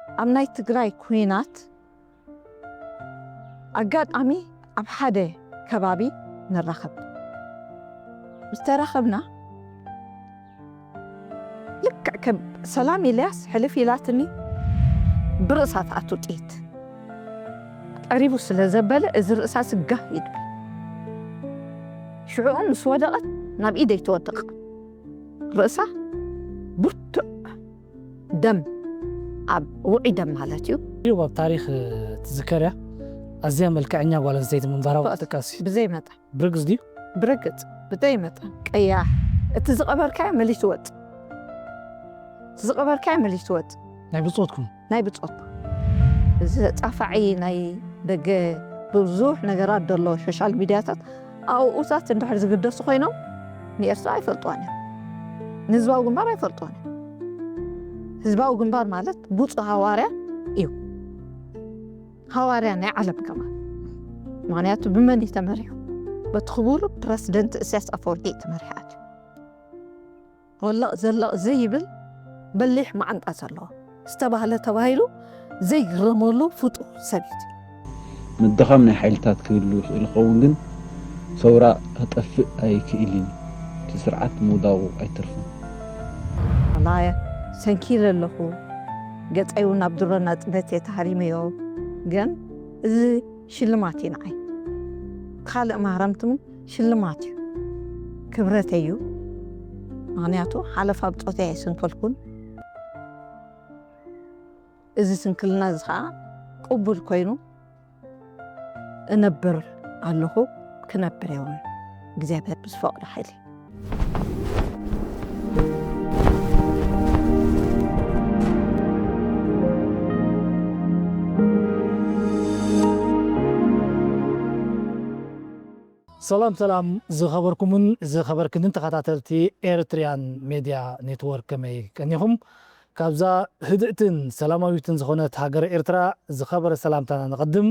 ኣብ ናይ ትግራይ ኲናት ኣጋጣሚ ኣብ ሓደ ከባቢ ንራኸብ። ዝተራኸብና ልክዕ ከም ሰላም ኢልያስ ሕልፍ ኢላትኒ ብርእሳ ትኣቱ ጥይት ቀሪቡ ስለ ዘበለ እዚ ርእሳ ስጋህ ይድብል። ሽዑኡ ምስ ወደቐት ናብ ኢደይ ትወድቕ። ርእሳ ብርቱዕ ደም ኣብ ውዑይ ደም ማለት እዩ። እዩ ኣብ ታሪኽ ትዝከር እያ። ኣዝያ መልክዐኛ ጓል ኣንስተይቲ ምንባራ ተጠቃሲ። ብዘይ መጠን። ብርግጽ ድዩ? ብርግጽ፣ ብዘይ መጠን። ቀያሕ። እቲ ዝቐበርካዮ መሊሱ ወጽእ። እቲ ዝቐበርካዮ መሊሱ ወጽእ። ናይ ብጾትኩም? ናይ ብጾት። እዚ ጻፋዒ ናይ ደገ ብዙሕ ነገራት ዘሎ ሶሻል ሚድያታት ኣብኡታት እንድሕር ዝግደሱ ኮይኖም ንኤርትራ ኣይፈልጥዋን እዮም። ንህዝባዊ ግንባር ኣይፈልጥዋን እዮም። ህዝባዊ ግንባር ማለት ብፁዕ ሃዋርያ እዩ። ሃዋርያ ናይ ዓለም ከማን። ምኽንያቱ ብመን እዩ ተመሪሑ? በቲ ክቡር ፕረሲደንት ኢሳያስ ኣፈወርቂ እዩ ተመሪሓት። ወለቕ ዘለቕ ዘይብል በሊሕ መዓንጣ ዘለዎ፣ ዝተባህለ ተባሂሉ ዘይግረመሉ ፍጡር ሰብ እዩ። ምድኻም ናይ ሓይልታት ክህሉ ይኽእል ይኸውን፣ ግን ሰውራ ክጠፍእ ኣይክእልን እዩ። እቲ ስርዓት ምውዳቑ ኣይተርፍን። ዋላ ሰንኪለ ኣለኹ፣ ገጸይ እውን ኣብ ድሮ ናጽነት እየ ተሃሪመዮ። ግን እዚ ሽልማት እዩ ንዓይ። ካልእ ማህረምቲ እውን ሽልማት እዩ፣ ክብረተይ እዩ። ምኽንያቱ ሓለፋ ብጾተይ ኣይሰንከልኩን። እዚ ስንክልና እዚ ኸዓ ቅቡል ኮይኑ እነብር ኣለኹ፣ ክነብር እውን እግዚኣብሔር ብዝፈቕዶ ሓይሊ። ሰላም ሰላም ዝኸበርኩምን ዝኸበርክንን ተኸታተልቲ ኤርትሪያን ሜድያ ኔትወርክ፣ ከመይ ቀኒኹም? ካብዛ ህድእትን ሰላማዊትን ዝኾነት ሃገረ ኤርትራ ዝኸበረ ሰላምታና ነቐድም።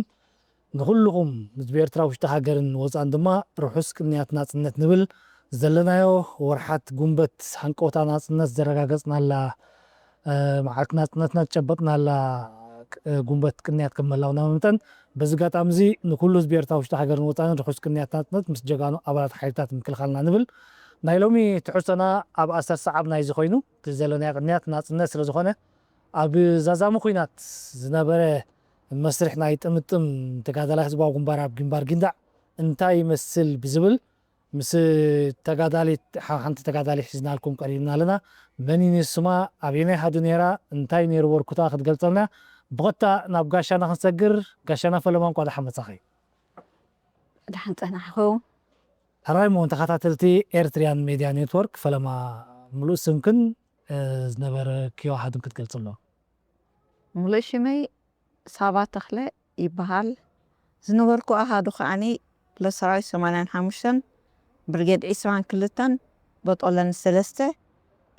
ንኹልኹም ህዝቢ ኤርትራ ውሽጢ ሃገርን ወጻእን ድማ ርሑስ ቅንያት ናጽነት ንብል። ዘለናዮ ወርሓት ጉንበት ሃንቀውታ ናጽነት ዘረጋገጽናላ፣ እ፣ መዓልቲ ናጽነትና ዝጨበጥናላ፣ እ፣ ጉንበት ቅንያት ከም ምህላውና መጠን፣ በዚ ኣጋጣሚ እዚ ንኩሉ ህዝቢ ኤርትራ ውሽጢ ሃገርን ወጻእን ርሑስ ቅንያት ናጽነት ምስ ጀጋኑ ኣባላት ሓይልታት ምክልኻልና ንብል። ናይ ሎሚ ትሕዝቶና ኣብ ኣሰር ሰዓብ ናይዚ ኮይኑ፣ እቲ ዘለናዮ ቅንያት ናጽነት ስለ ዝኾነ፣ ኣብ ዛዛሚ ኲናት ዝነበረ መስርሕ ናይ ጥምጥም ተጋዳላይ ህዝባዊ ግንባር ኣብ ግንባር ጊንዳዕ እንታይ ይመስል ብዝብል ምስ ተጋዳሊት፣ ሓ-፣ ሓንቲ ተጋዳሊት ሒዝናልኩም ቀሪብና ኣለና። መን እዩ ስማ? ኣበየናይ ሃዱ ነይራ? እንታይ ነይሩ ወርኩታ? ክትገልጸልና። ብቐጥታ ናብ ጋሻና ክንሰግር። ጋሻና ፈለማ፣ እንኳዕ ደሓን መጻኺ። ደሓን ጸናሕኹም። ሕራይ እሞ ንተኸታተልቲ ኤርትሪያን ሜድያ ኔትወርክ፣ ፈለማ ምሉእ ስምክን፣ እ፣ ዝነበረክዮ ኣሃዱን ክትገልጽ ኣሎ። ምሉእ ሽመይ ሳባ ተኽለ ይበሃል። ዝነበርኩ ኣሃዱ ከዓኒ ለሰራዊት ሰማንያን ሓሙሽተን ብርጌድ ዒስራን ክልተን በጦለን ሰለስተ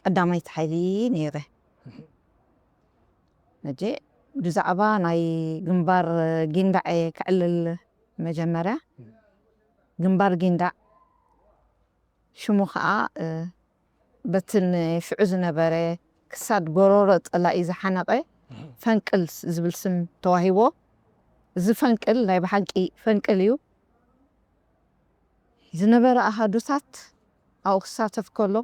ቀዳማይቲ ሓይሊ ነይረ። ሕጂ ብዛዕባ ናይ ግንባር ጊንዳዕ እየ ከዕልል። መጀመርያ ግንባር ጊንዳዕ ሽሙ ኸዓ፣ እ፣ በትን ሽዑ ዝነበረ ክሳድ ጎሮሮ ጸላኢ ዝሓነቐ ፈንቅል ዝብል ስም ተዋሂቦ። እዚ ፈንቅል ናይ ብሓቂ ፈንቅል እዩ። ዝነበረ ኣሃዱታት ኣብኡ ክሳተፍ ከሎ፣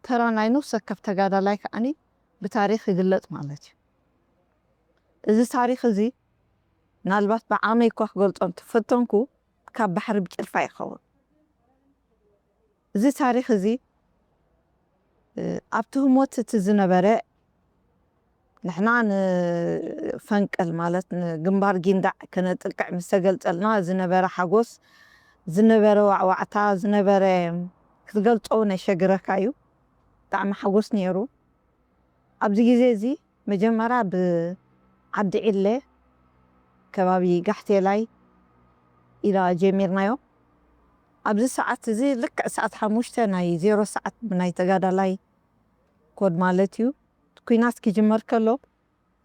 ተራ ናይ ነፍሲ ወከፍ ተጋዳላይ ከዓኒ ብታሪኽ ይግለጽ ማለት እዩ። እዚ ታሪኽ እዚ ምናልባት ብዓመይ እኳ ክገልጾ እንተፈተንኩ፣ ካብ ባሕሪ ብጭልፋ ይኸውን። እዚ ታሪኽ እዚ፣ እ፣ ኣብቲ ህሞት እቲ ዝነበረ፣ ንሕና ንፈንቅል ማለት ንግንባር ጊንዳዕ ከነጥቅዕ ምስ ተገልጸልና ዝነበረ ሓጎስ፣ ዝነበረ ዋዕዋዕታ፣ ዝነበረ ክትገልጾ እውን ኣሸግረካ እዩ። ብጣዕሚ ሓጎስ ነይሩ። ኣብዚ ግዜ እዚ መጀመርያ ብዓዲ ዒለ ከባቢ ጋሕቴላይ ኢና ጀሚርናዮ። ኣብዚ ሰዓት እዚ ልክዕ ሰዓት ሓሙሽተ ናይ ዜሮ ሰዓት ብናይ ተጋዳላይ ኮድ ማለት እዩ። ኲናት ክጅመር ከሎ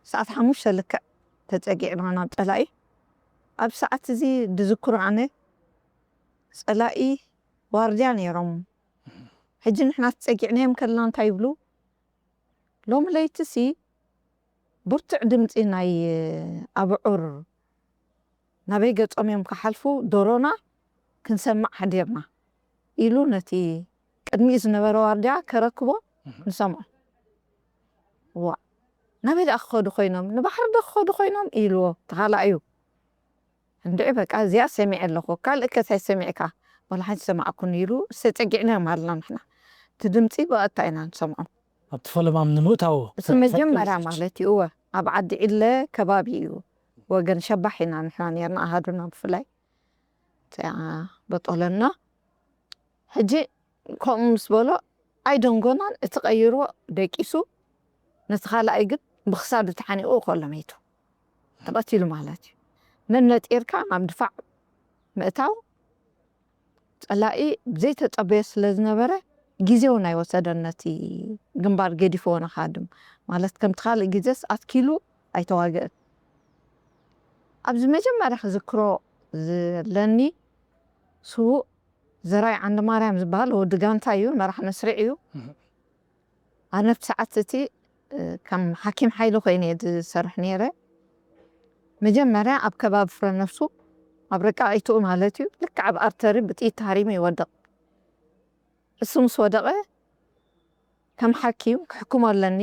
ሰዓት ሓሙሽተ ልክዕ ተጸጊዕና ናብ ጸላኢ። ኣብ ሰዓት እዚ ድዝክሮ ኣነ ጸላኢ ዋርድያ ነይሮም። ሕጂ ንሕና ተጸጊዕናዮም ከለና እንታይ ይብሉ? ሎሚ ለይትሲ ብርቱዕ ድምፂ ናይ ኣብዑር ናበይ ገጾም እዮም ክሓልፉ፣ ዶሮና ክንሰምዕ ሓዲርና ኢሉ ነቲ ቅድሚኡ ዝነበረ ዋርድያ ከረክቦ ንሰምዖ። ዋ፣ ናበይ ደኣ ክኸዱ ኮይኖም? ንባሕሪ ዶ ክኸዱ ኮይኖም? ኢልዎ ተኻላእዩ። እንድዒ በቃ እዚኣ ሰሚዐ ኣለኹ፣ ካልእ ከ እንታይ ሰሚዕካ? ዋላ ሓንቲ ሰማዕኩን ኢሉ። ሰጸጊዕናዮም ኣለና ንሕና። እቲ ድምጺ ብቐጥታ ኢና ንሰምዖ። ኣብቲ ፈለማም ንምእታው እቲ ፈ- መጀመርያ ፈ- ማለት እዩ። እወ፣ ኣብ ዓዲ ዒለ ከባቢ እዩ። ወገን ሸባሕ ኢና ንሕና ነርና፣ ኣሃዱና ብፍላይ። እዚኣ በጦለና። ሕጂ ከምኡ ምስ በሎ ኣይደንጎናን፣ እቲ ቀይርዎ ደቂሱ፣ ነቲ ካልኣይ ግን ብኽሳዱ ተሓኒቑ ከሎ መይቱ። ተቐቲሉ ማለት እዩ። ነነጢርካ ናብ ድፋዕ ምእታው ጸላኢ ብዘይተጸበዮ ስለ ዝነበረ፣ ግዜ እውን ኣይወሰደን ነቲ ግንባር ገዲፍዎ ንኻድም። ማለት ከምቲ ካልእ ግዜስ ኣትኪሉ ኣይተዋግእን። ኣብዚ መጀመርያ ክዝክሮ ዘለኒ ስዉእ ዘራይ ዓንደማርያም ዝበሃል ወዲ ጋንታ እዩ፣ መራሕ መስርዕ እዩ። እህ። ኣነ ኣብቲ ሰዓት እቲ፣ እ፣ ከም ሓኪም ሓይሊ ኮይነ እየ ዝሰርሕ ነይረ። መጀመርያ ኣብ ከባቢ ፍረ ነፍሱ፣ ኣብ ርቃኢትኡ ማለት እዩ፣ ልክዕ ኣብ ኣርተሪ ብጥይት ተሃሪሙ ይወድቕ። እሱ ምስ ወደቐ ከም ሓኪም ክሕክሞ ኣለኒ።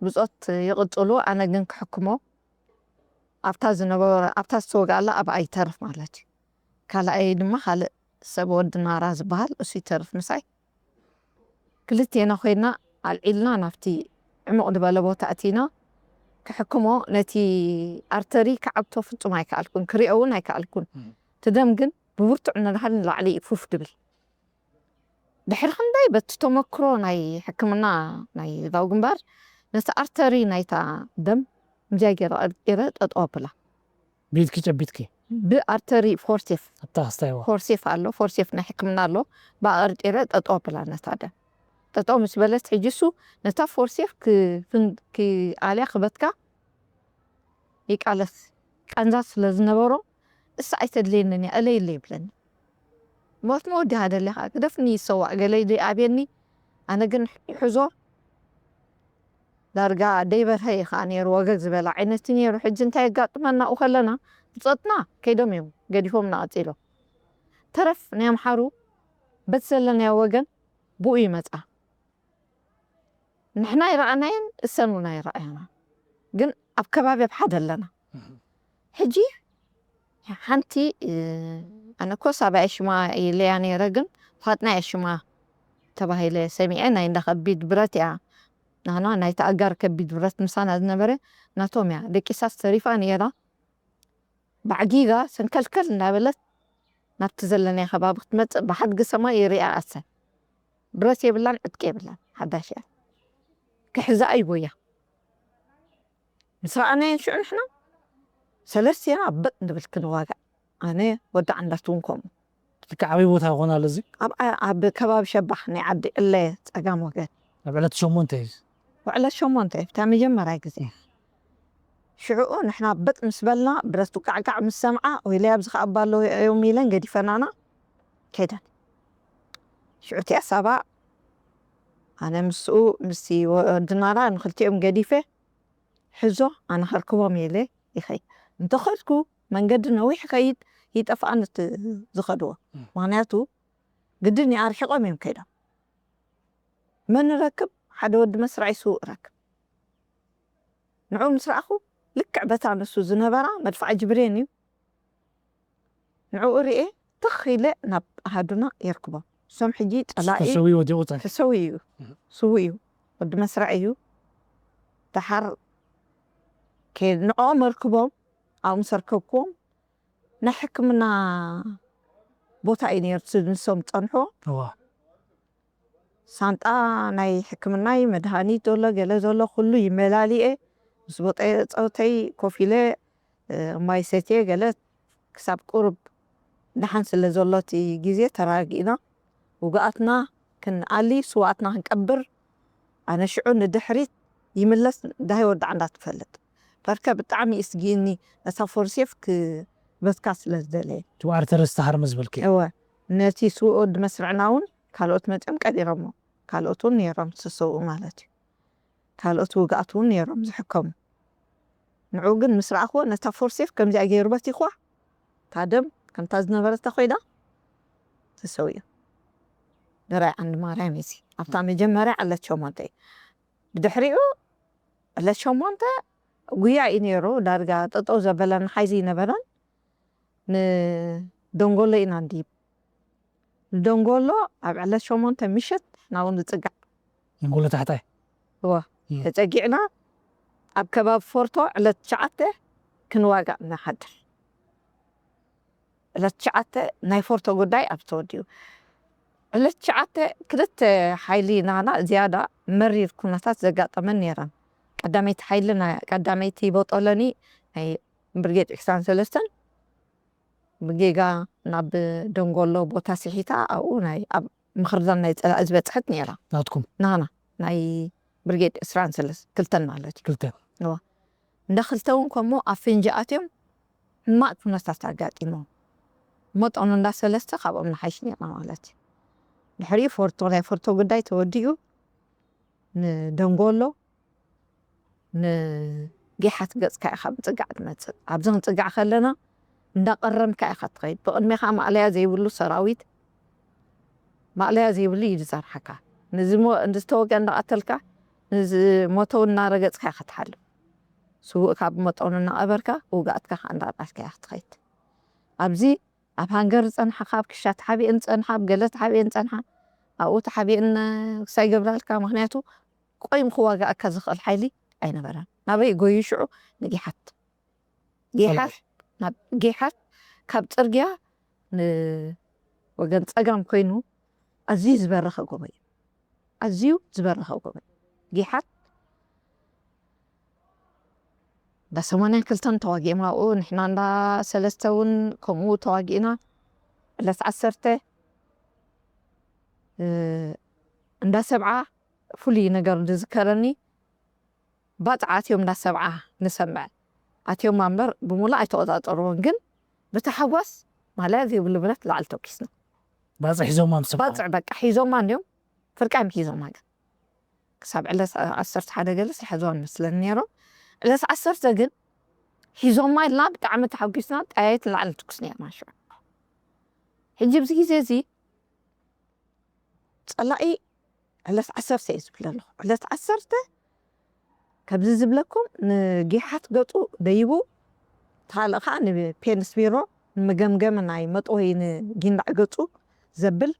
ብጾት ይቕጽሉ፣ ኣነ ግን ክሕክሞ ኣብታ ዝነበረ፣ ኣብታ ዝተወግኣላ ኣብኣ ይተርፍ ማለት እዩ። ካልኣይ ድማ ካልእ ሰብ ወዲ ናራ ዝበሃል እሱ ይተርፍ ምሳይ። ክልቴና ኮይና ኣልዒልና ናብቲ ዕሙቕ ዝበለ ቦታ ኣቲና ክሕክሞ፣ ነቲ ኣርተሪ ክዓብቶ ፍጹም ኣይከኣልኩን፣ ክሪኦ እውን ኣይከኣልኩን። እም። እቲ ደም ግን ብብርቱዕ ንላዕሊ ንላዕሊ እዩ ፉፍ ድብል። ድሕሪ ክንደይ በቲ ተመክሮ ናይ ሕክምና ናይ ዛው ግንባር ነቲ ኣርተሪ ናይታ ደም እዚኣ ገይረ ቀርቂረ ጠጠው ኣብላ። ብኢድኪ ጨቢጥኪ? ብኣርተሪ ፎርሴፍ። ኣብታ ክስታይዋ? ፎርሴፍ ኣሎ፣ ፎርሴፍ ናይ ሕክምና ኣሎ። ብኣርቂረ ጠጠው ኣብላ ነታ ደም። ጠጠው ምስ በለት ሕጂ እሱ ነታ ፎርሴፍ ክፍን-፣ ክኣልያ ክበትካ ይቃለስ። ቃንዛ ስለ ዝነበሮ፣ እሳ ኣይተድልየንን እያ፣ እለይለ ይብለኒ። ሞት መወዲኻ ደሊኻ፣ ግደፍኒ ይሰዋእ፣ ገለ ኢሉ ይኣብየኒ። ኣነ ግን ይሕዞ፣ ዳርጋ ደይበርሀ እዩ ኸዓ ነይሩ፣ ወገግ ዝበለ ዓይነት እዩ ነይሩ። ሕጂ እንታይ የጋጥመና ኣብኡ ከለና፣ ብጾትና ከይዶም እዮም ገዲፎምና ቀጺሎም። ተረፍ ናይ ኣምሓሩ በቲ ዘለናዮ ወገን ብኡ ይመጻ። ንሕና ኣይረኣናየን፣ እሰን እውን ኣይረኣያና። ግን ኣብ ከባቢ ኣብ ሓደ ኣለና። እህ። ሕጂ ሓንቲ፣ እ፣ ኣነ እኮ ሳባ እያ ሽማ ኢለያ ነይረ፣ ግን ፋጥና እያ ሽማ ተባሂለ ሰሚዐ። ናይ እንዳ ከቢድ ብረት እያ። ናና ናይቲ ኣጋር ከቢድ ብረት ምሳና ዝነበረ ናቶም እያ። ደቂሳስ ተሪፋ ነይራ። ባዕጊጋ ሰንከልከል እናበለት ናብቲ ዘለናዮ ከባቢ ክትመጽእ ብሓድጊ ሰማይ ይሪኣ ኣሰ። ብረት የብላን፣ ዕጥቂ የብላን፣ ሓዳሽ እያ። ክሕዛ ኣይቦያ። ምስ ረኣናየን ሽዑ ንሕና ሰለስቲና በጥ ንብል ክንዋጋእ። ኣነ ወዲ ዓንዳት እውን ከምኡ። ልክዕ ኣበይ ቦታ ይኾን ኣሎ እዚ? ኣብ፣ ኣብ ከባቢ ሸባኽ ናይ ዓዲ ዕለ ጸጋም ወገን። ኣብ ዕለት ሸሞንተ እዩ። ውዕለት ሸሞንተ እታ መጀመርያ ግዜ። ሽዕኡ ንሕና በጥ ምስ በልና፣ ብረት ውቃዕቃዕ ምስ ሰምዓ፣ ወይለይ ኣብዚ ከኣ ኣባ ኣለዉ እዮም ኢለን ገዲፈናና ከይደን። ሽዑ እቲኣ ሳባ፣ ኣነ ምስኡ፣ ምስቲ ወዲ ናራ ንኽልቲኦም ገዲፈ፣ ሕዞ ኣነ ከርክቦም ኢለ ይኸይድ። እንተኸድኩ መንገዲ ነዊሕ ይኸይድ፣ ይጠፍኣኒ እቲ ዝኸድዎ። እም። ምኽንያቱ ግድን እዩ፣ ኣርሒቖም እዮም ከይዶም። መን ረክብ? ሓደ ወዲ መስርዓይ ስዉእ ረክብ። ንዕኡ ምስ ረኣኹ፣ ልክዕ በታ ንሱ ዝነበራ መድፍዓ ጅብሬን እዩ። ንዕኡ ርእየ ትኽ ኢለ ናብ ኣሃዱና የርክቦም። እሶም ሕጂ ጸላኢ ተሰውዩ ወዲቑ ጸኒሑ። ተሰውዩ እዩ። እህ። ስዉእ እዩ። ወዲ መስርዕ እዩ። ደሓር ከ-፣ ንዕኦም ኣርክቦም፣ ኣብኡ ምስ ኣርከብክዎም፣ ናይ ሕክምና ቦታ እዩ ነይሩ፣ እቲ ንሶም ዝጸንሕዎ። እዋ። ሳንጣ ናይ ሕክምናይ መድሃኒት ዘሎ፣ ገለ ዘሎ ኩሉ ይመላሊኤ። ምስ ቦጠ-፣ ጾተይ ኮፍ ኢለ፣ እ፣ ማይ ሰትየ፣ ገለ ክሳብ ቁሩብ ደሓን ስለ ዘሎ እቲ ግዜ ተረጋጊእና። ውጉኣትና ክንኣሊ፣ ስውኣትና ክንቀብር፣ ኣነ ሽዑ ንድሕሪት ይምለስ፣ ዳሂ ወዳዕ እንዳትፈልጥ። በርከ ብጣዕሚ እዩ ስጊእኒ፣ ነታ ፎርሴፍ ክበትካ ስለ ዝደለየ። እቲ ኣርተሪ ዝተሃርመ ዝበልክዮ? እወ፣ ነቲ ስዉእ ወዲ መስርዕና እውን ካልኦት መጺኦም ቀቢሮሞ። ካልኦት እውን ነይሮም ዝተሰውኡ ማለት እዩ። ካልኦት ውግኣት እውን ነይሮም ዝሕከሙ። ንዑ ግን ምስ ረኣኽዎ ነታ ፎርሴፍ ከምዚኣ ገይሩ በቲኽዋ። እታ ደም ከምታ ዝነበረት ተኾይዳ ተሰዊኡ። ደራይ ዓንዲ ማርያም እዩ እዚ። ኣብታ መጀመርያ ዕለት ሸሞንተ እዩ። ብድሕሪኡ ዕለት ሸሞንተ ጉያ እዩ ነይሩ። ዳርጋ ጠጠው ዘበለን ሓይሊ ይነበረን። ንደንጎሎ ኢና እንድዩ። ንደንጎሎ ኣብ ዕለት ሸሞንተ ምሸት ናብኡ ንጽጋዕ። ንጎሎ ታሕታይ እዋ ተጸጊዕና ኣብ ከባቢ ፎርቶ ዕለት ትሽዓተ ክንዋጋእ ንሓድር። ዕለት ትሽዓተ ናይ ፎርቶ ጉዳይ ኣብ ተወዲኡ። ዕለት ትሽዓተ ክልተ ሓይሊ ናና ዝያዳ መሪር ኩነታት ዘጋጠመን ነይረን። ቀዳመይቲ ሓይሊ ናይ ቀዳመይቲ ቦጦለኒ ናይ ብርጌድ ዕስራን ሰለስተን ብጌጋ ናብ ደንጎሎ ቦታ ስሒታ ኣብኡ ናይ ኣብ ምኽርዳን ናይ ጸላኢ ዝበጽሐት ነይራ። ናትኩም ናና ናይ ብርጌድ ዕስራን ሰለስተ ክልተን ማለት እዩ። ክልተ እንዳ ክልተ እውን ከምኡ ኣብ ፍንጂ ኣትዮም ሕማቕ ኩነታት ኣጋጢሞም። መጠኑ እንዳ ሰለስተ ካብኦም ንሓይሽ ነይርና ማለት እዩ። ድሕሪኡ ፎርቶ ናይ ፎርቶ ጉዳይ ተወዲኡ ንደንጎሎ ንጌሓት ገጽካ ኢኻ ምጽጋዕ ትመጽእ። ኣብዚ ክንጽጋዕ ከለና እንዳቐረምካ ኢኻ ትኸይድ። ብቕድሜኻ ማእለያ ዘይብሉ ሰራዊት ማእለያ ዘይብሉ እዩ ዝጸርሓካ። ንዝሞ- ንዝተወግአ እንዳቐተልካ ንዝሞተው እናረገጽካ ኢኻ ትሓልፍ። ስዉእካ ብመጠኑ እናቐበርካ ውግኣትካ ከዓ እንዳርኣስካ ኢኻ ትኸይድ። ኣብዚ ኣብ ሃንገር ዝጸንሓ ካብ ክሻ ተሓቢእን ዝጸንሓ ኣብ ገለ ተሓቢእን ዝጸንሓ ኣብኡ ተሓቢእን ክሳይ ገብራልካ ምክንያቱ ቆይም ክዋጋእካ ዝኽእል ሓይሊ ኣይነበረን። ናበይ ጎዩ ሽዑ ንጌሓት ጌሓት ናብ ጌሓት ካብ ጽርግያ ንወገን ጸጋም ኮይኑ ኣዝዩ ዝበረኸ ጎቦ እዩ። ኣዝዩ ዝበረኸ ጎቦ እዩ። ጌሓት እንዳ ሰማንያን ክልተን ተዋጊኦም ኣብኡ ንሕና እንዳ ሰለስተ እውን ከምኡ ተዋጊእና ዕለት ዓሰርተ እንዳ ሰብዓ ፍሉይ ነገር ዝዝከረኒ ባጽዕ ኣትዮም እንዳ ሰብዓ ንሰምዕ ኣትዮም እምበር ብሙሉእ ኣይተቆጻጸርዎን ግን ብታሕጓስ ማልያ ዘይብሉ ብረት ላዕሊ ተኩስና ባጽዕ ሒዞማ ምስ ሰብዓ ባጽዕ በቃ ሒዞማ እንዲዮም ፍርቃ እዮም ሒዞማ ግን ክሳብ ዕለት ዓሰርተ ሓደ ገለ ዝሓዝዋ መስለኒ ነይሮም ዕለት ዓሰርተ ግን ሒዞማ ኢልና ብጣዕሚ ተሓጒስና ጠያየት ንላዕሊ ንትኩስ ነይርና ሽዑ ሕጂ ኣብዚ ግዜ እዚ ጸላኢ ዕለት ዓሰርተ እዩ ዝብል ኣለኹ ዕለት ዓሰርተ ከምዚ ዝብለኩም ንጌሓት ገጹ ደይቡ ካልእ ከዓ ንፔንስ ቢሮ ንመገምገሚ ናይ መጥወይ ንጊንዳዕ ገጹ ዘብል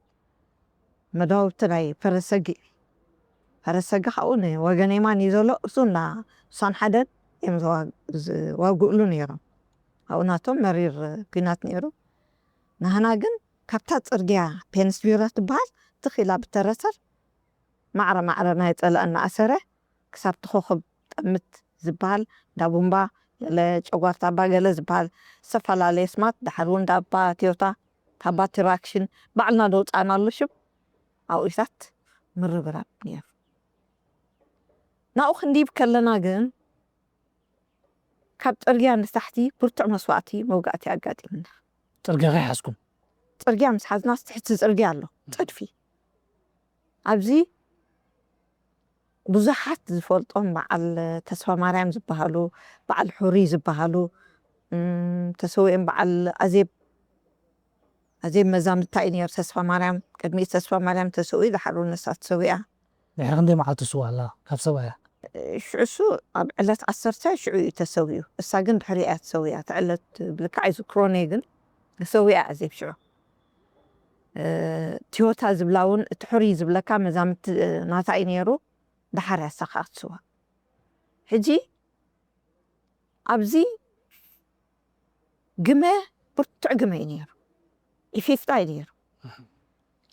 መዳውብቲ ናይ ፈረሰጊ ፈረሰጊ ካብኡ ንወገን የማን እዩ ዘሎ እሱ እንዳ ሳን ሓደን እዮም ዝዋግእሉ ነይሮም ኣብኡ ናቶም መሪር ኲናት ነይሩ ናህና ግን ካብታ ጽርግያ ፔንስቢሮ ትበሃል ትኺላ ብተረተር ማዕረ ማዕረ ናይ ጸላእ እናኣሰረ ክሳብ ትኾኸብ ጠምት ዝበሃል ዳቡምባ ገለ ጨጓርታ ኣባ ገለ ዝበሃል ዝተፈላለየ ስማት ድሓር እውን ዳባ ትዮታ ታባ ትራክሽን ባዕልና ደውፃእናሉ ሽም ኣብኢታት ምርብራብ ነይሩ ናብኡ ክንዲብ ከለና ግን ካብ ጽርግያ ንታሕቲ ብርቱዕ መስዋእቲ መውጋእቲ ኣጋጢምና ጽርግያ ከይሓዝኩም ጽርግያ ምስ ሓዝና ትሕቲ ጽርግያ ኣሎ ጥድፊ ኣብዚ ብዙሓት ዝፈልጦም በዓል ተስፋ ማርያም ዝበሃሉ በዓል ሑሪ ዝበሃሉ ተሰዊኦም በዓል ኣዜብ ኣዜብ መዛምድታ እዩ ነይሩ ተስፋ ማርያም ቅድሚኡ ተስፋ ማርያም ተሰዊኡ ድሓሩ ንሳ ተሰዊኣ ድሕሪ ክንደይ መዓልቲ ስዋ ኣላ ካብ ሰብኣያ ሽዑ እሱ ኣብ ዕለት ዓሰርተ ሽዑ እዩ ተሰዊኡ እሳ ግን ድሕሪ እያ ተሰዊኣ እቲ ዕለት ብልክዕ ኣይዝክሮን እየ ግን ተሰዊኣ ኣዜብ ሽዑ ቲዮታ ዝብላ እውን እቲ ሕሩይ ዝብለካ መዛምቲ ናታ እዩ ነይሩ ደሓር ያሳኻት ስዋ ሕጂ ኣብዚ ግመ ብርቱዕ ግመ እዩ ነይሩ ኢፊፍታ እዩ ነይሩ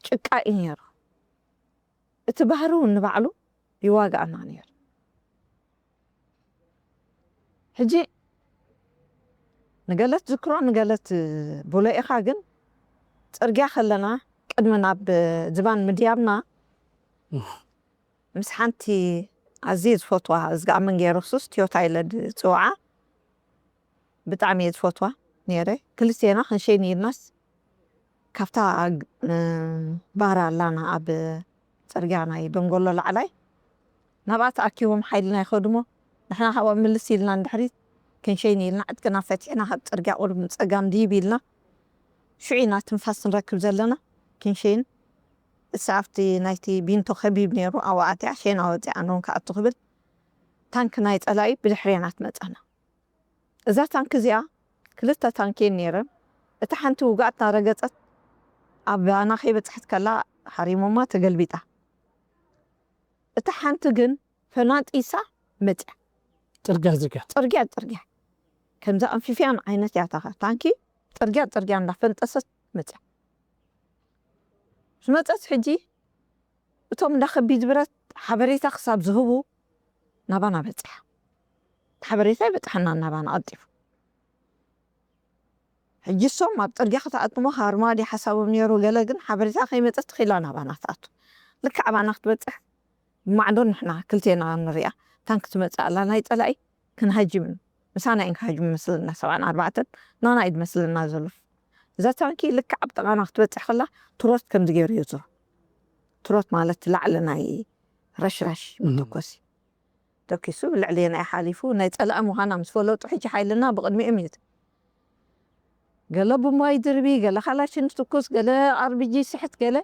ጭቃ እዩ ነይሩ እቲ ባህሪ እውን ንባዕሉ ይዋጋኣና ነይሩ ሕጂ ንገለት ዝክሮ ንገለት ብሎ ኢኻ ግን ጽርግያ ከለና ቅድሚ ናብ ዝባን ምድያብና ምስ ሓንቲ ኣዝየ ዝፈትዋ እዝግኣ መንጌረሱስ ትዮታ ኢለ ዝፅውዓ ብጣዕሚ እየ ዝፈትዋ ነይረ ክልቴና ክንሸይኒ ኢልናስ ካብታ ባር ኣላና ኣብ ጽርግያ ናይ ደንጎሎ ላዕላይ ናብኣ ተኣኪቦም ሓይልና ይኸዱሞ ንሕና ካብኦም ምልስ ኢልና ንድሕሪት ክንሸይን ኢልና ዕጥቅና ፈቲሕና ካብ ጽርግያ ቁሩብ ንጸጋም ድይብ ኢልና ሽዑ ኢና ትንፋስ ንረክብ ዘለና። ክንሸይን እሳ ኣብቲ ናይቲ ቢንቶ ከቢብ ነይሩ ኣብኡ ኣትያ ሸይና ወጺኣ ኖን ክኣቱ ክብል ታንክ ናይ ጸላኢ ብድሕሬና ትመጻና። እዛ ታንክ እዚኣ ክልተ ታንክ እየን ነይረን። እታ ሓንቲ ውግኣት እናረገጸት ኣባና ከይበጽሐት ከላ ሃሪሞማ ተገልቢጣ። እታ ሓንቲ ግን ፈናጢሳ መጽያ። ጽርግያ ጽርግያ። ጽርግያ ጽርግያ ከምዛ ኣንፊፍያን ዓይነት እያ እታ ታንኪ። ጽርግያ ጽርግያ እንዳፈንጠሰት መጽያ። ዝመጸት ሕጂ እቶም እንዳ ከቢድ ብረት ሓበሬታ ክሳብ ዝህቡ ናባና በጽሓ። ሓበሬታ ይበጽሓና ናባና ቀልጢፉ። ሕጂ እሶም ኣብ ጽርግያ ክትኣትሞ ሃርማድ ሓሳቦም ነይሩ። ገለ ግን ሓበሬታ ከይመጸት ተኺላ ናባና ትኣቱ። ልክዕ ኣባና ክትበጽሕ ማዕዶ ንሕና ክልቴና ንሪኣ። ታንክ ትመጽእ ኣላ ናይ ጸላኢ ክንሃጅም ምሳና እየን ክሃጅሙ መስለና ሰብዓን ኣርባዕተን ናና እዩ ዝመስለና ዘሎ። እዛ ታንኪ ልክዕ ኣብ ጥቓና ክትበጽሕ ከላ ትሮት ከምዚ ገይሩ እዩ ዝሮ ትሮት ማለት ላዕሊ ናይ ረሽራሽ መተኮሲ ተኪሱ ብልዕሌና እዩ ሓሊፉ። ናይ ጸላኢ ምዃና ምስ ፈለጡ ሕጂ ሓይልና ብቕድሚኦም እዩ። ገለ ቡምባ ይድርቢ፣ ገለ ካላሽን ትኩስ፣ ገለ ኣርቢጂ ስሕት፣ ገለ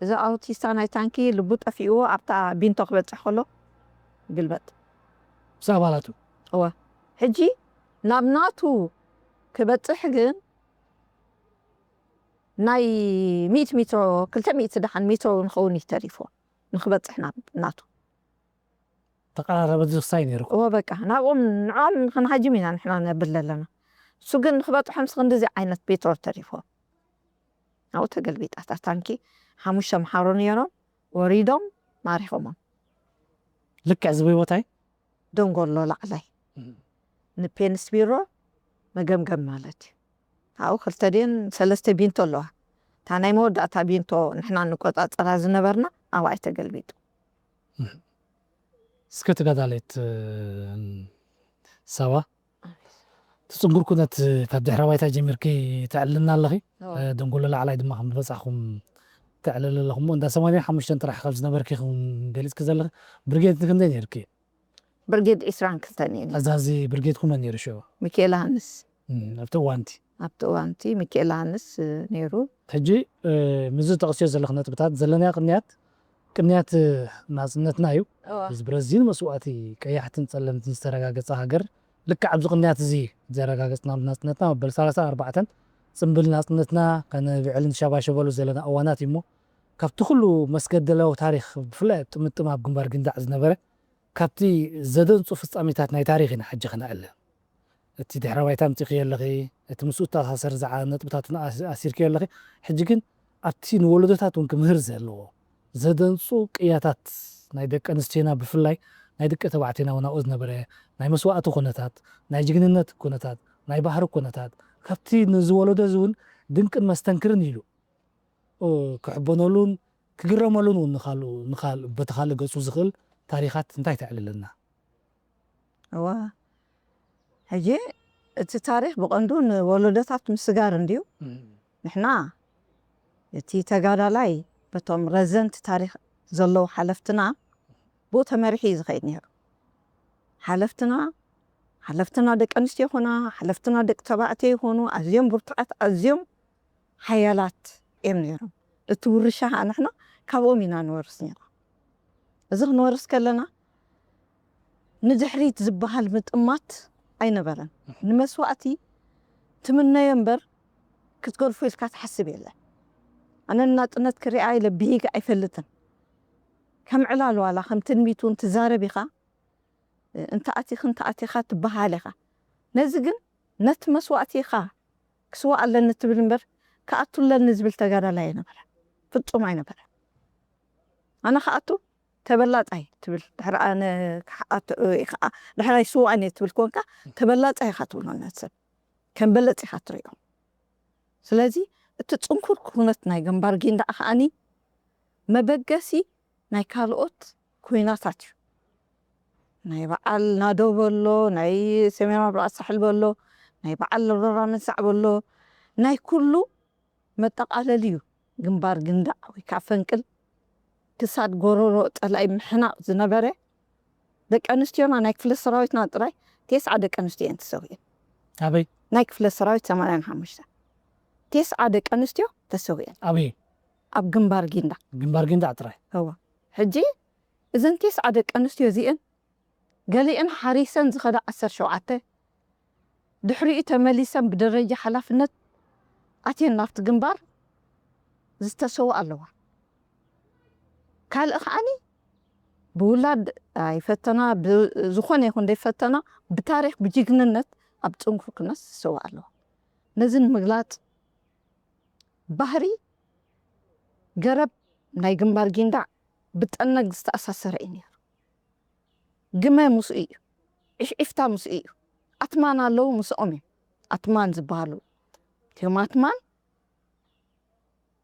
እዚ ኣውቲስታ ናይ ታንኪ ልቡ ጠፊእዎ ኣብታ ቢንቶ ክበጽሕ ከሎ ግልበጥ። ምስ ኣባላቱ እወ ሕጂ ናብ ናቱ ክበጽሕ ግን ናይ ሚእቲ ሜትሮ ክልተ ሚእቲ ደሓን ሜትሮ ንኸውን እዩ ተሪፎ ንክበጽሕ ናብ ናቱ። ተቐራረበ ዝኽሳይ ነይሩ። እወ በቃ ናብኦም ንዕኦም ክንሃጅም ኢና ንሕና ነብል ዘለና። እሱ ግን ንክበጽሖም ስኽንድዚ ዓይነት ሜትሮ ተሪፎ ናብኡ ተገልቢጣ እታ ታንኪ። ሓሙሽተ ምሓሮ ነይሮም ወሪዶም ማሪኾሞም። ልክዕ ዝበይ ቦታይ ደንጎሎ ላዕላይ ንፔንስ ቢሮ መገምገም ማለት እዩ። ኣብኡ ክልተ ድን ሰለስተ ቢንቶ ኣለዋ። እታ ናይ መወዳእታ ቢንቶ ንሕና ንቆጻጸራ ዝነበርና ኣብኣ እዩ ተገልቢጡ። እስከ ተጋዳሌት ሳባ ትጽንጉር ኩነት ካብ ድሕረ ባይታ ጀሚርኪ ተዕልና ኣለኺ። ደንጎሎ ላዕላይ ድማ ከም ዝበጻሕኩም ተዕልል ኣለኹም። እንዳ ሰማንያን ሓሙሽተን ጥራሕ ካብ ዝነበርኪ ከም ገሊጽኪ ዘለኺ ብርጌድ ክንደይ ነይርኪ? ብርጌድ ዒስራን ክልተን እየ። ኣዛዚ ብርጌድኩም መን ነይሩ ሽዑ? ሚካኤል ሃንስ እም፣ ኣብቲ እዋንቲ ኣብቲ እዋንቲ ሚካኤል ሃንስ ነይሩ። ሕጂ ምዚ ተቕስዮ ዘለኽ ነጥብታት ዘለናዮ ቅንያት ቅንያት ናጽነትና እዩ። እዚ ብረዚን መስዋእቲ ቀያሕትን ጸለምትን ዝተረጋገጸ ሃገር ልክዕ ኣብዚ ቅንያት እዚ ዘረጋገጽና ናጽነትና መበል ሰላሳን ኣርባዕተን ጽምብል ናጽነትና ከነብዕልን ሸባሸበሉ ዘለና እዋናት እዩ እሞ ካብቲ ኩሉ መስገደላዊ ታሪኽ ብፍላይ ኣብ ጥምጥም ኣብ ግንባር ግንዳዕ ዝነበረ ካብቲ ዘደንጹ ፍጻሜታት ናይ ታሪኽ ኢና ሕጂ ከነዕልል። እቲ ድሕረ ባይታ ኣምጺእክዮ ኣለኺ፣ እቲ ምስኡ እተኣሳሰር ዝዓ ነጥብታት እውን ኣስ- ኣሲርክዮ ኣለኺ። ሕጂ ግን ኣብቲ ንወለዶታት እውን ክምህር ዘለዎ ዘደንጹ ቅያታት ናይ ደቂ ኣንስትዮና ብፍላይ ናይ ደቂ ተባዕትዮና እውን ኣብኡ ዝነበረ ናይ መስዋእቲ ኩነታት ናይ ጅግንነት ኩነታት ናይ ባህሪ ኩነታት ካብቲ ንዝወለዶ እዚ እውን ድንቅን መስተንክርን ኢሉ ክሕበነሉን ክግረመሉን እውን ንካልኡ ንካል በቲ ካልእ ገጹ ዝኽእል ታሪኻት እንታይ ተዕልልና? እዋ ሕጂ እቲ ታሪኽ ብቐንዱ ንወለዶታት ምስጋር እንድዩ። ንሕና እቲ ተጋዳላይ በቶም ረዘንቲ ታሪኽ ዘለዉ ሓለፍትና ብኡ ተመሪሑ እዩ ዝኸይድ ነይሩ። ሓለፍትና ሓለፍትና ደቂ ኣንስትዮ ይኹና ሓለፍትና ደቂ ተባዕትዮ ይኹኑ ኣዝዮም ብርቱዓት ኣዝዮም ሓያላት እዮም ነይሮም። እቲ ውርሻ ከዓ ንሕና ካብኦም ኢና ንወርስ ነይርና። እዚ ክንወርስ ከለና ንድሕሪት ዝበሃል ምጥማት ኣይነበረን። ንመስዋእቲ ትምነዮ እምበር ክትገድፎ ኢልካ ትሓስብ የለን። ኣነ ንናጽነት ክሪኣ ኢለ ብሂግ ኣይፈልጥን። ከም ዕላል ዋላ ከም ትንቢት እውን ትዛረብ ኢኻ፣ እንተ ኣቲኺ እንተ ኣቲኻ ትበሃል ኢኻ። ነዚ ግን ነቲ መስዋእቲ ኢኻ ክስዋእ ኣለኒ ትብል እምበር ክኣቱ ኣለኒ ዝብል ተጋዳላይ ኣይነበረ፣ ፍጹም ኣይነበረ። ኣነ ክኣቱ ተበላጻይ ትብል ድሕሪ ኣነ ክሓኣት ወይ ከዓ ድሕራይ ስዋእን እየ ትብል ኮንካ ተበላጻይ ኢኻ ትብሎ ነቲ ሰብ ከም በለጽ ኢኻ ትሪኦ። ስለዚ እቲ ጽንኩር ኩነት ናይ ግንባር ጊንዳዕ ከዓኒ መበገሲ ናይ ካልኦት ኩናታት እዩ። ናይ በዓል ናደው በሎ፣ ናይ ሰሜናዊ ብርኣት ሳሕል በሎ፣ ናይ በዓል ሮራ መንሳዕ በሎ፣ ናይ ኩሉ መጠቓለሊ እዩ። ግንባር ግንዳዕ ወይ ከዓ ፈንቅል ክሳድ ጎረሮ ጸላኢ ምሕናቕ ዝነበረ ደቂ ኣንስትዮና ናይ ክፍለ ሰራዊትና ጥራይ ቴስዓ ደቂ ኣንስትዮ እየን ተሰዊኤን። ኣበይ ናይ ክፍለ ሰራዊት ሰማንያን ሓሙሽተ ቴስዓ ደቂ ኣንስትዮ ተሰዊኤን ኣበይ ኣብ ግንባር ጊንዳ። ግንባር ጊንዳ ጥራይ እዋ ሕጂ እዘን ቴስዓ ደቂ ኣንስትዮ እዚአን ገሊአን ሓሪሰን ዝኸዳ ዓሰርተ ሸውዓተ ድሕሪኡ ተመሊሰን ብደረጃ ሓላፍነት ኣትየን ናብቲ ግንባር ዝተሰዋ ኣለዋ። ካልእ ከዓኒ ብውላድ ኣይፈተና ዝኾነ ይኹን ዘይፈተና ብታሪክ ብጅግንነት ኣብ ፅንኩ ክነት ዝሰዋ ኣለዋ። ነዚ ንምግላፅ ባህሪ ገረብ ናይ ግንባር ጊንዳዕ ብጠነግ ዝተኣሳሰረ እዩ ነይሩ። ግመ ምስኡ እዩ፣ ዕሽዒፍታ ምስኡ እዩ። ኣትማን ኣለዉ ምስኦም እዮም። ኣትማን ዝበሃሉ እቲኦም ኣትማን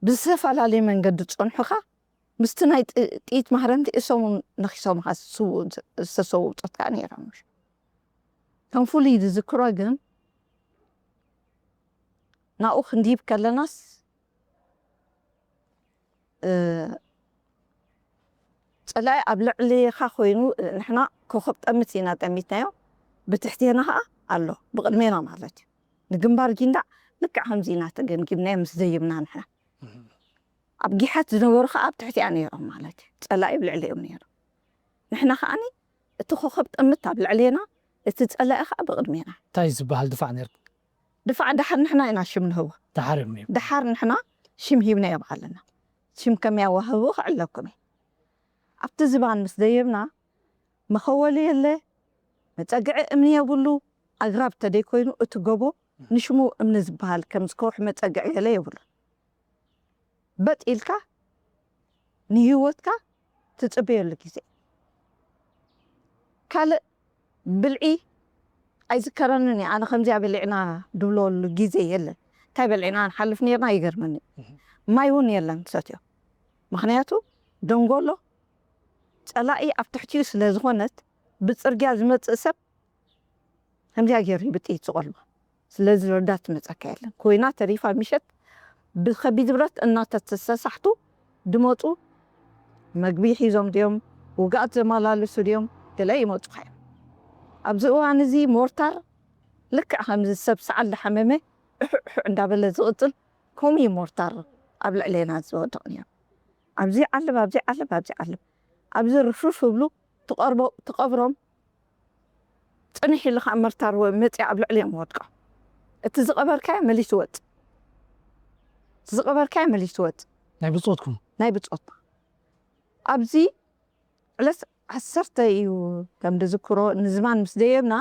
ብዝተፈላለየ መንገዲ ዝፀንሑኻ ምስቲ ናይ ጥይት ማህረምቲ እሶም ነኪሶምኻ ዝተሰዉ ብፆት ከዓ ነይሮም። ከም ፍሉይ ዝዝክሮ ግን ናብኡ ክንድይብ ከለናስ ፀላኢ ኣብ ልዕሊኻ ኮይኑ ንሕና ኮኸብ ጠምት ኢና ጠሚትናዮ ብትሕቴና ከዓ ኣሎ ብቅድሜና ማለት እዩ። ንግንባር ጊንዳዕ ልክዕ ከምዚ ኢና ተገምጊምናዮ ምስ ደይብና ንሕና ኣብ ጊሓት ዝነበሩ ከዓ ኣብ ትሕቲኣ ነይሮም ማለት እዩ። ፀላኢ ኣብ ልዕሊኦም ነይሩ። ንሕና ከዓኒ እቲ ኮኸብ ጠምት ኣብ ልዕሌና እቲ ፀላኢ ከዓ ብቅድሜና። እንታይ ዝበሃል ድፋዕ ነይሩ ድፋዕ ደሓር ንሕና ኢና ሽም ንህቦ። ደሓር እዮም ነይሩ ደሓር ንሕና ሽም ሂብና እዮም ኣለና። ሽም ከመይ ኣዋህቡ ክዕለኩም እዩ። ኣብቲ ዝባን ምስ ደየብና መኸወሊ የለ፣ መፀግዒ እምኒ የብሉ። ኣግራብ ተደይኮይኑ እቲ ጎቦ ንሽሙ እምኒ ዝበሃል ከምዚ ከውሒ መፀግዒ ገለ የብሉ። በጥ ኢልካ ንህይወትካ ትፅበየሉ ግዜ። ካልእ ብልዒ ኣይዝከረንን እዩ። ኣነ ከምዚኣ በሊዕና ድብለሉ ግዜ የለን። እንታይ በሊዕና ንሓልፍ ነርና ይገርመኒ። ማይ እውን የለን ሰትዮ። ምክንያቱ ደንጎሎ ፀላኢ ኣብ ትሕቲኡ ስለ ዝኾነት ብፅርግያ ዝመፅእ ሰብ ከምዚኣ ገይሩ ብጥይት ዝቆልቦ። ስለዚ ረዳት ትመፀካ የለን። ኮይና ተሪፋ ምሸት ብከቢድ ብረት እናተተሰሳሕቱ ድመፁ መግቢ ሒዞም ድዮም ውጋኣት ዘመላልሱ ድዮም ገለ ይመፁኻ እዮም። ኣብዚ እዋን እዚ ሞርታር ልክዕ ከምዚ ሰብ ሰዓል ዳሓመመ እሑዕ እሑዕ እንዳበለ ዝቕፅል ከምኡ እዩ ሞርታር ኣብ ልዕሌና ዝወድቕ ነይሩ። ኣብዚ ዓልብ፣ ኣብዚ ዓልብ፣ ኣብዚ ዓልብ፣ ኣብዚ ርፍርፍ እብሉ ትቐርቦ- ትቐብሮም ፅንሕ ኢሉ ከዓ መርታር ወ- መፅያ ኣብ ልዕሊኦም ወድቃ። እቲ ዝቐበርካዮ መሊሱ ወፅ፣ እቲ ዝቐበርካዮ መሊሱ ወፅ። ናይ ብፆትኩም ናይ ብፆት ኣብዚ ዕለት ዓሰርተ እዩ ከም ድዝክሮ ንዝማን ምስ ደየብና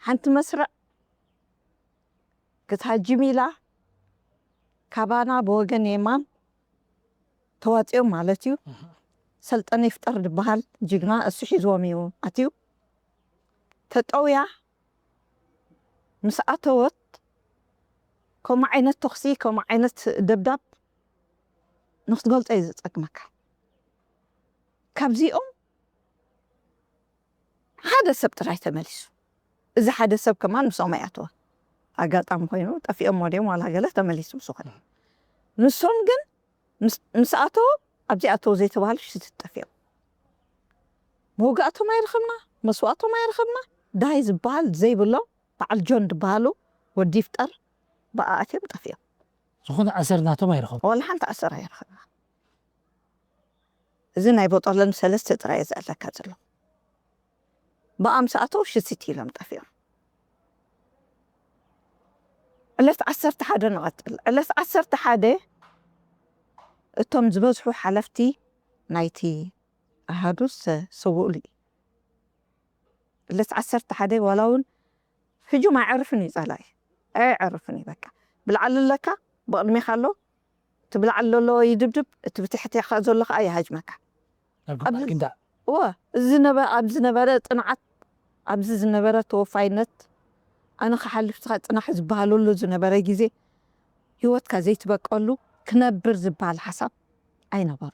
ሓንቲ መስርዕ ክትሃጅም ኢላ ካባና ብወገን የማን ተዋፂኦም ማለት እዩ። ሰልጠነ ይፍጠር ዝበሃል ጅግና እሱ ሒዝዎም እዩ ኣትዩ። ተጠውያ ምስ ኣተወት ከምኡ ዓይነት ተኽሲ ከምኡ ዓይነት ደብዳብ ንክትገልፆ እዩ ዘፀግመካ። ካብዚኦም ሓደ ሰብ ጥራይ ተመሊሱ። እዚ ሓደ ሰብ ከማን ምስኦም ኣይኣተወ ኣጋጣሚ ኮይኑ ጠፊኦም ወዲኦም ዋላ ገለ ተመሊሱ ምስ ዝኾነ ንሶም ግን ምስ- ምስ ኣተዉ ኣብዚ ኣተዉ ዘይተባሃሉ ሽትት ጠፊኦም። መውጋእቶም ኣይረኸብና መስዋእቶም ኣይረኸብና። ዳይ ዝበሃል ዘይብሎም በዓል ጆን ዝበሃሉ ወዲ ይፍጠር ብኣኣትዮም ጠፊኦም። ዝኾነ ኣሰር ናቶም ኣይረኸቡ ዋላ ሓንቲ ኣሰር ኣይረኸብና። እዚ ናይ ቦጦለን ሰለስተ ጥራይ ዘለካ ዘሎ ብኣምሳኣተው ሽትት ኢሎም ጠፊኦም። ዕለት ዓሰርተ ሓደ ንቐጥል። ዕለት ዓሰርተ ሓደ እቶም ዝበዝሑ ሓለፍቲ ናይቲ ኣሃዱ ዝተሰውእሉ እዩ። ዕለት ዓሰርተ ሓደ ዋላ እውን ህጁም ኣይዕርፍን እዩ ጸላኢ ኣይዕርፍን እዩ። በቃ ብልዓሊ ኣለካ ብቕድሜኻ ኣሎ እቲ ብላዕሊ ዘሎ ይድብድብ እቲ ብትሕቴኻ ዘሎ ከዓ ይሃጅመካ። ኣብ ግንባር ጊንዳዕ እወ እዚ ነበ- ኣብ ዝነበረ ፅንዓት ኣብዚ ዝነበረ ተወፋይነት ኣነ ክሓልፍ ስኻ ፅናሕ ዝበሃለሉ ዝነበረ ግዜ ህይወትካ ዘይትበቀሉ ክነብር ዝበሃል ሓሳብ ኣይነበሮ።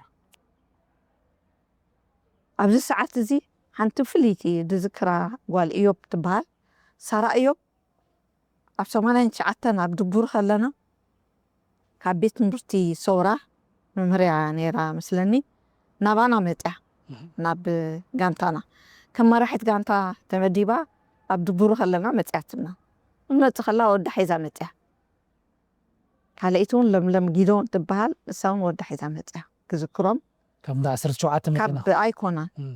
ኣብዚ ሰዓት እዚ ሓንቲ ፍልይቲ ዝዝክራ ጓል እዮብ ትበሃል ሳራ እዮብ ኣብ ሰማንያን ትሽዓተን ኣብ ድቡር ከለና ካብ ቤት ትምህርቲ ሰውራ መምህርያ ነይራ መስለኒ ናባና መፅያ ናብ ጋንታና ከም መራሒት ጋንታ ተመዲባ ኣብ ድቡሩ ከለና መጽያትና። መጽእ ከላ ወዳ ሒዛ መጽያ። ካልኣይቲ እውን ለምለም ጊዶን ትበሃል፣ እሳ እውን ወዳ ሒዛ መጽያ። ክዝክሮም ካብ እንዳ ዓሰርተ ሸውዓተ መጺና። ካብ ኣይኮናን። እም።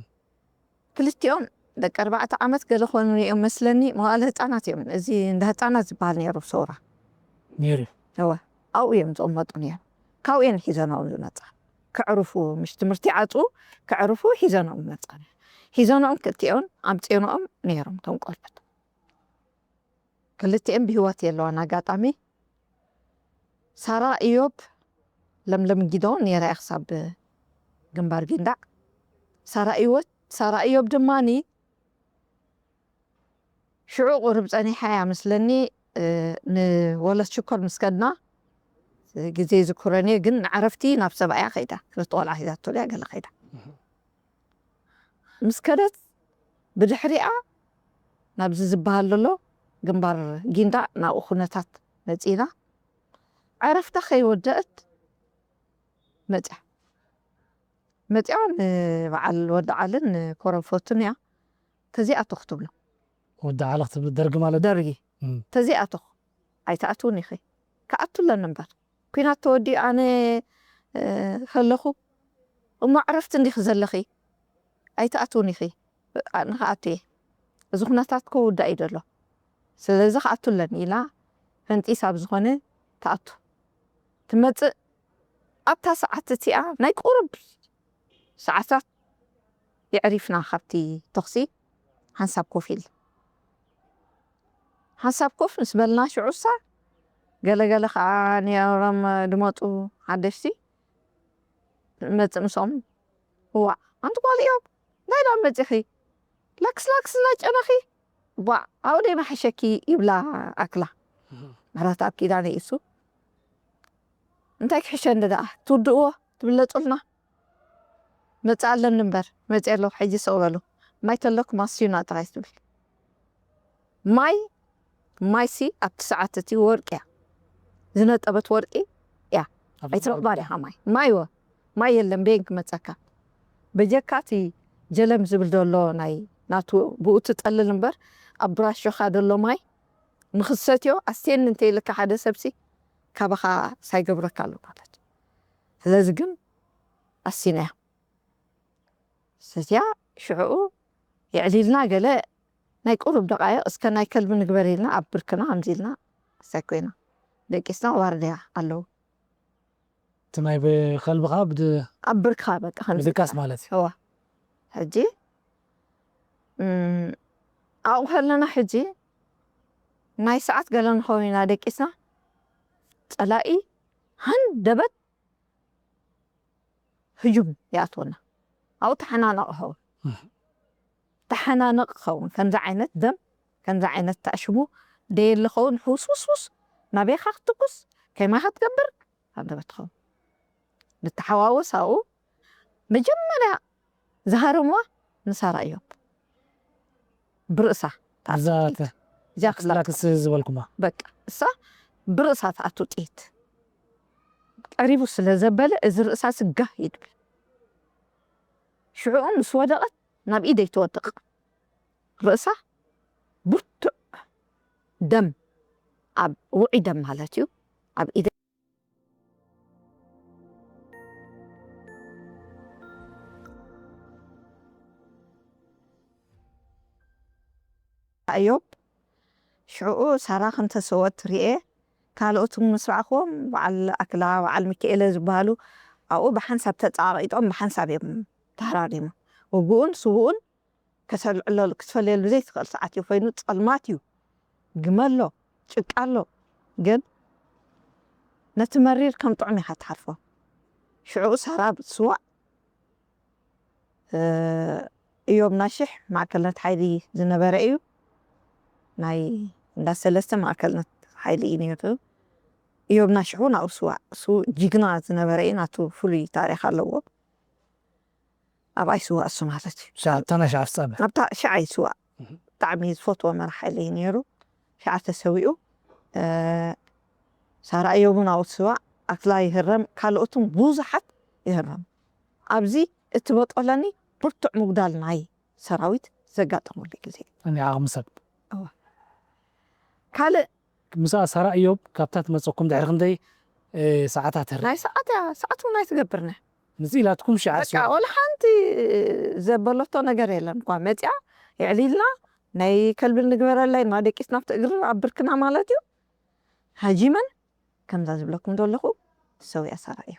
ክልቲኦም ደቂ ኣርባዕተ ዓመት ገለ ኮኑ እዮም መስለኒ፣ መዋእለ ህጻናት እዮም። እዚ እንዳ ህጻናት ዝበሃል ነይሩ ሰውራ። ነይሩ። እወ፣ ኣብኡ እዮም ዝቕመጡ ነይሩ። ካብኡ እየን ሒዘናኦም ዝመጻ። ከዕርፉ፣ ምሽ ትምህርቲ ይዓጽዉ፣ ከዕርፉ ሒዘናኦም ይመጻ። ሒዘናኦም ክልቲኦም ኣምጺኦናኦም ነይሮም፣ እቶም ቆልዑት። ክልቲኦም ብህይወት የለዋን። ኣጋጣሚ ሳራ እዮብ፣ ለምለም ጊዶ ነይራ እያ ክሳብ ግንባር ጊንዳዕ። ሳራ እዮብ፣ ሳራ እዮብ ድማኒ ሽዑ ቁሩብ ጸኒሓ እያ መስለኒ፣ እ፣ ንወለት ሽኮር ምስ ከድና፣ ግዜ ይዝክረን እየ፣ ግን ንዕረፍቲ ናብ ሰብኣያ ከይዳ፣ ክልተ ቆልዓ ሒዛቶ ድያ ገለ ከይዳ። ምስ ከደት ብድሕሪኣ ናብዚ ዝበሃል ዘሎ ግንባር ጊንዳዕ ናብኡ ኩነታት መጺና። ዕረፍታ ከይወደአት መጽያ። መጽያ ንበዓል ወዲ ዓልን ንኮረፎትን እያ። ተዚኣቶ ክትብሎ። ወዲ ዓሊ ክትብል ደርጊ ማለት? ደርጊ። እም። ተዚኣቶ። ኣይትኣትውን ኢኺ። ክኣቱ ኣለኒ እምበር። ኲናት ተወዲኡ ኣነ፣ እ፣ ከለኹ፣ እሞ ዕረፍቲ እንዲኺ ዘለኺ። ኣይትኣትውን ኢኺ። ኣነ ክኣቱ እየ። እዚ ኩነታት ክውዳእ እዩ ዘሎ። ስለዚ ክኣቱ ኣለኒ ኢላ ፈንጢሳ ብዝኾነ ትኣቱ። ትመጽእ ኣብታ ሰዓት እቲኣ ናይ ቁሩብ ሰዓታት የዕሪፍና ካብቲ ተኹሲ ሓንሳብ ኮፍ ኢልና። ሓንሳብ ኮፍ ምስ በልና ሽዑሳ ገለገለ ከዓ ነይሮም ድመፁ ሓደሽቲ መፅእ ምስኦም እዋዕ ኣንቲ ጓል እዮም እንታይ ዳ መፂኺ ላክስ ላክስ እናጨነኺ ቧዕ ኣብኡ ደይ መሓሸኪ ይብላ ኣክላ ምሕረት ኣብ ኪዳነ ይእሱ እንታይ ክሕሸኒ ደኣ ትውድእዎ ትብለጹልና መጽእ ኣለኒ እምበር መጽእ ኣለኹ ሕጂ ስቕ በሉ ማይ ተለኩም ኣስዩና ጥራይ ትብል ማይ ማይሲ ኣብቲ ሰዓት እቲ ወርቂ እያ ዝነጠበት ወርቂ እያ ኣይትረኽባን ኢኻ ማይ ማይ ወ ማይ የለን በየን ክመጸካ በጀካ እቲ ጀለም ዝብል ዘሎ ናይ ናቱ ብኡ ትጠልል እምበር ኣብ ብራሾኻ ዘሎ ማይ ንኽትሰትዮ ኣስቴኒ እንተይልካ ሓደ ሰብሲ ካባኻ ሳይገብረካ ኣሎ ማለት ስለዚ ግን ኣሲና እያ ሰትያ ሽዕኡ የዕሊልና ገለ ናይ ቁሩብ ደቃይቕ እስከ ናይ ከልቢ ንግበር ኢልና ኣብ ብርክና ኣምዚልና ሰኮይና ደቂስና ዋርድያ ኣለዉ እቲ ናይ ከልብኻ ኣብ ብርካ በቃ ከምዚ ድቃስ ማለት እዩ ሕጂ ኣብኡ ከለና ሕጂ ናይ ሰዓት ገለ ንኸውን ኢና ደቂስና ጸላኢ ሃንደበት ህጁም ይኣትወና ኣብኡ ተሓናነቕ ይኸውን ተሓናነቕ ይኸውን ከምዚ ዓይነት ደም ከምዚ ዓይነት ተኣሽሙ ደየለ ኸውን ሕውስውስውስ ናበይኻ ክትትኩስ ከይማኻ ትገብር ሃንደበት ይኸውን ንተሓዋወስ ኣብኡ መጀመርያ ዝሃረምዋ ንሳራ እዮም ብርእሳ እዛ ክላክስ ዝበልኩማ በቃ እሳ ብርእሳ ትኣቱ ጥይት ቀሪቡ ስለ ዘበለ እዚ ርእሳ ስጋህ ይድብል ሽዑኡ ምስ ወደቐት ናብ ኢደይ ትወድቕ ርእሳ ብርቱዕ ደም ኣብ ውዑይ ደም ማለት እዩ ኣብ ኢደ ኣዮብ ሽዕኡ ሳራ ከምተሰወት ርኤ ካልኦት ምስ ረኣኽዎም በዓል ኣክላ በዓል ሚካኤለ ዝበሃሉ ኣብኡ ብሓንሳብ ተፃቒጦም ብሓንሳብ እዮም ተሃራሪሞም ውግኡን ስውኡን ከተልዕለሉ ክትፈልየሉ ዘይትኽእል ሰዓት እዩ ኮይኑ ፀልማት እዩ ግመ ኣሎ ጭቃ ኣሎ ግን ነቲ መሪር ከም ጥዑም ኢኻ ትሓልፎ ሽዑ ሳራ ስዋእ እዮም ናሽሕ ማእከልነት ሓይሊ ዝነበረ እዩ ናይ እንዳ ሰለስተ ማእከልነት ሓይሊ እዩ ነይሩ እዮም ናሽሕ እውን ኣብኡ ስዋእ እሱ ጅግና ዝነበረ እዩ ናቱ ፍሉይ ታሪክ ኣለዎ ኣብኣይ ስዋእ እሱ ማለት እዩ። ሻ- ኣብታ ናይ ሸዓ ፍጻመ። ኣብታ ሸዓ እዩ ስዋእ። ብጣዕሚ ዝፈትዎ መራሒ ሓይሊ እዩ ነይሩ። ሸዓ ተሰዊኡ። እ፣ ሳራ እዮብ እውን ኣብኡ ስዋእ። ኣክላ ይህረም። ካልኦት እውን ብዙሓት ይህረሙ። ኣብዚ እቲ በጦለኒ ብርቱዕ ምጉዳል ናይ ሰራዊት ዘጋጠመሉ ግዜ። እኒ ዓቕሚ ሰብ ካልእ ምሳኣ ሳራ እዮብ ካብታ ትመፀኩም ድሕሪ ክንደይ ሰዓታት ህር ናይ ሰዓት እያ ሰዓት እውን ኣይትገብርነ ንዚ ኢላትኩም ሽዓ በቃ ወላ ሓንቲ ዘበለቶ ነገር የለን እኳ መፅያ የዕሊልና ናይ ከልብል ንግበረላይ እና ደቂስ ናብቲ እግሪ ኣብ ብርክና ማለት እዩ ሃጂመን ከምዛ ዝብለኩም ዘለኹ ሰውያ ሳራ እዩ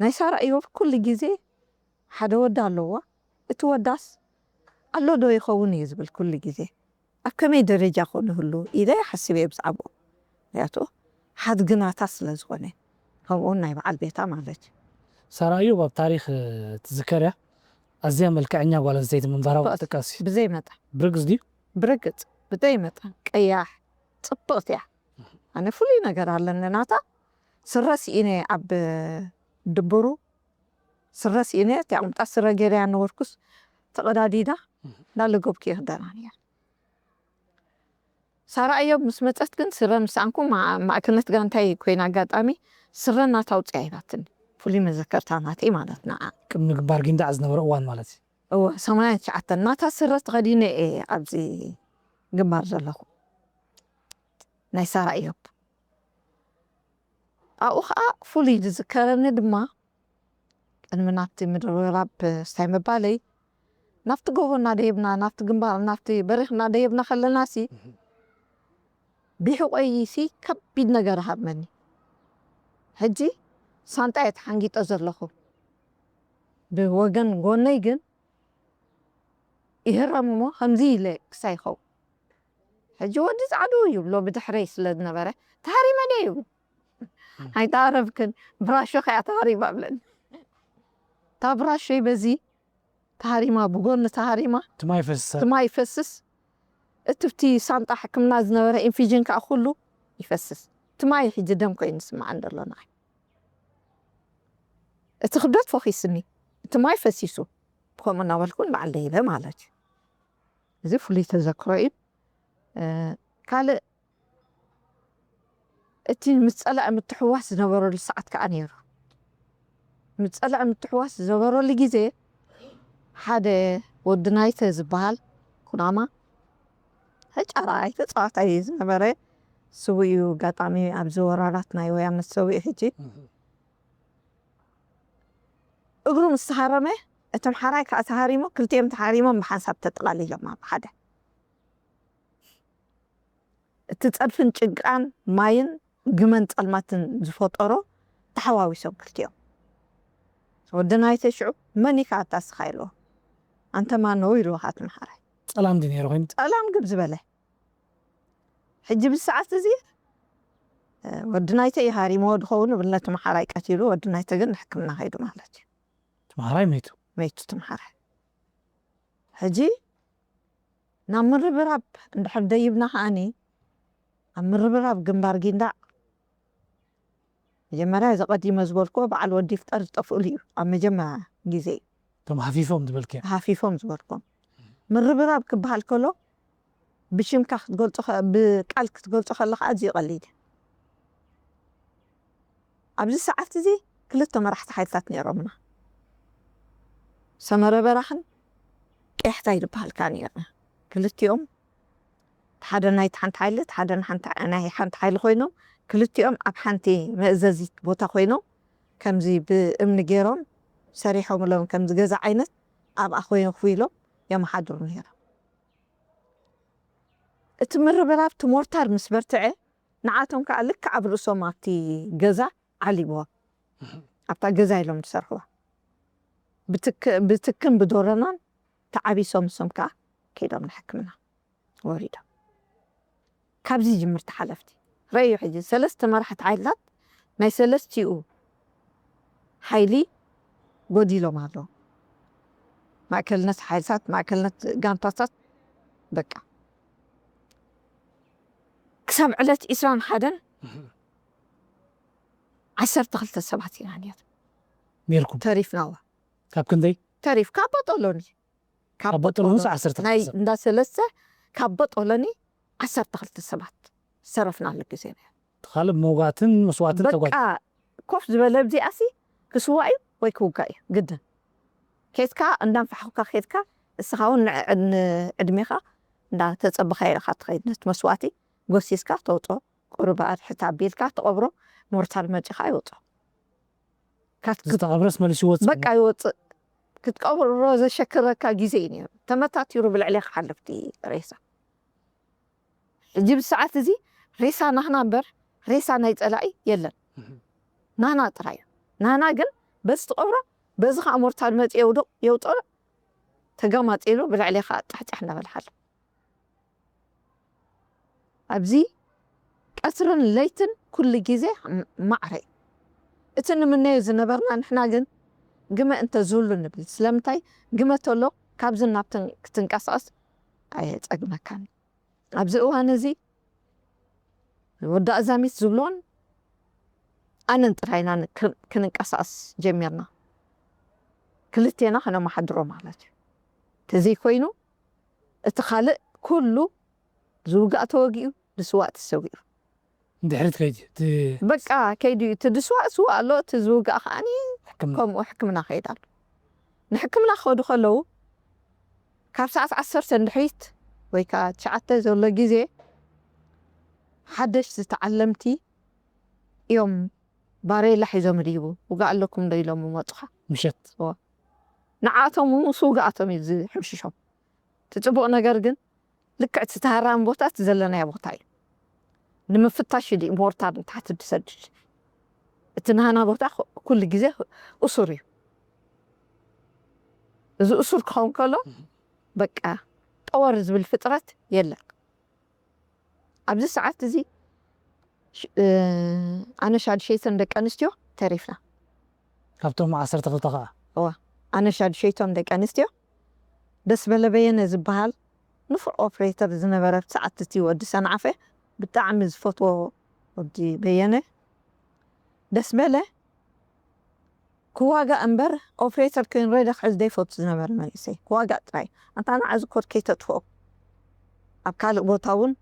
ናይ ሳራ እዩ ኩሉ ግዜ ሓደ ወዳ ኣለዋ እቲ ወዳስ ኣሎ ዶ ይኸውን እዩ ዝብል ኩሉ ግዜ ኣብ ከመይ ደረጃ ኮን ይህሉ ኢለ ሓስብ እየ ብዛዕባኡ ምክንያቱ ሓድግናታ ስለ ዝኾነ ከምኡውን ናይ በዓል ቤታ ማለት እዩ ሳራ እዮብ ኣብ ታሪክ ትዝከር እያ ኣዝያ መልክዐኛ ጓል ኣንስተይቲ ምንባራ እውን ትጥቀስ እዩ ብዘይ መጠን ብርግጽ ድዩ ብርግጽ ብዘይ መጠን ቀያሕ ጽብቕቲ እያ ኣነ ፍሉይ ነገር ኣለኒ ናታ ስረ ስኢነ ኣብ ድብሩ ስረ ስኢነ እቲኣ ቁምጣ ስረ ገይረያ ነበርኩስ ተቐዳዲዳ እንዳለገብኩ ይኽደና ነይረ ሳራ እዮብ ምስ መፀት ግን ስረ ምስ ኣንኩ ማእከልነት ጋንታይ ኮይና ኣጋጣሚ ስረ እናታውፅያ ይባትኒ ፍሉይ መዘከርታ ናተይ ማለት ንዓ ቅድሚ ግንባር ጊንዳዕ ዝነበረ እዋን ማለት እዩ እወ ሰማንያን ትሽዓተን ናታ ስረ ተኸዲነ እየ ኣብዚ ግንባር ዘለኹ ናይ ሳራ እዮብ ኣብኡ ከዓ ፍሉይ ዝዝከረኒ ድማ ቅድሚ ናብቲ ምድርብራብ ስታይ ምባለይ ናብቲ ጎቦ እናደየብና ናብቲ ግንባር ናብቲ በሪኽ እናደየብና ከለና ሲ ብሕቆይ ሲ ከቢድ ነገር ሃብመኒ ሕጂ ሳንጣ እየ ተሓንጊጠ ዘለኹ ብወገን ጎነይ ግን ይህረም እሞ ከምዚ ኢለ ክሳይ ይኸውን ሕጂ ወዲ ፃዕዱ ይብሎ ብድሕረይ ስለ ዝነበረ ተሃሪመ ደ ይብል ኣይተሃረብክን ብራሾ ከያ ተሃሪማ ብለኒ እታ ብራሾይ በዚ ተሃሪማ ብጎኒ ተሃሪማ ትማይ ፈስሰ ትማይ ይፈስስ እቲ ብቲ ሳንጣ ሕክምና ዝነበረ ኢንፊዥን ከዓ ኩሉ ይፈስስ ትማይ ሕጂ ደም ኮይኑ ዝስማዓን ዘሎ ንዓይ እቲ ክብደት ፈኺስኒ እቲ ማይ ፈሲሱ ከምኡ እናበልኩ ንበዓል ደይበ ማለት እዩ እዚ ፍሉይ ተዘክሮ እዩ ካልእ እቲ ምስ ፀላኢ ምትሕዋስ ዝነበረሉ ሰዓት ከዓ ነይሩ ምስ ፀላኢ ምትሕዋስ ዝነበረሉ ግዜ ሓደ ወዲ ናይተ ዝበሃል ኩናማ ተጫራይ ተፃዋታይ ዝነበረ ስውእ እዩ ኣጋጣሚ ኣብዚ ወራራት ናይ ወያነ ዝሰውእ ሕጂ እግሩ ምስ ተሃረመ እቲ ምሓራይ ከዓ ተሃሪሞ ክልቲኦም ተሃሪሞም ብሓንሳብ ተጠቓሊሎም ኣብ ሓደ እቲ ፀድፍን ጭቃን ማይን ግመን ፀልማትን ዝፈጠሮ ተሓዋዊሶም ክልቲኦም ወዲ ናይተ ሽዑ መን ኢካ ኣታ ስኻ ኢልዎ ኣንተ ማን ነው ኢልዎ ካት ምሓራይ ፀላም ድዩ ነይሩ ኮይኑ ፀላም ግብ ዝበለ ሕጂ ብሰዓት እዚ ወዲ ናይተ እዩ ሃሪምዎ ዝኸውን እብል ነቲ መሓራይ ቀቲሉ ወዲ ናይተ ግን ንሕክምና ከይዱ ማለት እዩ ተምሃራይ መይቱ መይቱ እቲ መሓራይ ሕጂ ናብ ምርብራብ እንድሕር ደይብና ከዓኒ ኣብ ምርብራብ ግንባር ጊንዳዕ መጀመርያ እዚ ቀዲመ ዝበልክዎ በዓል ወዲ ይፍጠር ዝጠፍእሉ እዩ ኣብ መጀመርያ ግዜ እዩ እቶም ሃፊፎም ዝበልክዮ ሃፊፎም ዝበልኩም ምርብራብ ክበሃል ከሎ ብሽምካ ክትገልፆ ከ- ብቃል ክትገልፆ ከለካ ኣዝዩ ቀሊል እዩ ኣብዚ ሰዓት እዚ ክልተ መራሕቲ ሓይልታት ነይሮምና ሰመረ በራኽን ቀያሕታይ ዝበሃል ከዓ ነይርና ክልቲኦም ሓደ ናይ ሓንቲ ሓይሊ ሓደ ናይ ሓንቲ ሓይሊ ኮይኖም ክልቲኦም ኣብ ሓንቲ መእዘዚት ቦታ ኮይኖም ከምዚ ብእምኒ ገይሮም ሰሪሖምሎም ከምዚ ገዛ ዓይነት ኣብኣ ኮይኖም ክፍ ኢሎም የመሓድሩ ነይሮም እቲ ምርብራብ እቲ ሞርታር ምስ በርትዐ ንዓቶም ከዓ ልክዕ ኣብ ርእሶም ኣብቲ ገዛ ዓሊብዎም ኣብታ ገዛ ኢሎም ዝሰርሕዋ ብትክን ብዶረናን ተዓቢሶም እሶም ከዓ ከይዶም ንሕክምና ወሪዶም። ካብዚ ይጅምር ተሓለፍቲ ረእዩ ሕጂ ሰለስተ መራሕቲ ሓይልታት ናይ ሰለስቲኡ ሓይሊ ጎዲሎም ኣለዉ። ማእከልነት ሓይልታት፣ ማእከልነት ጋንታታት በቃ ክሳብ ዕለት ዒስራን ሓደን ዓሰርተ ክልተ ሰባት ኢና ነይርና ነይርኩም ተሪፍናዋ። ካብ ክንደይ ተሪፍ ካብ ቦጦሎኒ ካብ ቦጦሎኒ ዓሰርተ ክልተ ናይ ሰብ። እንዳ ሰለስተ ካብ ቦጦሎኒ ዓሰርተ ክልተ ሰባት ዝተረፍናሉ ግዜ ነይሩ። ካልእ መውጋትን መስዋእትን ተጓ በቃ ኮፍ ዝበለ ኣብዚኣ ሲ ክስዋእ እዩ ወይ ክውጋእ እዩ ግድን። ኬድካ እንዳንፋሕኩካ ኬድካ እስኻ እውን ንዕድሜኻ እንዳተጸበኻ ኢኻ ትኸይድ። ነቲ መስዋእቲ ጎሲስካ ተውፅኦ። ቁሩብ ኣድሕት ኣቢልካ ትቐብሮ። ሞርታል መፂኻ ይወፅኦ። ዝተቐብረስ መሊሱ ይወፅእ። በቃ ይወፅእ። ክትቀብሮ ዘሸክረካ ግዜ እዩ ነይሩ። ተመታቲሩ ብልዕሌ ክሓልፍ እቲ ሬሳ። ሕጂ ብሰዓት እዚ ሬሳ ናህና እምበር ሬሳ ናይ ፀላኢ የለን። ናህና ጥራይ እዩ። ናህና ግን በዚ ትቐብሮ፣ በዚ ከዓ ሞርታል መፂ የውድቕ የውጥኦ። ተጋማፂሉ ብልዕሌኻ ጫሕጫሕ እናበልሓሉ። ኣብዚ ቀትርን ለይትን ኩሉ ግዜ ማዕረ እዩ። እቲ ንምነዮ ዝነበርና ንሕና ግን ግመ እንተዝህሉ ንብል። ስለምንታይ? ግመ ተሎ ካብዚ ናብትን ክትንቀሳቐስ ኣየጸግመካን። ኣብዚ እዋን እዚ ወዲ ኣዛሚት ዝብሎን ኣነን ጥራይና ክንንቀሳቐስ ጀሚርና። ክልቴና ከነመሓድሮ ማለት እዩ። ተዘይኮይኑ እቲ ካልእ ኩሉ ዝውጋእ ተወጊኡ፣ ዝስዋእ ተሰዊኡ። ድሕሪት ከይድ በቃ ከይዱ እዩ። እቲ ዝስዋእ ስዋእ ኣሎ፣ እቲ ዝውጋእ ከዓኒ ከምኡ ሕክምና ከይድ ኣሎ። ንሕክምና ክኸዱ ከለዉ ካብ ሰዓት ዓሰርተ ንድሕሪት ወይ ከዓ ትሽዓተ ዘሎ ግዜ ሓደሽቲ ተዓለምቲ እዮም ባሬላ ሒዞም ድይቡ ውጋእ ኣለኩም ዶ ኢሎም መፁኻ። ምሸት ንዓቶም ምስ ውጋኣቶም እዩ ዝሕምሽሾም። እቲ ፅቡቕ ነገር ግን ልክዕ እቲ ተሃራሚ ቦታ እቲ ዘለናዮ ቦታ እዩ። ንምፍታሽ ኢሉ እዩ ሞርታር ንታሕቲ ዝሰድድ። እቲ ናህና ቦታ ኩሉ ግዜ እሱር እዩ። እዚ እሱር ክኸውን ከሎ በቃ ጠወር ዝብል ፍጥረት የለን። ኣብዚ ሰዓት እዚ ኣነ ሻድሸይተን ደቂ ኣንስትዮ ተሪፍና። ካብቶም ዓሰርተ ክልተ ከዓ ኣነ ሻድሸይቶም ደቂ ኣንስትዮ ደስ በለ በየነ ዝበሃል ንፉዕ ኦፕሬተር ዝነበረ ሰዓት እቲ ወዲ ሰንዓፈ ብጣዕሚ ዝፈትዎ ወዲ በየነ ደስ በለ ክዋጋእ እምበር ኦፕሬተር ኮይኑ ሬዳ ክሕዝ ዘይፈቱ ዝነበረ መንእሰይ ክዋጋእ ጥራይ። ኣንታ ንዓ እዚ ኮድ ከይተጥፍኦ ኣብ ካልእ ቦታ እውን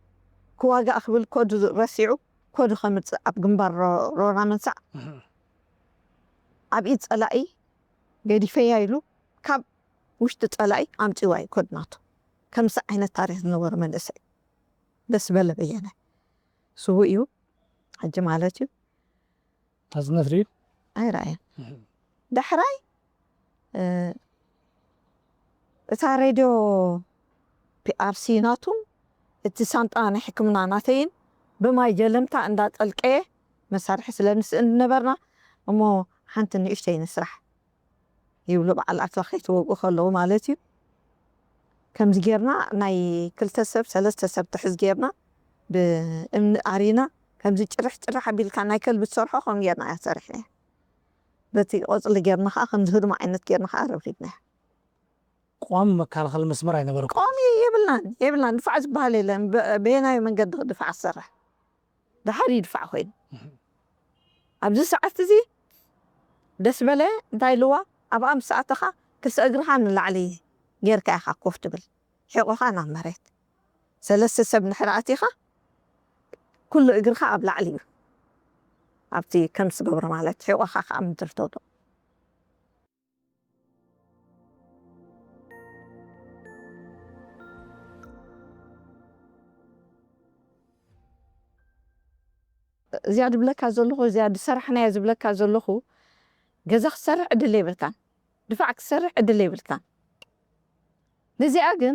ክዋጋእ ክብል ኮድ ረሲዑ ኮድ ከምፅእ ኣብ ግንባር ሮራ መንሳዕ ኣብ ኢድ ፀላኢ ገዲፈያ ኢሉ ካብ ውሽጢ ፀላኢ ኣምፂዋ እዩ ኮድ ናቱ። ከምዚ ዓይነት ታሪክ ዝነበሮ መንእሰይ ደስ በለ በየነ ስውእ እዩ ሕጂ ማለት እዩ። ናጽነት ርእዩ ኣይረኣየን። ዳሕራይ እታ ሬድዮ ፒኣርሲ ናቱን እቲ ሳንጣ ናይ ሕክምና ናተይን ብማይ ጀለምታ እንዳጠልቀየ መሳርሒ ስለ ንስእን ነበርና እሞ ሓንቲ ንእሽተይ ንስራሕ ይብሉ በዓል ኣትላ ከይተወግኡ ከለዉ ማለት እዩ። ከምዚ ጌርና ናይ ክልተ ሰብ ሰለስተ ሰብ ትሕዝ ጌርና ብእምኒ ኣሪና ከምዚ ጭርሕ ጭርሕ ኣቢልካ ናይ ከልቢ ትሰርሖ ከም ጌርና እያ ሰሪሕና። በቲ ቆፅሊ ጌርና ከዓ ከምዚ ህድሞ ዓይነት ጌርና ከዓ ረብሪብና። ቋሚ መከላኸሊ መስመር ኣይነበረኩም? ቆሚ የብልናን የብልናን። ድፋዕ ዝበሃል የለን። በየናይ መንገዲ ድፋዕ ዝሰርሕ ድሓር ይድፋዕ ኮይኑ ኣብዚ ሰዓት እዚ ደስ በለ እንታይ ኢልዋ ኣብኣ ምስ ኣተኻ ክልተ እግርኻ ንላዕሊ ጌርካ ኢኻ ኮፍ ትብል ሕቆኻ ናብ መሬት ሰለስተ ሰብ ንድሕር ኣቲኻ ኩሉ እግርኻ ኣብ ላዕሊ እዩ ኣብቲ ከም ዝገብሮ ማለት ሕቆኻ ከዓ ምድሪ ተውድቕ እዚኣ ድብለካ ዘለኹ እዚኣ ድሰራሕናያ ዝብለካ ዘለኹ ገዛ ክትሰርሕ ዕድል የብልካን ድፋዕ ክትሰርሕ ዕድል የብልካን ነዚኣ ግን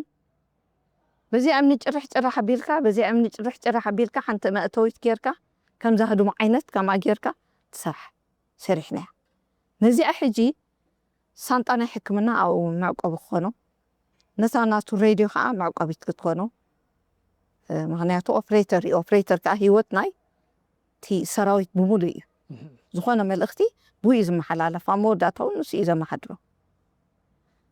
በዚኣ እምኒ ጭርሕ ጭራሕ ኣቢልካ በዚኣ እምኒ ጭርሕ ጭራሕ ኣቢልካ ሓንቲ መእተዊት ጌርካ ከምዛ ህድሞ ዓይነት ከምኣ ጌርካ ትሰርሕ ሰሪሕናያ ነዚኣ ሕጂ ሳንጣ ናይ ሕክምና ኣብኡ መዕቆቢ ክኾኖ ነታ ናቱ ሬድዮ ከዓ መዕቆቢት ክትኮኖ ምክንያቱ ኦፕሬተር እዩ ኦፕሬተር ከዓ ህይወት ናይ እቲ ሰራዊት ብምሉእ እዩ ዝኾነ መልእኽቲ ብኡ እዩ ዝመሓላለፍ ኣብ መወዳእታ እውን ንሱ እዩ ዘመሓድሮ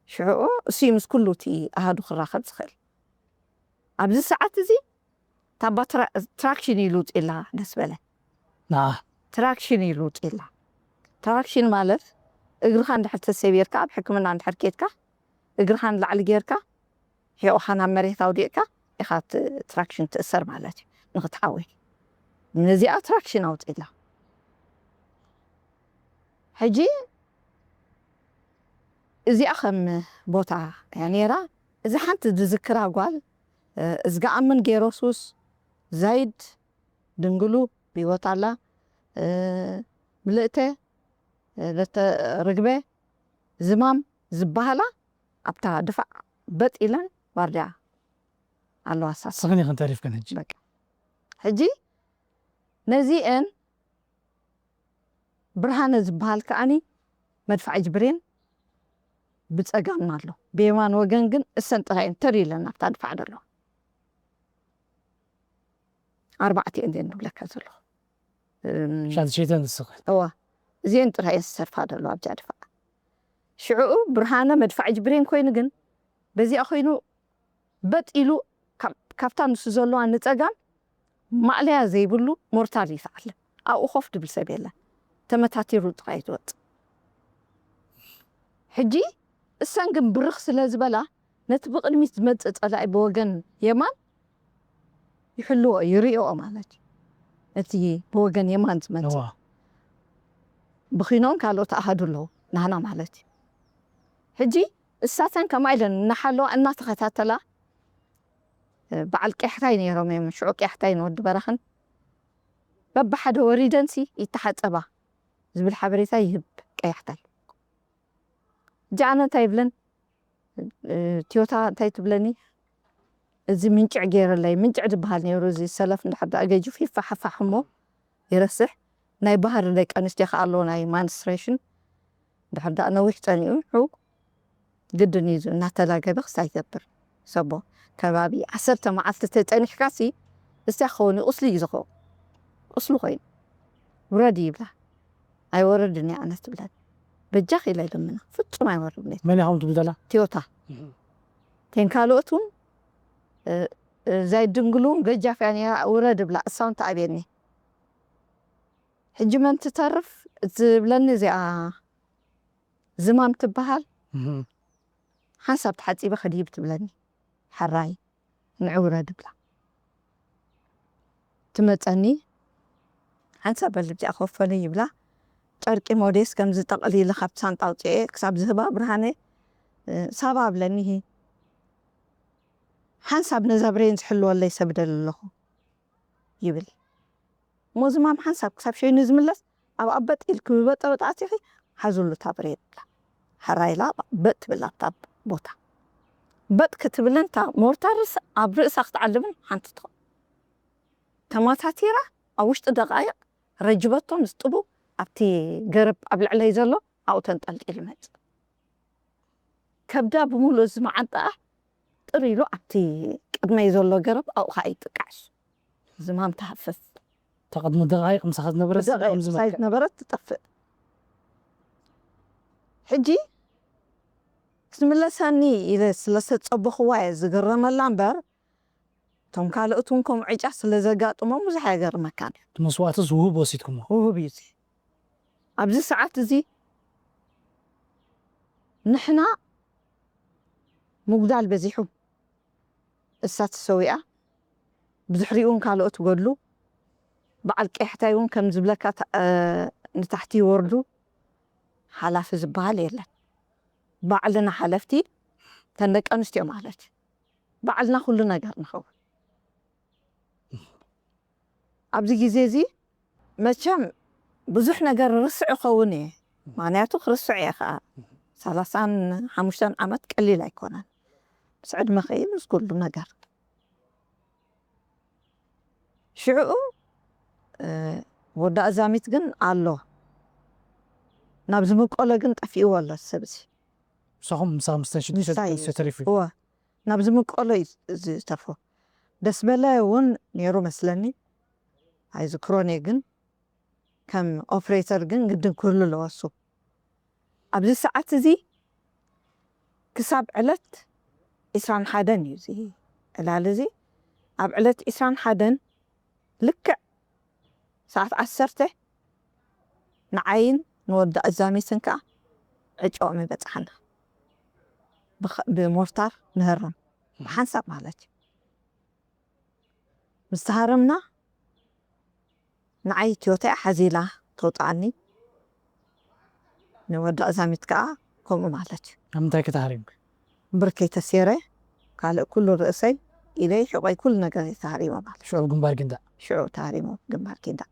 ሽዑ እሱ እዩ ምስ ኩሉ እቲ ኣሃዱ ክራኸብ ዝኽእል ኣብዚ ሰዓት እዚ ታባ ትራክሽን እዩ ልውጢላ ደስ በለ ንዓ ትራክሽን እዩ ልውጢላ ትራክሽን ማለት እግርኻ እንድሕር ተሰቢርካ ኣብ ሕክምና እንድሕር ኬድካ እግርኻ ንላዕሊ ጌርካ ሒቑኻ ናብ መሬት ኣውዲቕካ ኢኻ ትራክሽን ትእሰር ማለት እዩ ንክትሓወይ ነዚኣ ትራክሽን ኣውፂላ ሕጂ እዚኣ ከም ቦታ እያ ነይራ እዚ ሓንቲ ዝዝክራ ጓል፣ እ፣ እዝጋኣምን ጌሮሱስ፣ ዛይድ ድንግሉ ብህይወት ኣላ፣ እ፣ ምልእተ፣ እ፣ ለተ ርግበ፣ ዝማም ዝበሃላ ኣብታ ድፋዕ በጥ ኢለን ዋርድያ ኣለዋ። ሳስ ስኽን ይኽን ተሪፍክን ሕጂ። በቃ ሕጂ ነዚአን ብርሃነ ዝበሃል ከዓኒ መድፋዕ ጅብሬን ብጸጋምና ኣሎ። ብየማን ወገን ግን እሰን ጥራይ እየን ተር ኢለን ኣብታ ድፋዕ ዘለዋ። ኣርባዕተ እየን እዚአን ዝብለካ ዘለኹ። እም፣ ሻንሸይተን ዝስኽን። እዋ፣ እዚአን ጥራይ እየን ዝሰርፋ ዘለዋ ኣብዛ ድፋዕ። ሽዕኡ ብርሃነ መድፋዕ ጅብሬን ኮይኑ ግን በዚኣ ኮይኑ በጥ ኢሉ ካብ-፣ ካብታ ንሱ ዘለዋ ንጸጋም ማእለያ ዘይብሉ ሞርታር ይትዓልም። ኣብኡ ኮፍ ድብል ሰብ የለን። ተመታቲሩ ጥራይ ትወጽእ። ሕጂ እሰን ግን ብርኽ ስለ ዝበላ ነቲ ብቕድሚት ዝመጽእ ጸላኢ ብወገን የማን ይሕልዎ፣ ይርእዮ ማለት እዩ። እቲ ብወገን የማን ዝመጽእ እዋ። ብኺኖም ካልኦት ኣሃዱ ኣለዉ፣ ናህና ማለት እዩ። ሕጂ እሳተን ከምኣ ኢለን እናሓለዋ እናተኸታተላ፣ እ፣ በዓል ቅያሕታይ ነይሮም እዮም። ሽዑ ቅያሕታይን ወዲ በራኽን በብሓደ ወሪደንሲ ይተሓጸባ ዝብል ሓበሬታ ይህብ ቅያሕታይ። ጃነ እንታይ ይብለን? እ፣ ቲዮታ እንታይ ትብለኒ? እዚ ምንጭዕ ገይረለይ፣ ምንጭዕ ዝበሃል ነይሩ። እዚ ሰለፍ እንድሕር ደኣ ገጅፍ ይፋሓፋሕ እሞ ይረስሕ። ናይ ባህሪ ደቂ ኣንስትዮ ከኣ ኣለዎ፣ ናይ ማንስትሬሽን። እንድሕር ደኣ ነዊሕ ጸኒኡ፣ ሕው ግድን እዩ፣ እናተላገበ ክሳይ ይገብር። ሰቦ ከባቢ ዓሰርተ መዓልቲ ተጸኒሕካሲ፣ እስቲያ ክኸውን እዩ፣ ቁስሊ እዩ ዝኸውን። ቁስሊ ኮይኑ፣ ውረድ ይብላ። ኣይወርድን እየ ኣነ ትብለኒ። በጃኺ ኢለ ይልምና። ፍጹም ኣይወርድን እየ። መን ኢኹም ትብል ዘላ? ቲዮታ። ቴን ካልኦት እውን፣ እ፣ እ፣ ዛይ ድንግል እውን ገጃፍ እያ ነይራ፣ ውረድ እብላ፣ እሳ እውን ትኣብየኒ። ሕጂ መን ትተርፍ ዝብለኒ እዚኣ ዝማም ትበሃል። እህ። ሓንሳብ ተሓጺበ ክድይብ ትብለኒ። ሕራይ ንዑ ውረድ እብላ። ትመጸኒ፣ ሓንሳብ በሊ ብዚኣ ኮፈሊ ይብላ። ጨርቂ ሞዴስ ከምዚ ጠቕሊለ ካብ ሳንጣ ኣውጽኤ ክሳብ ዝህባ ብርሃነ፣ እ፣ ሳባ ኣብለኒ። ሓንሳብ ነዛ ብሬን ዝሕልወለይ ሰብ ደሊ ኣለኹ ይብል። እሞ ዝማም ሓንሳብ ክሳብ ሸይኑ ዝምለስ ኣብ ኣበጥ ኢልኪ ብበጠበጥ ኣቲኺ ሓዙሉ እታ ብሬን እብላ። ሕራይ ኢላ በጥ ትብል ኣብታ ቦታ። በጥ ክትብልን እታ ሞርታርስ ኣብ ርእሳ ክትዓልምን ሓንቲ ትኾን። ተማታቲራ ኣብ ውሽጢ ደቃይቕ ረጅበቶ ምስ ጥቡ ኣብቲ ገረብ ኣብ ልዕለይ ዘሎ ኣብኡ ተንጠልጢሉ መጽእ። ከብዳ ብምሉእ እዚ መዓንጣኣ ጥር ኢሉ ኣብቲ ቅድመይ ዘሎ ገረብ ኣብኡ ኸኣ ይጥቃዕ። ዝማም ትሃፍፍ። እታ ቅድሚ ደቃይቕ ምሳኻ ዝነበረት ብደቂቕ ከምዚ ምሳይ መልክዕ። ዝነበረት ትጠፍእ። ሕጂ ክትምለሰኒ ኢለ ስለ ዝተጸበኽዋ እየ ዝግረመላ እምበር፣ እቶም ካልኦት እውን ከምኡ ዕጫ ስለ ዘጋጥሞም ብዙሕ ኣየገርመካን እዩ። እቲ መስዋእትስ ውሁብ ወሲድኩሞ? ውሁብ እዩ እዚ። ኣብዚ ሰዓት እዚ ንሕና ምጉዳል በዚሑ። እሳ ተሰዊኣ፣ ብድሕሪኡ እውን ካልኦት ይጎድሉ። በዓል ቀያሕታይ እውን ከም ዝብለካ ታ-፣ እ፣ ንታሕቲ ይወርዱ። ሓላፊ ዝበሃል የለን። ባዕልና ሓለፍቲ፣ እተን ደቂ ኣንስትዮ ማለት፣ ባዕልና ኩሉ ነገር ንኸውን። ኣብዚ ግዜ እዚ መቸም ብዙሕ ነገር ርስዕ ይኸውን እየ። ምኽንያቱ ክርስዕ እየ ኸዓ። ሰላሳን ሓሙሽተን ዓመት ቀሊል ኣይኮነን። ምስ ዕድመ ኸይድ ምስ ኩሉ ነገር። ሽዕኡ፣ እ፣ ወዲ ኣዛሚት ግን ኣሎ። ናብ ዝምቀሎ ግን ጠፊእዎ ኣሎ ሰብ እዚ። ምሳኹም፣ ምሳኹም ምስተን ሽዱሽተ ምሳይ ደቂ ኣንስትዮ ተሪፉ እዩ። እወ፣ ናብ ዝምቀሎ እዩ ዝተርፎ። ደስ በለ እውን ነይሩ መስለኒ። ኣይዝክሮን እየ ግን ከም ኦፕሬተር ግን ግድን ክህሉ ኣለዎ እሱ። ኣብዚ ሰዓት እዚ ክሳብ ዕለት ዒስራን ሓደን እዩ እዚ ዕላል እዚ። ኣብ ዕለት ዒስራን ሓደን ልክዕ ሰዓት ዓሰርተ ንዓይን ንወዲ ኣዛሚትን ከኣ ዕጫኦም ይበጽሓና። ብኸ-፣ ብሞርታር ንህረም። ብሓንሳብ ማለት እዩ። ምስ ተሃረምና ንዓይ ቲዮታ እያ ሓዚላ ተውጽኣኒ። ንወዲ ኣዛሚት ከኣ ከምኡ ማለት እዩ። ኣብ ምንታይ ከተሃሪምኪ? ብርከይ ተሴረ ካልእ ኩሉ ርእሰይ፣ ኢደይ፣ ሕቖይ፣ ኩሉ ነገር ተሃሪሙ ማለት። ሽዑ ግንባር ጊንዳዕ። ሽዑ ተሃሪሙ ግንባር ጊንዳዕ።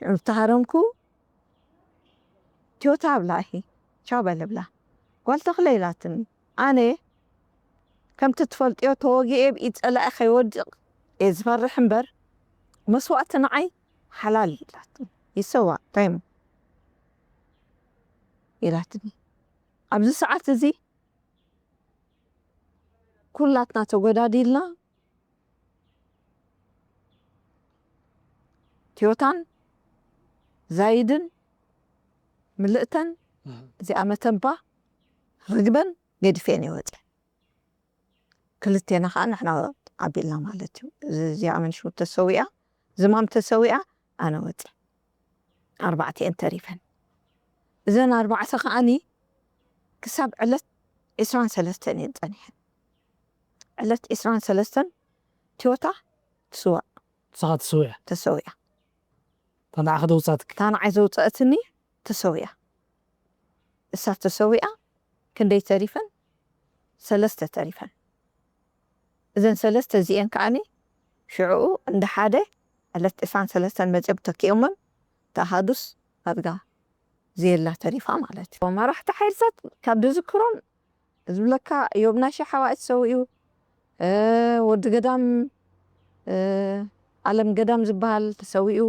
ሽዑ ተሃረምኩ። ቲዮታ ኣብላ፣ እሂ ቻው በል ብላ። ጓል ተኽለ ኢላትኒ። ኣነ ከምቲ ትፈልጥዮ ተወጊኤ ብኢድ ጸላኢ ከይወድቕ እየ ዝፈርሕ እምበር፣ መስዋእቲ ንዓይ ሓላል ኢላትኒ። ይሰዋእ፣ እንታይ እሞ ኢላትኒ። ኣብዚ ሰዓት እዚ ኩላትና ተጎዳዲልና፣ ቲዮታን ዛይድን ምልእተን፣ እዚኣ መተንባ ርግበን ገዲፈን እየ ወፅየ። ክልቴና ከዓ ንሕና ኣቢልና ማለት እዩ። እዚ- እዚኣ መንሽውት ተሰዊኣ፣ ዝማም ተሰዊኣ፣ ኣነ ወፅየ። ኣርባዕተ እየን ተሪፈን። እዘን ኣርባዕተ ከዓኒ ክሳብ ዕለት ዕስራን ሰለስተን እየን ፀኒሐን። ዕለት ዕስራን ሰለስተን ቲዮታ ትስዋእ ንስኻ ትስውያ። ተሰዊኣ። እታ ንዓኻ ዘውፃትኪ። እታ ንዓይ ዘውፀአትኒ ተሰዊኣ። እሳ ተሰዊኣ ክንደይ ተሪፈን? ሰለስተ ተሪፈን። እዘን ሰለስተ እዚኤን ከዓኒ ሽዕኡ እንደ ሓደ ዕለት ዕስራን ሰለስተን መፅኦም ተኪኦመን፣ ተኣሃዱስ ኣድጋ ዘየላ ተሪፋ ማለት እዩ። መራሕቲ ሓይልታት ካብ ዝዝክሮም ዝብለካ፣ ዮብናሽ ሓዋይ ተሰዊኡ፣ እ፣ ወዲ ገዳም፣ እ፣ ኣለም ገዳም ዝበሃል ተሰዊኡ፣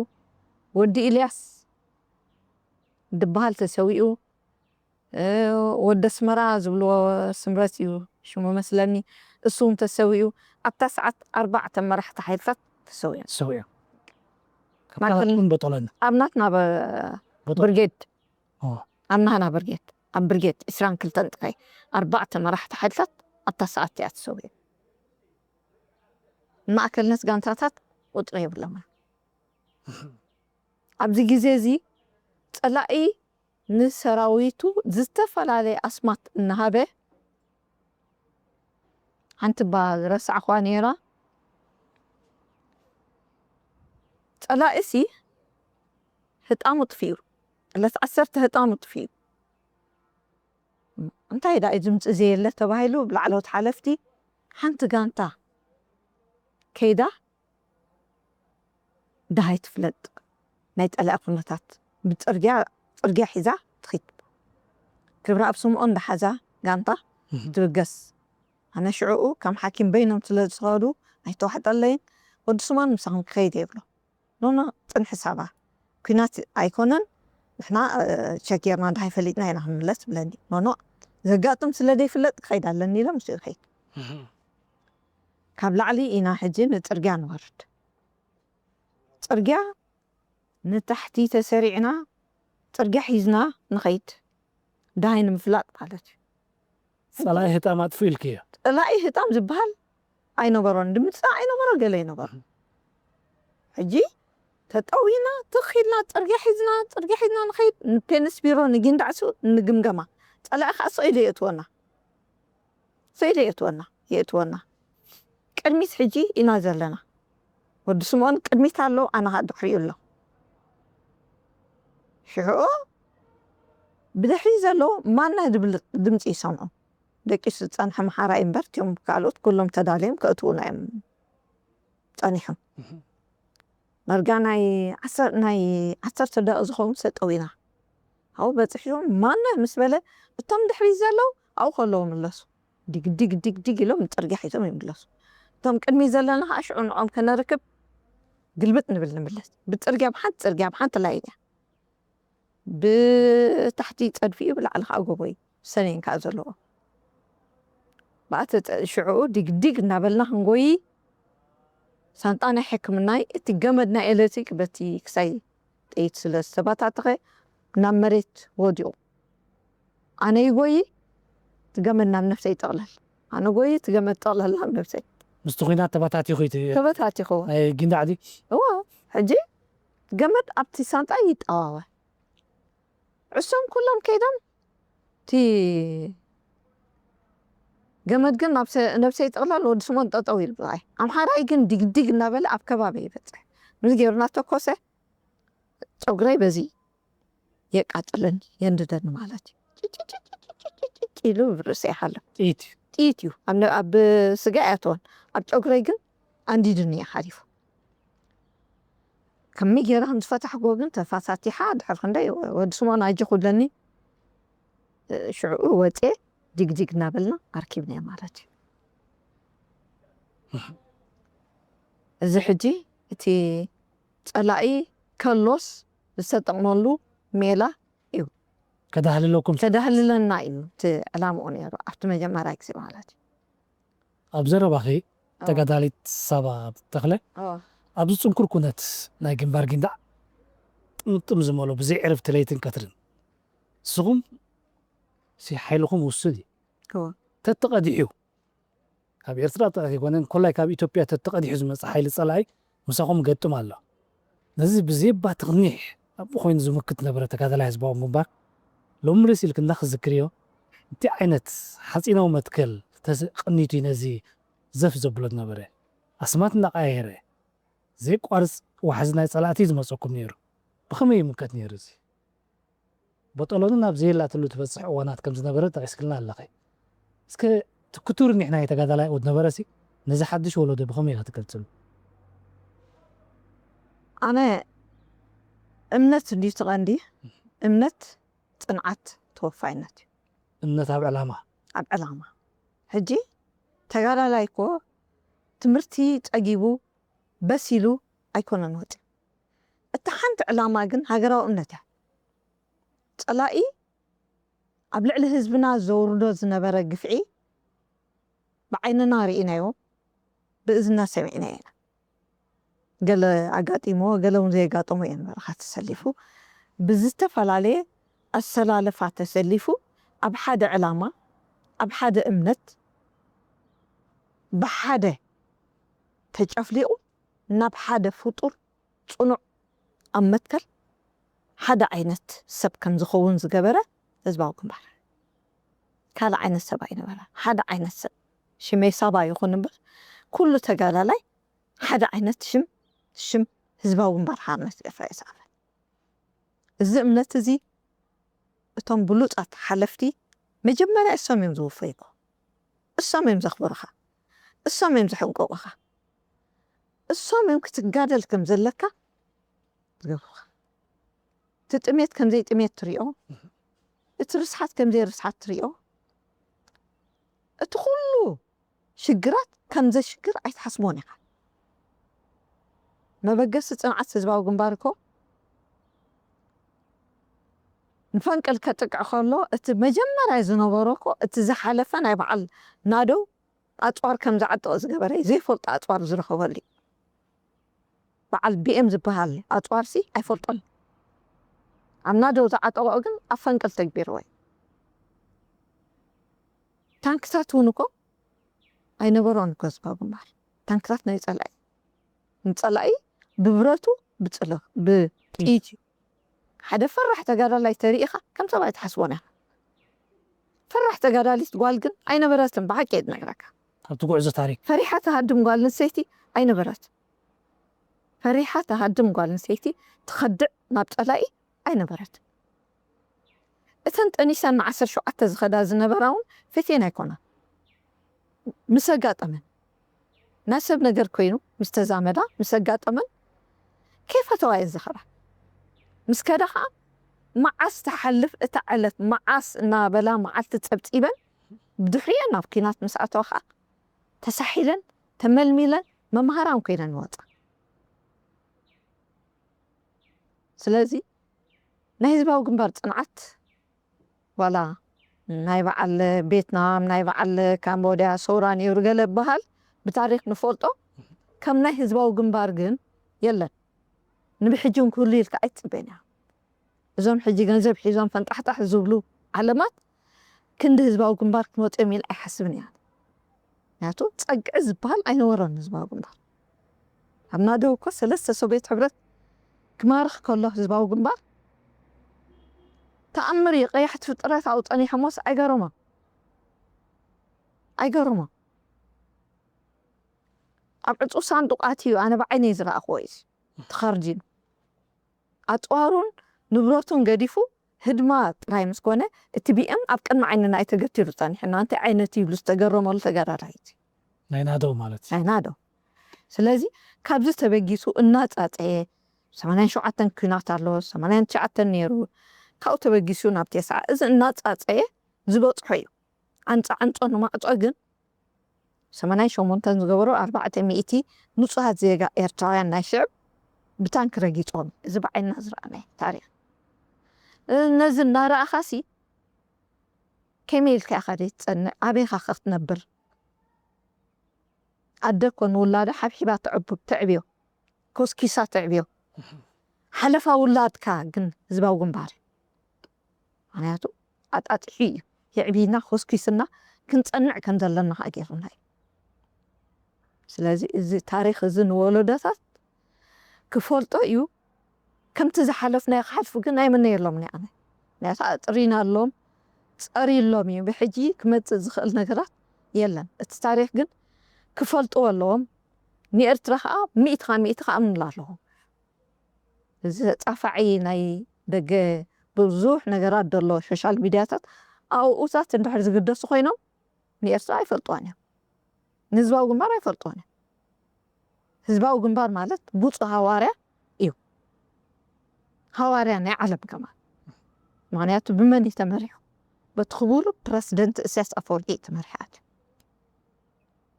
ወዲ ኢልያስ ዝበሃል ተሰዊኡ፣ እ፣ ወዲ ኣስመራ ዝብልዎ ስምረት እዩ ሽሙ መስለኒ፣ እሱ እውን ተሰዊኡ። ኣብታ ሰዓት ኣርባዕተ መራሕቲ ሓይልታት ተሰዊኦም። ሰውያ። ማእከል- ካብታትኩም በጦለና። ኣብ ናትና በ- በጦ- ብርጌድ ኦ፣ ኣብ ናህና ብርጌድ፣ ኣብ ብርጌድ ዕስራን ክልተን ጥራይ ኣርባዕተ መራሕቲ ሓይልታት ኣብታ ሰዓት እቲኣ ተሰዊኦም። ማእከልነት ጋንታታት ቁፅሪ የብሎምን። ኣብዚ ግዜ እዚ ፀላኢ ንሰራዊቱ ዝተፈላለየ ኣስማት እናሃበ፣ ሓንቲ እባ ዝረሳዕኳ ነይራ። ፀላኢሲ ህጣሙ ጥፊኡ፣ ዕለት ዓሰርተ ህጣሙ ጥፊኡ። እንታይ ደኣ እዩ ድምፂ ዘየለ ተባሂሉ ብላዕለዎት ሓለፍቲ ሓንቲ ጋንታ ከይዳ ደሃይ ትፍለጥ ናይ ፀላኢ ኩነታት ብፅርግያ፣ ፅርግያ ሒዛ ትኺድ። ክብረኣብ ስምኦን ዝሓዛ ጋንታ ትብገስ። ኣነ ሽዕኡ ከም ሓኪም በይኖም ስለ ዝኸዱ ኣይተዋሕጠለይን። ወዲ ስምኦን ምሳኹም ክኸይድ እየ ይብሎ። ኖኖ፣ ፅንሒ ሳባ፣ ኲናት ኣይኮነን፣ ንሕና እ፣ ቸክ ጌርና ደሃይ ፈሊጥና ኢና ክንምለስ ብለኒ። ኖኖ፣ ዘጋጥም ስለ ዘይፍለጥ ክኸይድ ኣለኒ ኢለ ምስኡ ይኸይድ። ካብ ላዕሊ ኢና ሕጂ ንፅርግያ ንወርድ። ፅርግያ ንታሕቲ ተሰሪዕና ፅርግያ ሒዝና ንኸይድ፣ ደሃይ ንምፍላጥ ማለት እዩ። ፀላኢ ህጣም ኣጥፍኡ ኢልክዮ። ፀላኢ ህጣም ዝበሃል ኣይነበሮን። ድምፂ ኣይነበሮ፣ ገለ ኣይነበሮ። ሕጂ ተጠዊና ትኽ ኢልና ፅርግያ ሒዝና፣ ፅርግያ ሒዝና ንኸይድ፣ ንፔንስ ቢሮ፣ ንጊንዳዕሱ፣ ንግምገማ። ፀላኢ ከዓ ስቕ ኢሉ የእትወና። ስቕ ኢሉ የእትወና፣ የእትወና። ቅድሚት ሕጂ ኢና ዘለና። ወዲ ስምኦን ቅድሚት ኣሎ፣ ኣነ ከዓ ድሕሪኡ ኣሎ። ሽዑ ብድሕሪ ዘሎ ማና ዝብል ድምፂ ይሰምዑ። ደቂሱ ዝፀንሐ መሓራይ እምበር፣ እቲኦም ካልኦት ኩሎም ተዳልዮም ከእትዉና እዮም ፀኒሖም። መርጋ ናይ ዓሰር-፣ ናይ ዓሰርተ ደቂቕ ዝኸውን ሰጠው ኢና። ኣብኡ በፂሑ ማና ምስ በለ፣ እቶም ድሕሪ ዘለዉ ኣብኡ ከለዉ ምለሱ። ዲግ ዲግ ዲግ ዲግ ኢሎም ፅርግያ ሒዞም ይምለሱ። እቶም ቅድሚ ዘለና ከዓ ሽዑ ንዕኦም ከነርክብ ግልብጥ ንብል ንምለስ። ብፅርግያ ብሓንቲ ፅርግያ ብሓንቲ ላይን እያ። ብታሕቲ ፀድፊ እዩ፣ ብላዕሊ ከዓ ጎቦ እዩ። ሰኔን ከዓ ዘለዎ። ብኣተ ጠ-፣ ሽዑ ዲግ ዲግ እናበልና ክንጎይ ሳንጣ ናይ ሕክምናይ እቲ ገመድ ናይ ኤሌክትሪክ በቲ ክሳይ ጥይት ስለ ዝተበታተኸ ናብ መሬት ወዲቑ። ኣነ ይጎይ፣ እቲ ገመድ ናብ ነብሰይ ይጠቕለል። ኣነ ጎይ፣ እቲ ገመድ ጠቕለል ናብ ነብሰይ። ምስቲ ኲናት ተበታቲኹ እዩ እቲ ተበታቲኹ። ናይ ጊንዳዕ ድዩ? እዋ፣ ሕጂ ገመድ ኣብቲ ሳንጣ ይጠዋወ። ዕሶም ኩሎም ከይዶም፣ እቲ ገመድ ግን ናብ ሰ-፣ ነብሰይ ይጥቕለል፣ ወዲ ስምኦን ጠጠው ኢሉ ብኣይ። ኣምሓራይ ግን ዲግዲግ እናበለ ኣብ ከባቢ ይበፅሕ። ምስ ገይሩ እናተኮሰ፣ ጨጉረይ በዚ የቃጥለኒ፣ የንድደኒ ማለት እዩ። ጭጭጭጭጭጭጭጭ ኢሉ ብርእሰይ ይሓልፍ። ጥይት። ጥይት እዩ ኣብ ነ- ኣብ ስጋ ኣያተወን ኣብ ጨጉረይ ግን ኣንዲድኒ እዩ ሓሊፉ። ከመይ ገይረ ከም ዝፈታሕጎ ግን ተፋታቲሓ ድሕር ክንደይ ወዲ ስሞን ኣጆ ክብለኒ ሽዑ ወፅየ ዲግዲግ እናበልና ኣርኪብናዮ ማለት እዩ። እዚ ሕጂ እቲ ፀላኢ ከሎስ ዝተጠቕመሉ ሜላ እዩ። ከዳህልለኩም ከዳህልለና እዩ እቲ ዕላምኡ ነይሩ ኣብቲ መጀመርያ ግዜ ማለት እዩ። ኣብ ዘረባኺ ተጋዳሊት ሳባ ተኽለ ኦ፣ ኣብዚ ፅንኩር ኩነት ናይ ግንባር ጊንዳዕ ጥምጥም ዝመሎ ብዘይ ዕርፍቲ ለይትን ቀትርን ንስኹም ሲ ሓይልኹም ውሱን እዩ እዎ። ተተቐዲሑ ካብ ኤርትራ ጥራሕ ኣይኮነን ኮላይ ካብ ኢትዮጵያ ተተቐዲሑ ዝመፅእ ሓይሊ ፀላኢ ምሳኹም ገጥም ኣሎ። ነዚ ብዘየባ ትኽኒሕ ኣብኡ ኮይኑ ዝምክት ነበረ ተጋዳላይ ህዝባዊ ግንባር ሎሚ ርስ ኢልክና ክዝክርዮ እቲ ዓይነት ሓፂናዊ መትከል ተስ- ቀኒቱ እዩ ነዚ ዘፍ ዘብሎ ዝነበረ ኣስማት እናቀያየረ ዘየቋርፅ ዋሕዚ ናይ ፀላእቲ ዝመፀኩም ነይሩ። ብኸመይ ይምከት ነይሩ እዚ በጠሎኒ ናብ ዘየላትሉ ትበፅሕ እዋናት ከም ዝነበረ ጠቂስክልና ኣለኸ እስከ ትክቱር ኒሕና ተጋዳላይ ወድ ነበረ ሲ ነዚ ሓድሽ ወለዶ ብኸመይ ክትገልፅሉ ኣነ እምነት እንዲዩ ትቐንዲ እምነት ፅንዓት ተወፋይነት እዩ እምነት ኣብ ዕላማ ኣብ ዕላማ ሕጂ ተጋዳላይ እኮ ትምህርቲ ፀጊቡ በሲሉ ኣይኮነን ወፂ እቲ ሓንቲ ዕላማ ግን ሃገራዊ እምነት እያ ፀላኢ ኣብ ልዕሊ ህዝብና ዘውርዶ ዝነበረ ግፍዒ ብዓይንና ርኢናዮ ብእዝና ሰሚዕናዮ ኢና ገለ ኣጋጢሞ ገለ እውን ዘየጋጠሞ እየ ነበርካ ተሰሊፉ ብዝተፈላለየ ኣሰላለፋ ተሰሊፉ ኣብ ሓደ ዕላማ ኣብ ሓደ እምነት ብሓደ ተጨፍሊቑ ናብ ሓደ ፍጡር ፅኑዕ ኣብ መትከል ሓደ ዓይነት ሰብ ከም ዝኸውን ዝገበረ ህዝባዊ ግንባር ካልእ ዓይነት ሰብ ኣይነበረ ሓደ ዓይነት ሰብ ሽመይ ሳባ ይኹን እምበር ኩሉ ተጋዳላይ ሓደ ዓይነት ሽም ሽም ህዝባዊ ግንባር ሓርነት ኤርትራ ይስኣፈ እዚ እምነት እዚ እቶም ብሉፃት ሓለፍቲ መጀመርያ እሶም እዮም ዝውፈይኮ እሶም እዮም ዘኽብሩኻ እሶም እዮም ዝሕንቀቑኻ እሶም እዮም ክትጋደል ከም ዘለካ ዝገብሩኻ እቲ ጥሜት ከምዘይ ጥሜት ትሪኦ እቲ ርስሓት ከምዘይ ርስሓት ትሪኦ እቲ ኩሉ ሽግራት ከምዘ ሽግር ኣይትሓስቦን ኢኻ መበገሲ ፅንዓት ህዝባዊ ግንባር እኮ ንፈንቅል ከጥቅዕ ከሎ እቲ መጀመርያ ዝነበሮ እኮ እቲ ዝሓለፈ ናይ በዓል ናደው ኣፅዋር ከም ዝዓጠቐ ዝገበረ ዘይፈልጦ ኣፅዋር ዝረኸበሉ እዩ በዓል ቢኤም ዝበሃል ኣፅዋርሲ ኣይፈልጦን ኣብ ናደው ዝዓጠቐኦ ግን ኣብ ፈንቅል ተግቢርዎ እዩ ታንክታት እውን እኮ ኣይነበሮን እኮ ህዝባዊ ግንባር ታንክታት ናይ ፀላኢ ንፀላኢ ብብረቱ ብፅሎ ብጥይት እዩ ሓደ ፈራሕ ተጋዳላይ ተሪኢኻ ከም ሰብ ኣይትሓስቦን ኢኻ ፈራሕ ተጋዳሊት ጓል ግን ኣይነበረትን ብሓቂ እየ ዝነግረካ ኣብቲ ጉዕዞ ታሪክ ፈሪሓ ትሃድም ጓል ኣንስተይቲ ኣይነበረትን ፈሪሓ ትሃድም ጓል ኣንስተይቲ ትኸድዕ ናብ ፀላኢ ኣይነበረትን እተን ጠኒሰን ንዓሰርተ ሸውዓተ ዝኸዳ ዝነበራ እውን ፈትየን ኣይኮናን ምስ ኣጋጠመን ናይ ሰብ ነገር ኮይኑ ምስ ተዛመዳ ምስ ኣጋጠመን ከይፈተዋ እየን ዝኸዳ ምስ ከዳ ከዓ መዓስ ትሓልፍ እታ ዕለት መዓስ እናበላ መዓልቲ ፀብፂበን ብድሕሪኤን ናብ ኲናት ምስ ኣተዋ ከዓ ተሳሒለን ተመልሚለን መምሃራን ኮይነን ይወፃ ስለዚ ናይ ህዝባዊ ግንባር ፅንዓት ዋላ ናይ በዓል ቬትናም ናይ በዓል ካምቦድያ ሰውራ ነይሩ ገለ በሃል ብታሪክ ንፈልጦ ከም ናይ ህዝባዊ ግንባር ግን የለን ንብሕጂ እውን ክህሉ ኢልካ ኣይትፅበን እያ እዞም ሕጂ ገንዘብ ሒዞም ፈንጣሕጣሕ ዝብሉ ዓለማት ክንዲ ህዝባዊ ግንባር ክመፅኦም ኢል ኣይሓስብን እያ ምክንያቱ ፀግዒ ዝበሃል ኣይነበሮን ህዝባዊ ግንባር ኣብ ናደው እኮ ሰለስተ ሶቪየት ሕብረት ክማርኽ ከሎ ህዝባዊ ግንባር ተኣምር እዩ ቀያሕቲ ፍጥረት ኣብኡ ፀኒሖሞስ ኣይገረሞም ኣይገረሞም ኣብ ዕፁ ሳንዱቃት እዩ ኣነ ብዓይነይ ዝረኣኽዎ እዩ ተኸርዲኑ ኣፅዋሩን ንብረቱን ገዲፉ ህድማ ጥራይ ምስ ኮነ፣ እቲ ቢኤም ኣብ ቅድሚ ዓይንና እዩ ተገቲሩ ጸኒሕና። እንታይ ዓይነት እዩ ኢሉ ዝተገረመሉ ተጋዳላይ እቲ። ናይ ናደው ማለት እዩ። ናይ ናደው። ስለዚ ካብዚ ተበጊሱ እናጻጸየ፣ ሰማንያን ሸውዓተን ኲናት ኣሎ፣ ሰማንያን ትሽዓተን ነይሩ፣ ካብኡ ተበጊሱ ናብ ቴስዓ፣ እዚ እናጻጸየ ዝበጽሖ እዩ። ዓንጻ ዓንጾ ንማዕጾ ግን ሰማንያን ሸሞንተን ዝገበሩ ኣርባዕተ ሚእቲ ንጹሃት ዜጋ ኤርትራውያን ናይ ሽዕብ ብታንክ ረጊጾም። እዚ ብዓይንና ዝረኣናዮ ታሪኽ። ነዚ እናረኣኻሲ ከመይ ኢልካ ኢኻ ደይ ትጸንዕ? ኣበይ ኢኻ ክትነብር? ኣደ እኮ ንውላዳ ሓብሒባ ተዕቡ-፣ ተዕብዮ፣ ኮስኪሳ ተዕብዮ። ሓለፋ ውላድካ ግን ህዝባዊ ግንባር እዩ። ምኽንያቱ ኣጣጢሑ እዩ የዕቢና፣ ኮስኪስና ክንጸንዕ ከም ዘለና ኸኣ ገይሩና እዩ። ስለዚ እዚ ታሪኽ እዚ ንወለዶታት ክፈልጦ እዩ። ከምቲ ዝሓለፍናዮ ክሓልፉ ግን ኣይምነየሎም ኣነ። ምኽንያቱ ኣጥሪናሎም፣ ጸሪሎም እዩ። ብሕጂ ክመጽእ ዝኽእል ነገራት የለን። እቲ ታሪኽ ግን ክፈልጥዎ ኣለዎም። ንኤርትራ ኸኣ ሚእቲ ካብ ሚእቲ ክኣምኑላ ኣለዎም። እዚ ተጻፋዒ ናይ ደገ ብዙሕ ነገራት ዘሎ ሶሻል ሚድያታት ኣብኡታት እንድሕር ዝግደሱ ኮይኖም ንኤርትራ ኣይፈልጥዋን እዮም። ንህዝባዊ ግንባር ኣይፈልጥዋን እዮም። ህዝባዊ ግንባር ማለት ብፁዕ ሃዋርያ እዩ። ሃዋርያ ናይ ዓለም ከማን። ምኽንያቱ ብመን እዩ ተመሪሑ? በቲ ክቡር ፕረሲደንት እስያስ ኣፈወርቂ እዩ ተመሪሑ ኣትዩ።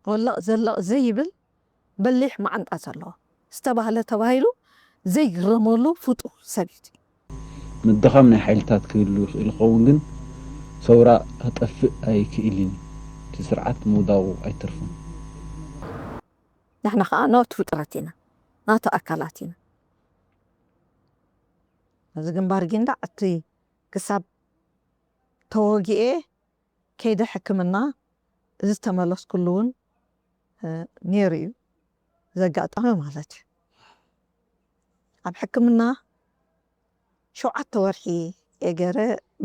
ወለቕ ዘለቕ ዘይብል በሊሕ መዓንጣ ዘለዎ፣ ዝተባህለ ተባሂሉ ዘይግረመሉ ፍጡር ሰብ እዩ። ምድኻም ናይ ሓይልታት ክህሉ ይኽእል ይኸውን፣ ግን ሰውራ ክጠፍእ ኣይክእልን እዩ። እቲ ስርዓት ምውዳቑ ኣይተርፍን። ንሕና ኸዓ ናቱ ፍጥረት ኢና፣ ናቱ ኣካላት ኢና። እዚ ግንባር ጊንዳዕ እቲ ክሳብ ተወጊኤ ከይደ ሕክምና ዝተመለስኩሉ እውን፣ እ፣ ነይሩ እዩ፣ ዘጋጠመ ማለት እዩ። ኣብ ሕክምና ሸውዓተ ወርሒ እየ ገይረ፣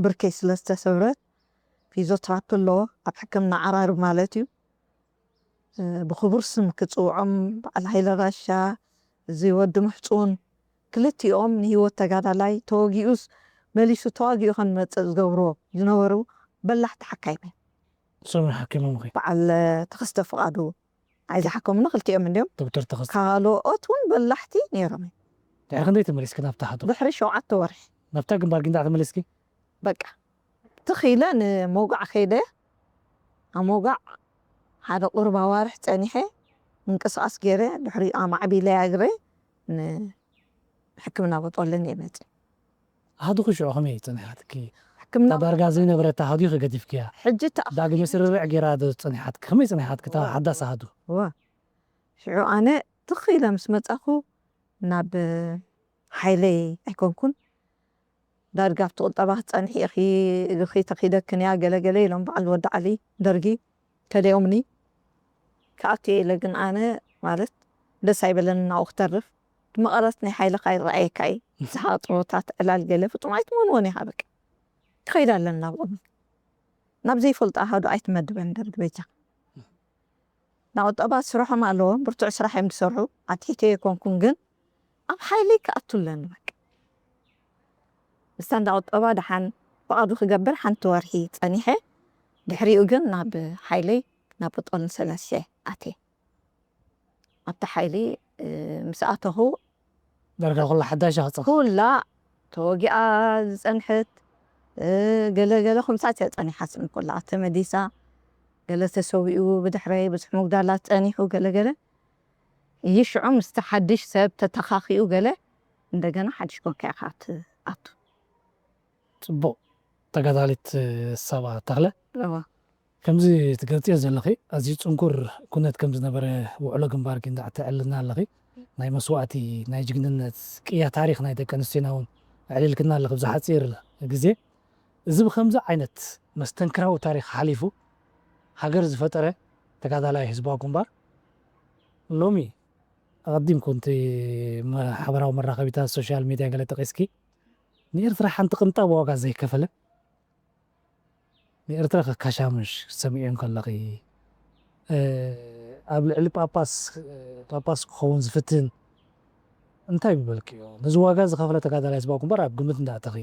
ብርከይ ስለ ዝተሰብረት ፊዚዮትራፒ ኣሎ፣ ኣብ ሕክምና ዓራርብ ማለት እዩ። እ፣ ብክቡር ስም ክጽውዖም፣ በዓል ሃይለ ራሻ፣ እዚ ወዲ ምሕጹን፣ ክልቲኦም ንህይወት ተጋዳላይ፣ ተወጊኡስ መሊሱ ተዋጊኡ ከም ዝመጽእ ዝገብርዎ ዝነበሩ በላሕቲ ሓካይም እዮም። ንሶም ሓኪሞምኺ? በዓል ተኸስተ ፍቓዱ ኣይዝሓከሙና ክልቲኦም እንድዮም። ዶክተር ተኸስተ። ካልኦት እውን በላሕቲ ነይሮም እዮም። ድሕሪ ክንደይ ተመሊስኪ ናብታ ሃዱ? ድሕሪ ሸውዓተ ወርሒ። ናብታ ግንባር ጊንዳዕ ተመሊስኪ? በቃ ትኺለ ንመውጋዕ ከይደ፣ ኣብ መውጋዕ ሓደ ቁሩብ ኣዋርሕ ጸኒሐ፣ ምንቅስቓስ ገይረ፣ ድሕሪኡ ኣማዕቢለ እግረይ ንሕክምና ቦጦልን እየ መጺእ። ኣሃዱኺ ሽዑ ከመይ ጸኒሓትኪ? ሕክምና እታ ዳርጋ ዘይነበረት ኣሃዱ ኢኺ ገዲፍክያ። ሕጂ እታ ዳግመ ስርርዕ ገይራ ዶ ጸኒሓትኪ? ከመይ ጸኒሓትኪ እታ ዋ፣ ሓዳስ ኣሃዱ? ዋ። ሽዑ ኣነ ትኽ ኢለ ምስ መጻኹ ናብ ሓይለይ ኣይኮንኩን። ዳርጋ ኣብቲ ቁጠባ ክትጸንሒ ኢኺ፣ እግርኺ ተኺደክን እያ፣ ገለ ገለ ኢሎም በዓል ወዲ ዓሊ ደርጊ ከሊኦምኒ። ክኣቱ እየ ኢለ ግን ኣነ ማለት ደስ ኣይበለንን ናብኡ ክተርፍ። መቐረት ናይ ሓይልኻ ይረኣየካ እዩ። ዝሓጥሮታት ዕላል ገለ ፍጹም ኣይትመንዎን ኢኻ በቃ። ትኸይድ ኣለና ናብኦም። ናብ ዘይፈልጦ ኣሃዱ ኣይትመድበን ደርጊ በጃ። ናብ ቁጠባ ስርሖም ኣለዎም፣ ብርቱዕ ስራሕ እዮም ዝሰርሑ። ኣትሒተ ኣይኮንኩን ግን ኣብ ሓይለይ ክኣቱ ኣለኒ በቃ። ምስታ እንዳ ቁጠባ ደሓን ፍቓዱ ክገብር ሓንቲ ወርሒ ጸኒሐ፣ ድሕሪኡ ግን ናብ ሓይለይ ናብ ቦጦልን ሰላሴ ኣትየ። ኣብቲ ሓይሊ፣ እ፣ ምስ ኣተኹ ዳርጋ ኩላ ሓዳሽ እያ ክጸንሕ። ኩላ ተወጊኣ ዝጸንሐት፣ እ፣ ገለ ገለ ኹምሳት እያ ጸኒሓ ስም ኩላ ተመሊሳ፣ ገለ ተሰዊኡ ብድሕረይ ብዙሕ ምጉዳላት ጸኒሑ ገለ ገለ። ይሽዑ ምስቲ ሓድሽ ሰብ ተተኻኺኡ ገለ እንደገና ሓድሽ ኮንካ ኢኻ ትኣቱ። ጽቡቕ። ተጋዳሊት ሳባ ተኽለ፣ እዋ። ከምዚ ትገልጽዮ ዘለኺ ኣዝዩ ጽንኩር ኩነት ከም ዝነበረ ውዕሎ ግንባር ጊንዳዕ ተዕልና ኣለኺ። ናይ መስዋእቲ፣ ናይ ጅግንነት፣ ቅያ ታሪኽ ናይ ደቂ ኣንስትዮና እውን ኣዕሊልክና ኣለኺ ኣብዚ ሓጺር ግዜ። እዚ ብኸምዚ ዓይነት መስተንክራዊ ታሪኽ ሓሊፉ ሃገር ዝፈጠረ ተጋዳላይ ህዝባዊ ግንባር ሎሚ ኣቐዲምኩንቲ ማሕበራዊ መራኸቢታት ሶሻል ሚድያ ገለ ጠቒስኪ ንኤርትራ ሓንቲ ቅንጣብ ዋጋ ዘይከፈለ ንኤርትራ ከካሻምሽ ሰሚዑ እንከለኺ፣ እ፣ ኣብ ልዕሊ ጳጳስ፣ ጳጳስ ክኸውን ዝፍትን እንታይ ምበልክዮ? ነዚ ዋጋ ዝኸፈለ ተጋዳላይ ህዝባዊ ግንባር ኣብ ግምት እንዳእተኺ፣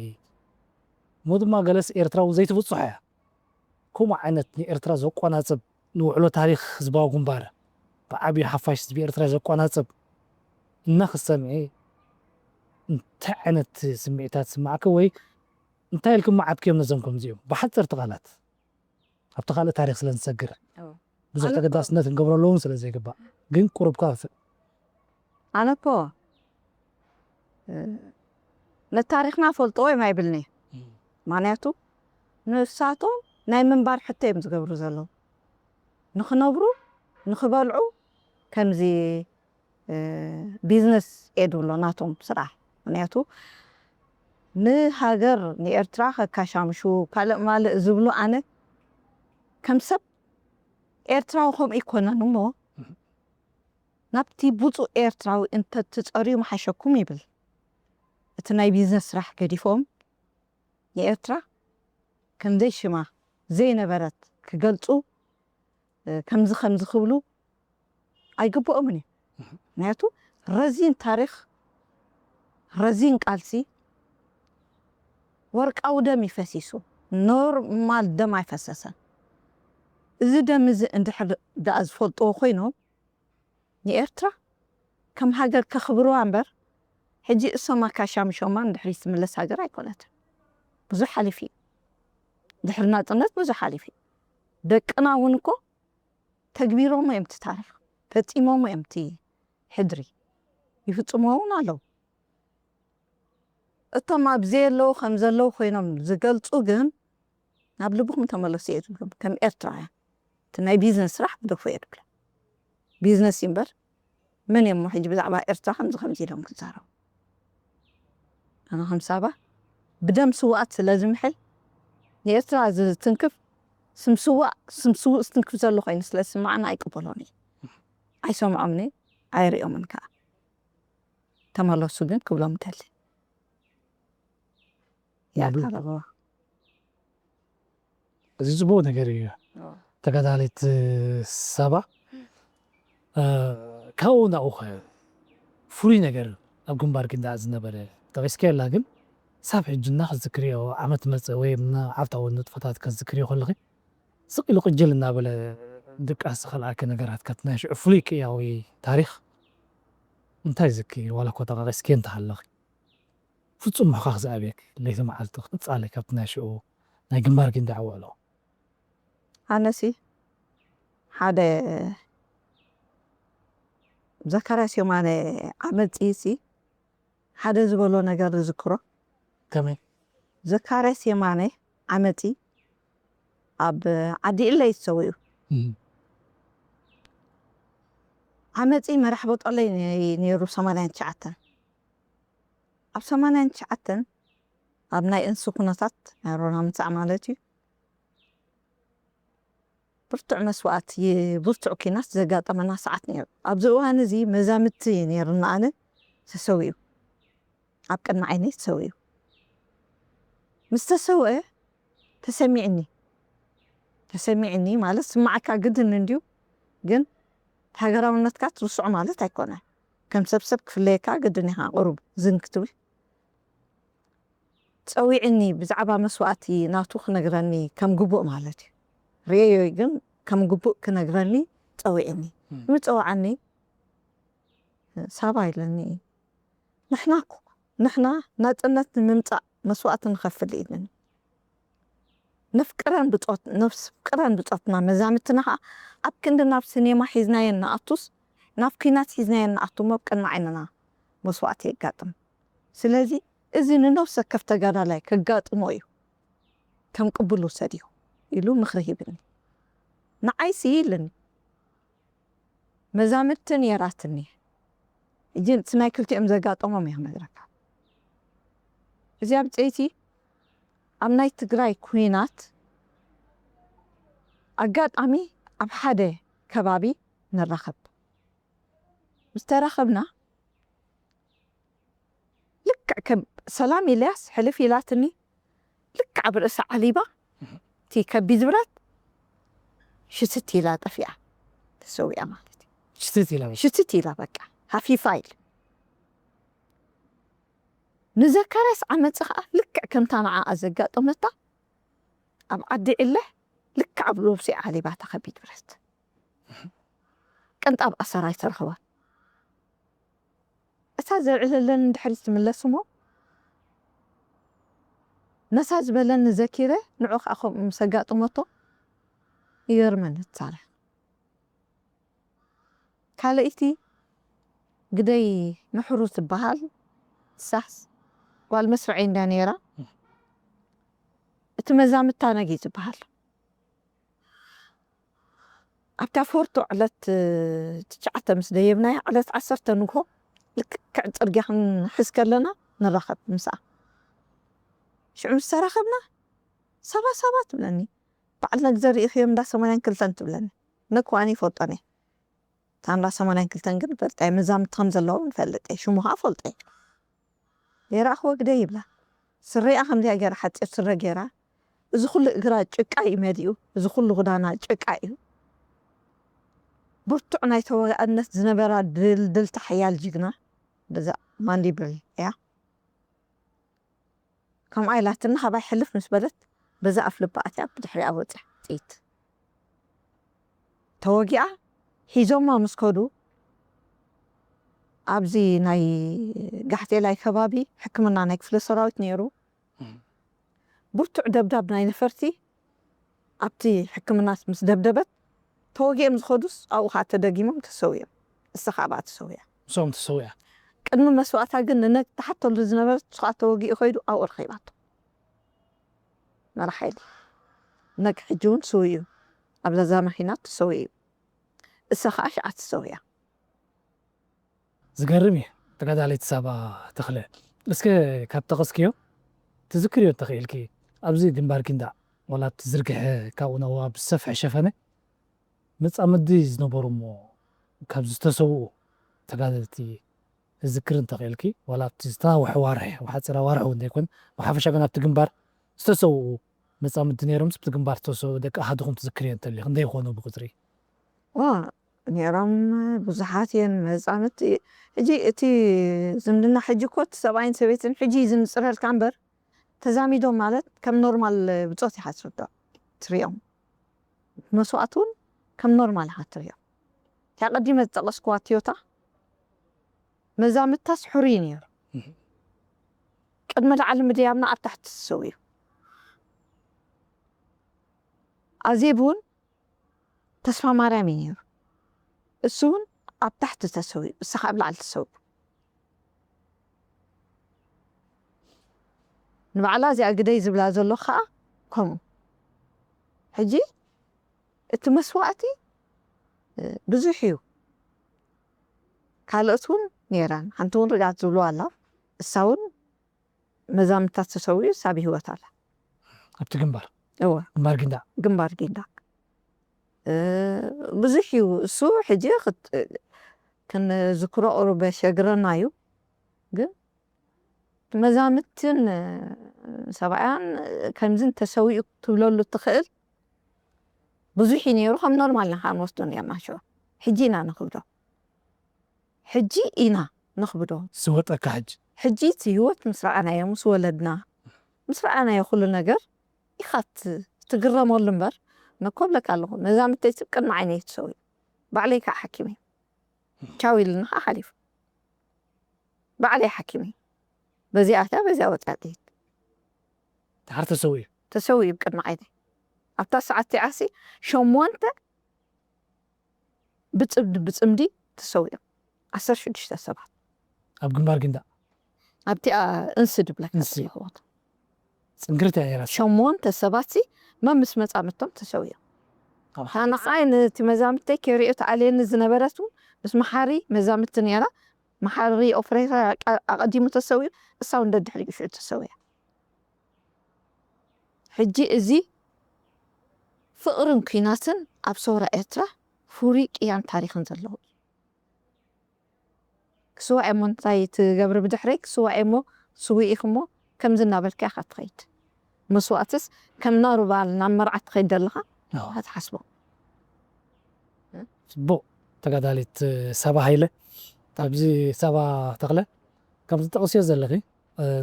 እሞ ድማ ገለስ ኤርትራዊ ዘይትብጽሖ እያ። ከምኡ ዓይነት ንኤርትራ ዘቆናጽብ ንውዕሎ ታሪኽ ህዝባዊ ግንባር ብዓብዩ ሓፋሽ ህዝቢ ኤርትራ ዘቆናጽብ እናኽሰምዒ እንታይ ዓይነት ስምዒታት ስማዕኪ ወይ እንታይ ኢልኩም መዓትክዮም ነዞም ከምዚኦም ብሓፀርቲ ቃላት ኣብቲ ካልእ ታሪኽ ስለ ንሰግር ብዙሕ ተገዳስነት ክንገብረሉ እውን ስለ ዘይግባእ ግን ቁሩብ ካፍእ ኣነ እኮ ነታሪኽና ፈልጥዎ እዮም ኣይብልኒ። ምክንያቱ ንሳቶም ናይ ምንባር ሕቶ እዮም ዝገብሩ ዘለዉ። ንኽነብሩ ንኽበልዑ ከምዚ ቢዝነስ እየ ዝብሎ ናቶም ስራሕ። ምክንያቱ ንሃገር ንኤርትራ ከካሻምሹ ካልእ ማልእ ዝብሉ ኣነ ከም ሰብ ኤርትራዊ ከምኡ ይኮነን እሞ ናብቲ ብፁእ ኤርትራዊ እንተትጸርዩ ምሓሸኩም ይብል። እቲ ናይ ቢዝነስ ስራሕ ገዲፎም ንኤርትራ ከምዘይ ሽማ ዘይነበረት ክገልጹ ከምዚ ከምዚ ክብሉ ኣይግብኦምን እዩ። ምክንያቱ ረዚን ታሪኽ ረዚን ቃልሲ ወርቃዊ ደም ይፈሲሱ ኖርማል ደም ኣይፈሰሰን። እዚ ደም እዚ እንድሕር ደኣ ዝፈልጥዎ ኮይኖም ንኤርትራ ከም ሃገር ከኽብርዋ እምበር ሕጂ እሶም ኣካሻምሾማ ንድሕሪት ትምለስ ሃገር ኣይኮነትን። ብዙሕ ሓሊፉ እዩ። ድሕሪ ናጽነት ብዙሕ ሓሊፉ እዩ። ደቅና እውን እኮ ተግቢሮሞ እዮም እቲ ታሪኽ ፈጺሞሞ እዮም እቲ ሕድሪ ይፍጽምዎ እውን ኣለዉ። እቶም ኣብ ዘየለዉ ከም ዘለዉ ኮይኖም ዝገልጹ ግን ናብ ልብኹም ተመለሱ እየ ዝብሎም ከም ኤርትራውያን እቲ ናይ ቢዝነስ ስራሕ ግደፎ እየ ዝብሎም። ቢዝነስ እዩ እምበር መን እሞ ሕጂ ብዛዕባ ኤርትራ ከምዚ ከምዚ ኢሎም ክዛረቡ ኣነ ከም ሳባ ብደም ስውኣት ስለ ዝምሕል ንኤርትራ ዝትንክፍ ስም ስዋእ ስም ስውእ ዝትንክፍ ዘሎ ኮይኑ ስለ ዝስምዓኒ ኣይቅበሎን እየ ኣይሰምዖምን እየ ኣይርእዮምን ከዓ ተመለሱ ግን ክብሎም እደሊ ናብሉ ያቀረበዋ እዚ ጽቡቅ ነገር እዩ ተጋዳሊት ሳባ ካብኡ ናብኡ ከ ፍሉይ ነገር ኣብ ግንባር ጊንዳዕ ዝነበረ ጠቂስካየላ ግን ሳብ ሕጂ እናክዝክርዮ ዓመት መጽእ ወይ ዓርታዊ ንጥፈታት ከዝክርዮ ከለኺ ስቕ ኢሉ ቅጅል እናበለ ድቃስ ዝኸልኣኪ ነገራት ከትናይ ሽዑ ፍሉይ ቅያዊ ታሪኽ እንታይ ዝክሪ ዋላ እኮ ጠቃቂስኪ እንተሃለኺ ፍጹም ምሕኻኽ ዝኣብየኪ ለይቲ መዓልቲ ክጻለ ካብቲ ናይ ሽዑ ናይ ግንባር ጊንዳዕ ውዕሎ ኣነሲ ሓደ ዘካርያስ የማነ ዓመጺ ሲ ሓደ ዝበሎ ነገር ዝዝክሮ ከመይ ዘካርያስ የማነ ዓመጺ ኣብ ዓዲ ኢለይ ተሰዊኡ ዓመጺ መራሕ ቦጠለይ ነይሩ ሰማንያን ትሽዓተን ኣብ ሰማንያን ትሽዓተን ኣብ ናይ እንሱ ኩነታት ናይ ሮና ምጻዕ ማለት እዩ ብርቱዕ መስዋእት ብርቱዕ ኪናት ዘጋጠመና ሰዓት ነይሩ ኣብዚ እዋን እዚ መዛምቲ ነይርና ኣነ ተሰዊኡ ኣብ ቅድሚ ዓይነይ ተሰዊኡ ምስ ተሰውአ ተሰሚዕኒ ተሰሚዕኒ ማለት ስማዓካ ግድን እንድዩ ግን ሃገራውነትካ ትርስዖ ማለት ኣይኮነ ከም ሰብሰብ ክፍለየካ ግድን ኢኻ ቁሩብ ዝን ክትብል ጸዊዕኒ ብዛዕባ መስዋእቲ ናቱ ክነግረኒ ከም ግቡእ ማለት እዩ ርእየዮ ግን ከም ግቡእ ክነግረኒ ጸዊዕኒ ምጸዋዓኒ ሳባ ኢለኒ ንሕና ንሕና ናጽነት ንምምጻእ መስዋእቲ ንኸፍል ኢለኒ ነፍቅረን ብጾትና መዛምትና ከዓ ኣብ ክንዲ ናብ ስኔማ ሒዝናየን ንኣቱስ ናብ ኲናት ሒዝናየን ንኣቱ ሞ ኣብ ቅድሚ ዓይንና መስዋእቲ የጋጥም ስለዚ እዚ ንነፍሲ ወከፍ ተጋዳላይ ከጋጥሞ እዩ ከም ቅቡል ውሰድዮ ኢሉ ምኽሪ ሂብኒ ንዓይሲ ኢልኒ መዛምድቲ ነይራትኒ ሕጂ እቲ ናይ ክልቲኦም ዘጋጠሞም እየ ክነግረካ እዚኣ ብፀይቲ ኣብ ናይ ትግራይ ኩናት ኣጋጣሚ ኣብ ሓደ ከባቢ ንራኸብ ምስ ተራኸብና ልክዕ ከም ሰላም ኢልያስ ሕልፍ ኢላትኒ ልክዕ ኣብ ርእሲ ዓሊባ እቲ ከቢድ ብረት ሽትት ኢላ ጠፊኣ ተሰዊኣ ማለት እዩ። ሽትት ኢላ በቃ። ሽትት ኢላ በቃ ሃፊፋ ኢል ንዘካርያስ ዓመፂ ከዓ ልክዕ ከምታ ንዓኣ ዘጋጠመታ ኣብ ዓዲ ዕለ ልክዕ ኣብ ሎብሲ ዓሊባታ ከቢድ ብረት ቅንጣብ ኣሰር ኣይተረኽባን። እታ ዘልዕለለኒ ድሕሪት ትምለስ እሞ ነታ ዝበለኒ ዘኪረ ንዑ ከዓ ከምኡ ምስ ኣጋጥመቶ ይገርመኒ እቲ ታሪኽ። ካልኣይቲ ግደይ ምሕሩ ትበሃል ሳስ ጓል መስርዐይ እንዳ ነይራ። እቲ መዛምታ ነጊ ትበሃል ኣብታ ፎርቶ ዕለት ትሽዓተ ምስ ደየብናያ ዕለት ዓሰርተ ንግሆ ልክዕ ፅርግያ ክንሕዝ ከለና ንራኸብ ምስኣ። ሽዑ ምስ ተራኸብና ሰባ ሰባ ትብለኒ። በዓል ነግዘር ይኽዮም እንዳ ሰማንያን ክልተን ትብለኒ። ነክዋኒ ይፈልጦን እየ። እታ እንዳ ሰማንያን ክልተን ግን ፈልጠ እየ። መዛምቲ ከም ዘለዎም ይፈልጥ እየ። ሽሙ ከዓ ፈልጠ እየ። የራእኽዎ ግደ ይብላ። ስረኣ ከምዚኣ ገይራ ሓፂር ስረ ገይራ። እዚ ኩሉ እግራ ጭቃ እዩ መሊኡ። እዚ ኩሉ ክዳና ጭቃ እዩ። ብርቱዕ ናይ ተዋጋእነት ዝነበራ ድልድልቲ ሓያል ጅግና። በዛ ማንዲብል እያ። ከምኣ ኢላትና ካባይ ሕልፍ ምስ በለት በዛ ኣፍ ልባ ኣትያ ብድሕሪኣ ወፅያ ጥይት ተወጊኣ ሒዞማ ምስ ከዱ ኣብዚ ናይ ጋሕቴላይ ከባቢ ሕክምና ናይ ክፍለ ሰራዊት ነይሩ። ብርቱዕ ደብዳብ ናይ ነፈርቲ ኣብቲ ሕክምና ምስ ደብደበት ተወጊኦም ዝኸዱስ ኣብኡ ከዓ ተደጊሞም ተሰውዮም። እሳ ከዓ ኣብኣ ተሰውያ። እሶም ተሰውያ። ቅድሚ መስዋእታ ግን ንነግ ተሓተሉ ዝነበረት እሱ ከዓ ተወጊኡ ከይዱ ኣብኡ ረኺባቶ። መራሕ ሓይሊ ነግ ሕጂ እውን ስው እዩ። ኣብዛ ዛማ ኺናት ተሰው እዩ። እሳ ከዓ ሽዓ ተሰውያ። ዝገርም እዩ። ተጋዳሊት ሳባ ተኽለ፣ እስከ ካብ ጠቐስክዮ ትዝክርዮ እንተኽኢልኪ፣ ኣብዚ ግንባር ጊንዳዕ ዋላ እቲ ዝርግሐ ካብኡ ናብኣ ብዝሰፍሐ ሸፈነ መጻምዲ ዝነበሩ እሞ ካብ ዝተሰውኡ ተጋደልቲ ትዝክር እንተኽኢልኪ፣ ዋላ ኣብቲ ዝተናውሐ ዋርሒ፣ ሓጺራ ዋርሒ እውን ዘይኮነ፣ ብሓፈሻ ግን ኣብቲ ግንባር ዝተሰውኡ መጻምዲ ነይሮም፣ ኣብቲ ግንባር ዝተሰውኡ ደቂ ኣሃዱኹም ትዝክርዮ እንተልዩ፣ ክንደይ ይኾኑ ብቁጽሪ? ዋ፣ ነይሮም ብዙሓት እየን መጻምድቲ። ሕጂ እቲ ዝምድና ሕጂ እኮ እቲ ሰብኣይን ሰበይትን ሕጂ እዩ ዝንጽረልካ እምበር፣ ተዛሚዶም ማለት ከም ኖርማል ብጾት ኢኻ ትርድኦ፣ ትሪኦም። መስዋእቲ እውን ከም ኖርማል ኢኻ ትሪኦ። እታ ቀዲመ ዝጠቐስኩዋ ትዮታ መዛምድታስ ሕሩይ ነይሩ። እህ። ቅድሚ ላዕሊ ምድያብና ኣብ ታሕቲ ተሰዊኡ። ኣዜብ እውን ተስፋ ማርያም እዩ ነይሩ። እሱ እውን ኣብ ታሕቲ ተሰዊኡ፣ እሳ ከዓ ኣብ ላዕሊ ተሰዊኡ። ንባዕላ እዚኣ ግደይ ዝብላ ዘሎ ከዓ ከምኡ። ሕጂ እቲ መስዋእቲ፣ እ፣ ብዙሕ እዩ። ካልኦት እውን ነይረን። ሓንቲ እውን ርግኣት ዝብልዋ ኣላ። እሳ እውን መዛምድታት ተሰዊኡ፣ እሳ ብህይወት ኣላ። ኣብቲ ግንባር? እወ። ግንባር ጊንዳዕ? ግንባር ጊንዳዕ። እ፣ ብዙሕ እዩ። እሱ ሕጂ ክት-፣ ክንዝክሮ ቁሩብ የሸግረና እዩ። ግን መዛምድትን፣ እ፣ ሰብኣያን፣ እ፣ ከምዚ እንተሰዊኡ ክትብለሉ እትኽእል ብዙሕ እዩ ነይሩ። ከም ኖርማል ኢና ክንወስዶ ነርና ሽዑ። ሕጂ ኢና ንኽብዶ። ሕጂ ኢና ንኽብዶ። ዝወጠካ ሕጂ? ሕጂ እቲ ህይወት ምስ ረኣናዮ፣ ምስ ወለድና፣ ምስ ረኣናዮ ኩሉ ነገር ኢኻ ት-፣ ትግረመሉ እምበር፣ ነኮብለካ ኣለኹ። መዛምድተይ ትብ ቅድሚ ዓይነይ ትሰውዩ። ባዕለይ ከዓ ሓኪመይ። ቻው ኢሉኒ ከዓ ሓሊፉ። ባዕለይ ሓኪመይ። በዚኣ ኣትያ፣ በዚኣ ወፅያ ጥይት። ድሓር ተሰውዩ? ተሰውዩ ብቅድሚ ዓይነይ። ኣብታ ሰዓት እቲኣ ሲ ሸሞንተ ብፅምዲ፣ ብፅምዲ ተሰዊኦም። ዓሰርተ ሽዱሽተ ሰባት። ኣብ ግንባር ጊንዳዕ? ኣብቲኣ እንሲ ድብለካ እንሲ። ዘለኹ ቦታ። ጽንግርቲ እያ ነይራ። ሸሞንተ ሰባት ሲ መን ምስ መጻምድቶም ተሰዊኦም። ኣብ እታ ንዓይ ነቲ መዛምድተይ ከሪኦ ተኣልየኒ ዝነበረት እውን ምስ መሓሪ መዛምድቲ ነይራ። መሓሪ ኦፕሬተር ኣቀ-፣ ኣቐዲሙ ተሰዊኡ፣ እሳ እውን ደድሕሪኡ ሽዑ ተሰዊኣ። ሕጂ እዚ ፍቕርን ኲናትን ኣብ ሰውራ ኤርትራ ፍሩይ ቅያን ታሪኽን ዘለዎ እዩ። ክስዋዕ እሞ እንታይ ትገብሪ ብድሕረይ? ክስዋዕ እሞ ስውእ ኢኺ እሞ ከምዚ እናበልካ ኢኻ ትኸይድ። መስዋእትስ ከም ናሩባል ናብ መርዓ ትኸይድ ዘለኻ ኣዎ። ኢኻ ትሓስቦ። ጽቡቕ ተጋዳሊት ሳባ ሃይለ። ኣብዚ ሳባ ተኽለ፣ ከምዚ ጠቕስዮ ዘለኺ፣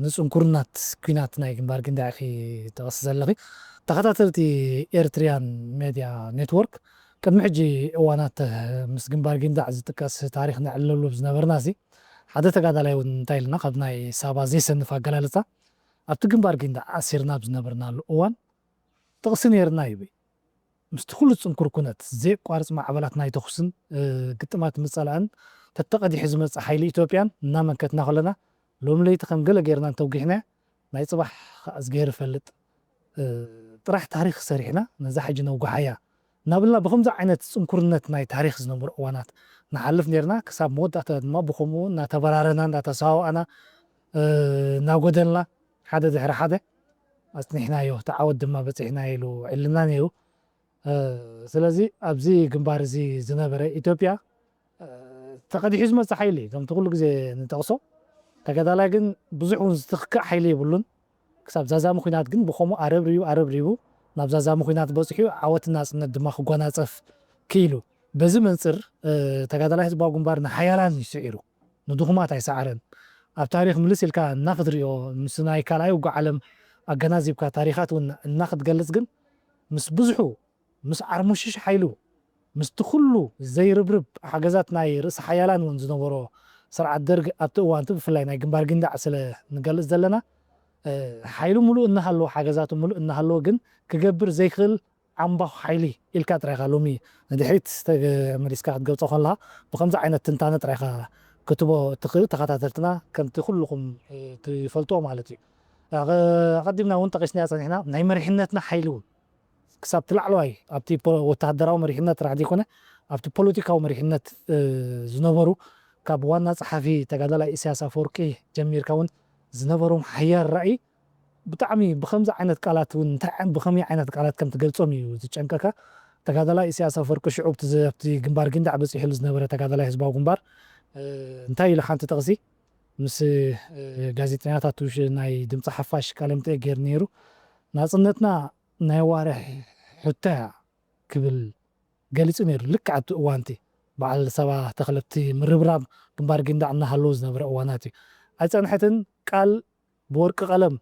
ንጽንኩርናት ኲናት ናይ ግንባር ጊንዳዕ ኢኺ ጠቕሲ ዘለኺ። ተኸታተልቲ ኤርትርያን ሜድያ ኔትወርክ፣ ቅድሚ ሕጂ እዋናት ምስ ግንባር ጊንዳዕ ዝጥቀስ ታሪኽ ነዕልለሉ ዝነበርና ሲ፣ ሓደ ተጋዳላይ እውን እንታይ ኢልና፣ ካብ ናይ ሳባ ዘይሰንፍ ኣገላልጻ፣ ኣብቲ ግንባር ጊንዳዕ ኣሲርና ኣብ ዝነበርናሉ እዋን ጥቕሲ ነይርና ይብል። ምስቲ ኩሉ ጽንኩር ኩነት፣ ዘየቋርጽ ማዕበላት ናይ ተኹስን ግጥማት ምጸላእን ተተቐዲሑ ዝመጽእ ሓይሊ ኢትዮጵያን እናመከትና ከለና፣ ሎሚ ለይቲ ከም ገለ ጌርና እንተውጊሕናያ፣ ናይ ጽባሕ ከኣ እዝግሄር ይፈልጥ፣ ጥራሕ ታሪኽ ሰሪሕና ነዛ ሕጂ ነውግሓያ እናበልና፣ ብኸምዚ ዓይነት ጽንኩርነት ናይ ታሪኽ ዝነበሩ እዋናት ንሓልፍ ኔርና። ክሳብ መወዳእታ ድማ ብኸምኡ እናተበራረና፣ እናተሰዋወኣና፣ እናጎደልና፣ ሓደ ድሕሪ ሓደ ኣጽኒሕናዮ፣ እቲ ዓወት ድማ በጺሕናዮ ኢሉ ዕልና ነይሩ። ስለዚ ኣብዚ ግንባር እዚ ዝነበረ ኢትዮጵያ ተቐዲሑ ዝመጽእ ሓይሊ እዩ። ከምቲ ኩሉ ግዜ ንጠቕሶ፣ ተጋዳላይ ግን ብዙሕ እውን ዝትክእ ሓይሊ የብሉን። ክሳብ ዛዛሚ ኲናት ግን ብኸምኡ ኣረብሪቡ ኣረብሪቡ ናብ ዛዛሚ ኲናት በጺሑ፣ ዓወትን ናጽነት ድማ ክጓናጸፍ ክኢሉ። በዚ መንጽር ተጋዳላይ ህዝባዊ ግንባር ንሓያላን እዩ ስዒሩ፣ ንድኹማት ኣይሰዓረን። ኣብ ታሪኽ ምልስ ኢልካ እናክትርእዮ፣ ምስ ናይ ካልኣይ ውግእ ዓለም ኣገናዚብካ ታሪኻት እውን እናክትገልጽ ግን፣ ምስ ብዙሑ፣ ምስ ዓርሞሽሽ ሓይሉ፣ ምስቲ ኩሉ ዘይርብርብ ሓገዛት ናይ ርእሲ ሓያላን እውን ዝነበሮ ስርዓት ደርግ ኣብቲ እዋንቲ፣ ብፍላይ ናይ ግንባር ጊንዳዕ ስለ ንገልጽ ዘለና፣ ሓይሉ ምሉእ እናሃለዎ፣ ሓገዛቱ ምሉእ እናሃለዎ ግን ክገብር ዘይክእል ዓምባኹ ሓይሊ ኢልካ ጥራይኻ ሎሚ ንድሕሪት መሊስካ ክትገልጾ ከለኻ፣ ብኸምዚ ዓይነት ትንታነ ጥራይኻ ክትቦ ትኽእል። ተኸታተልትና ከምቲ ኩልኹም ትፈልጥዎ ማለት እዩ። ኣቐዲምና እውን ጠቒስናያ ጸኒሕና፣ ናይ መሪሕነትና ሓይሊ እውን ክሳብ እቲ ላዕለዋይ ኣብቲ ወተሃደራዊ መሪሕነት ጥራሕ ዘይኮነ፣ ኣብቲ ፖለቲካዊ መሪሕነት ዝነበሩ፣ ካብ ዋና ጸሓፊ ተጋዳላይ ኢሳያስ ኣፈወርቂ ጀሚርካ እውን ዝነበሮም ሓያል ራእይ፣ ብጣዕሚ ብኸምዚ ዓይነት ቃላት እውን እንታይ ብኸመይ ዓይነት ቃላት ከም ትገልጾም እዩ ዝጨንቀካ። ተጋዳላይ ኢሳያስ ኣፈወርቂ ሽዑ ኣብቲ ግንባር ጊንዳዕ በጺሕሉ ዝነበረ ተጋዳላይ ህዝባዊ ግንባር እንታይ ኢሉ ሓንቲ ጥቕሲ ምስ ጋዜጠኛታት ናይ ድምፂ ሓፋሽ ቃለ መጠይቅ ገይሩ ነይሩ። ናጽነትና ናይ ኣዋርሕ ሕቶ እያ ክብል ገሊጹ ነይሩ። ልክዕ ኣብቲ እዋንቲ በዓል ሰባ ተኽለብቲ ምርብራብ ግንባር ጊንዳዕ እናሃለዉ ዝነበረ እዋናት እዩ። ኣይጸንሐትን፣ ቃል ብወርቂ ቀለም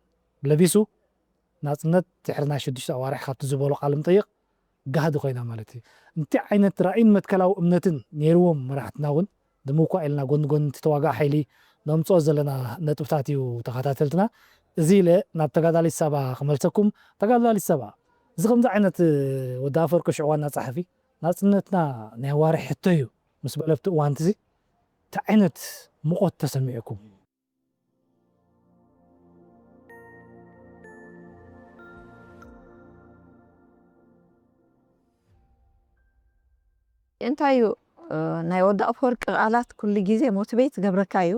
ለቢሱ፣ ናጽነት ድሕሪ ናይ ሽዱሽተ ኣዋርሕ ካብቲ ዝበሎ ቃለ መጠይቕ ጋህዲ ኮይና ማለት እዩ። እንታይ ዓይነት ራእይን መትከላዊ እምነትን ነይርዎም መራሕትና እውን፣ ድምው እኳ ኢልና ጎኒ ጎኒ እቲ ተዋጋኢ ሓይሊ ነምጽኦ ዘለና ነጥብታት እዩ ተኸታተልትና። እዚ ኢለ ናብ ተጋዳሊት ሳባ ክመልሰኩም። ተጋዳሊት ሳባ፣ እዚ ከምዚ ዓይነት፣ ወዲ ኣፈወርቂ ሽዑ ዋና ጸሓፊ፣ ናጽነትና ናይ ኣዋርሕ ሕቶ እዩ ምስ በለ ኣብቲ እዋንቲ እዚ፣ እንታይ ዓይነት ምቖት ተሰሚዑኩም? እንታይ እዩ፣ ናይ ወዲ ኣፈወርቂ ቃላት ኩሉ ግዜ ሞቲቬት ዝገብረካ እዩ።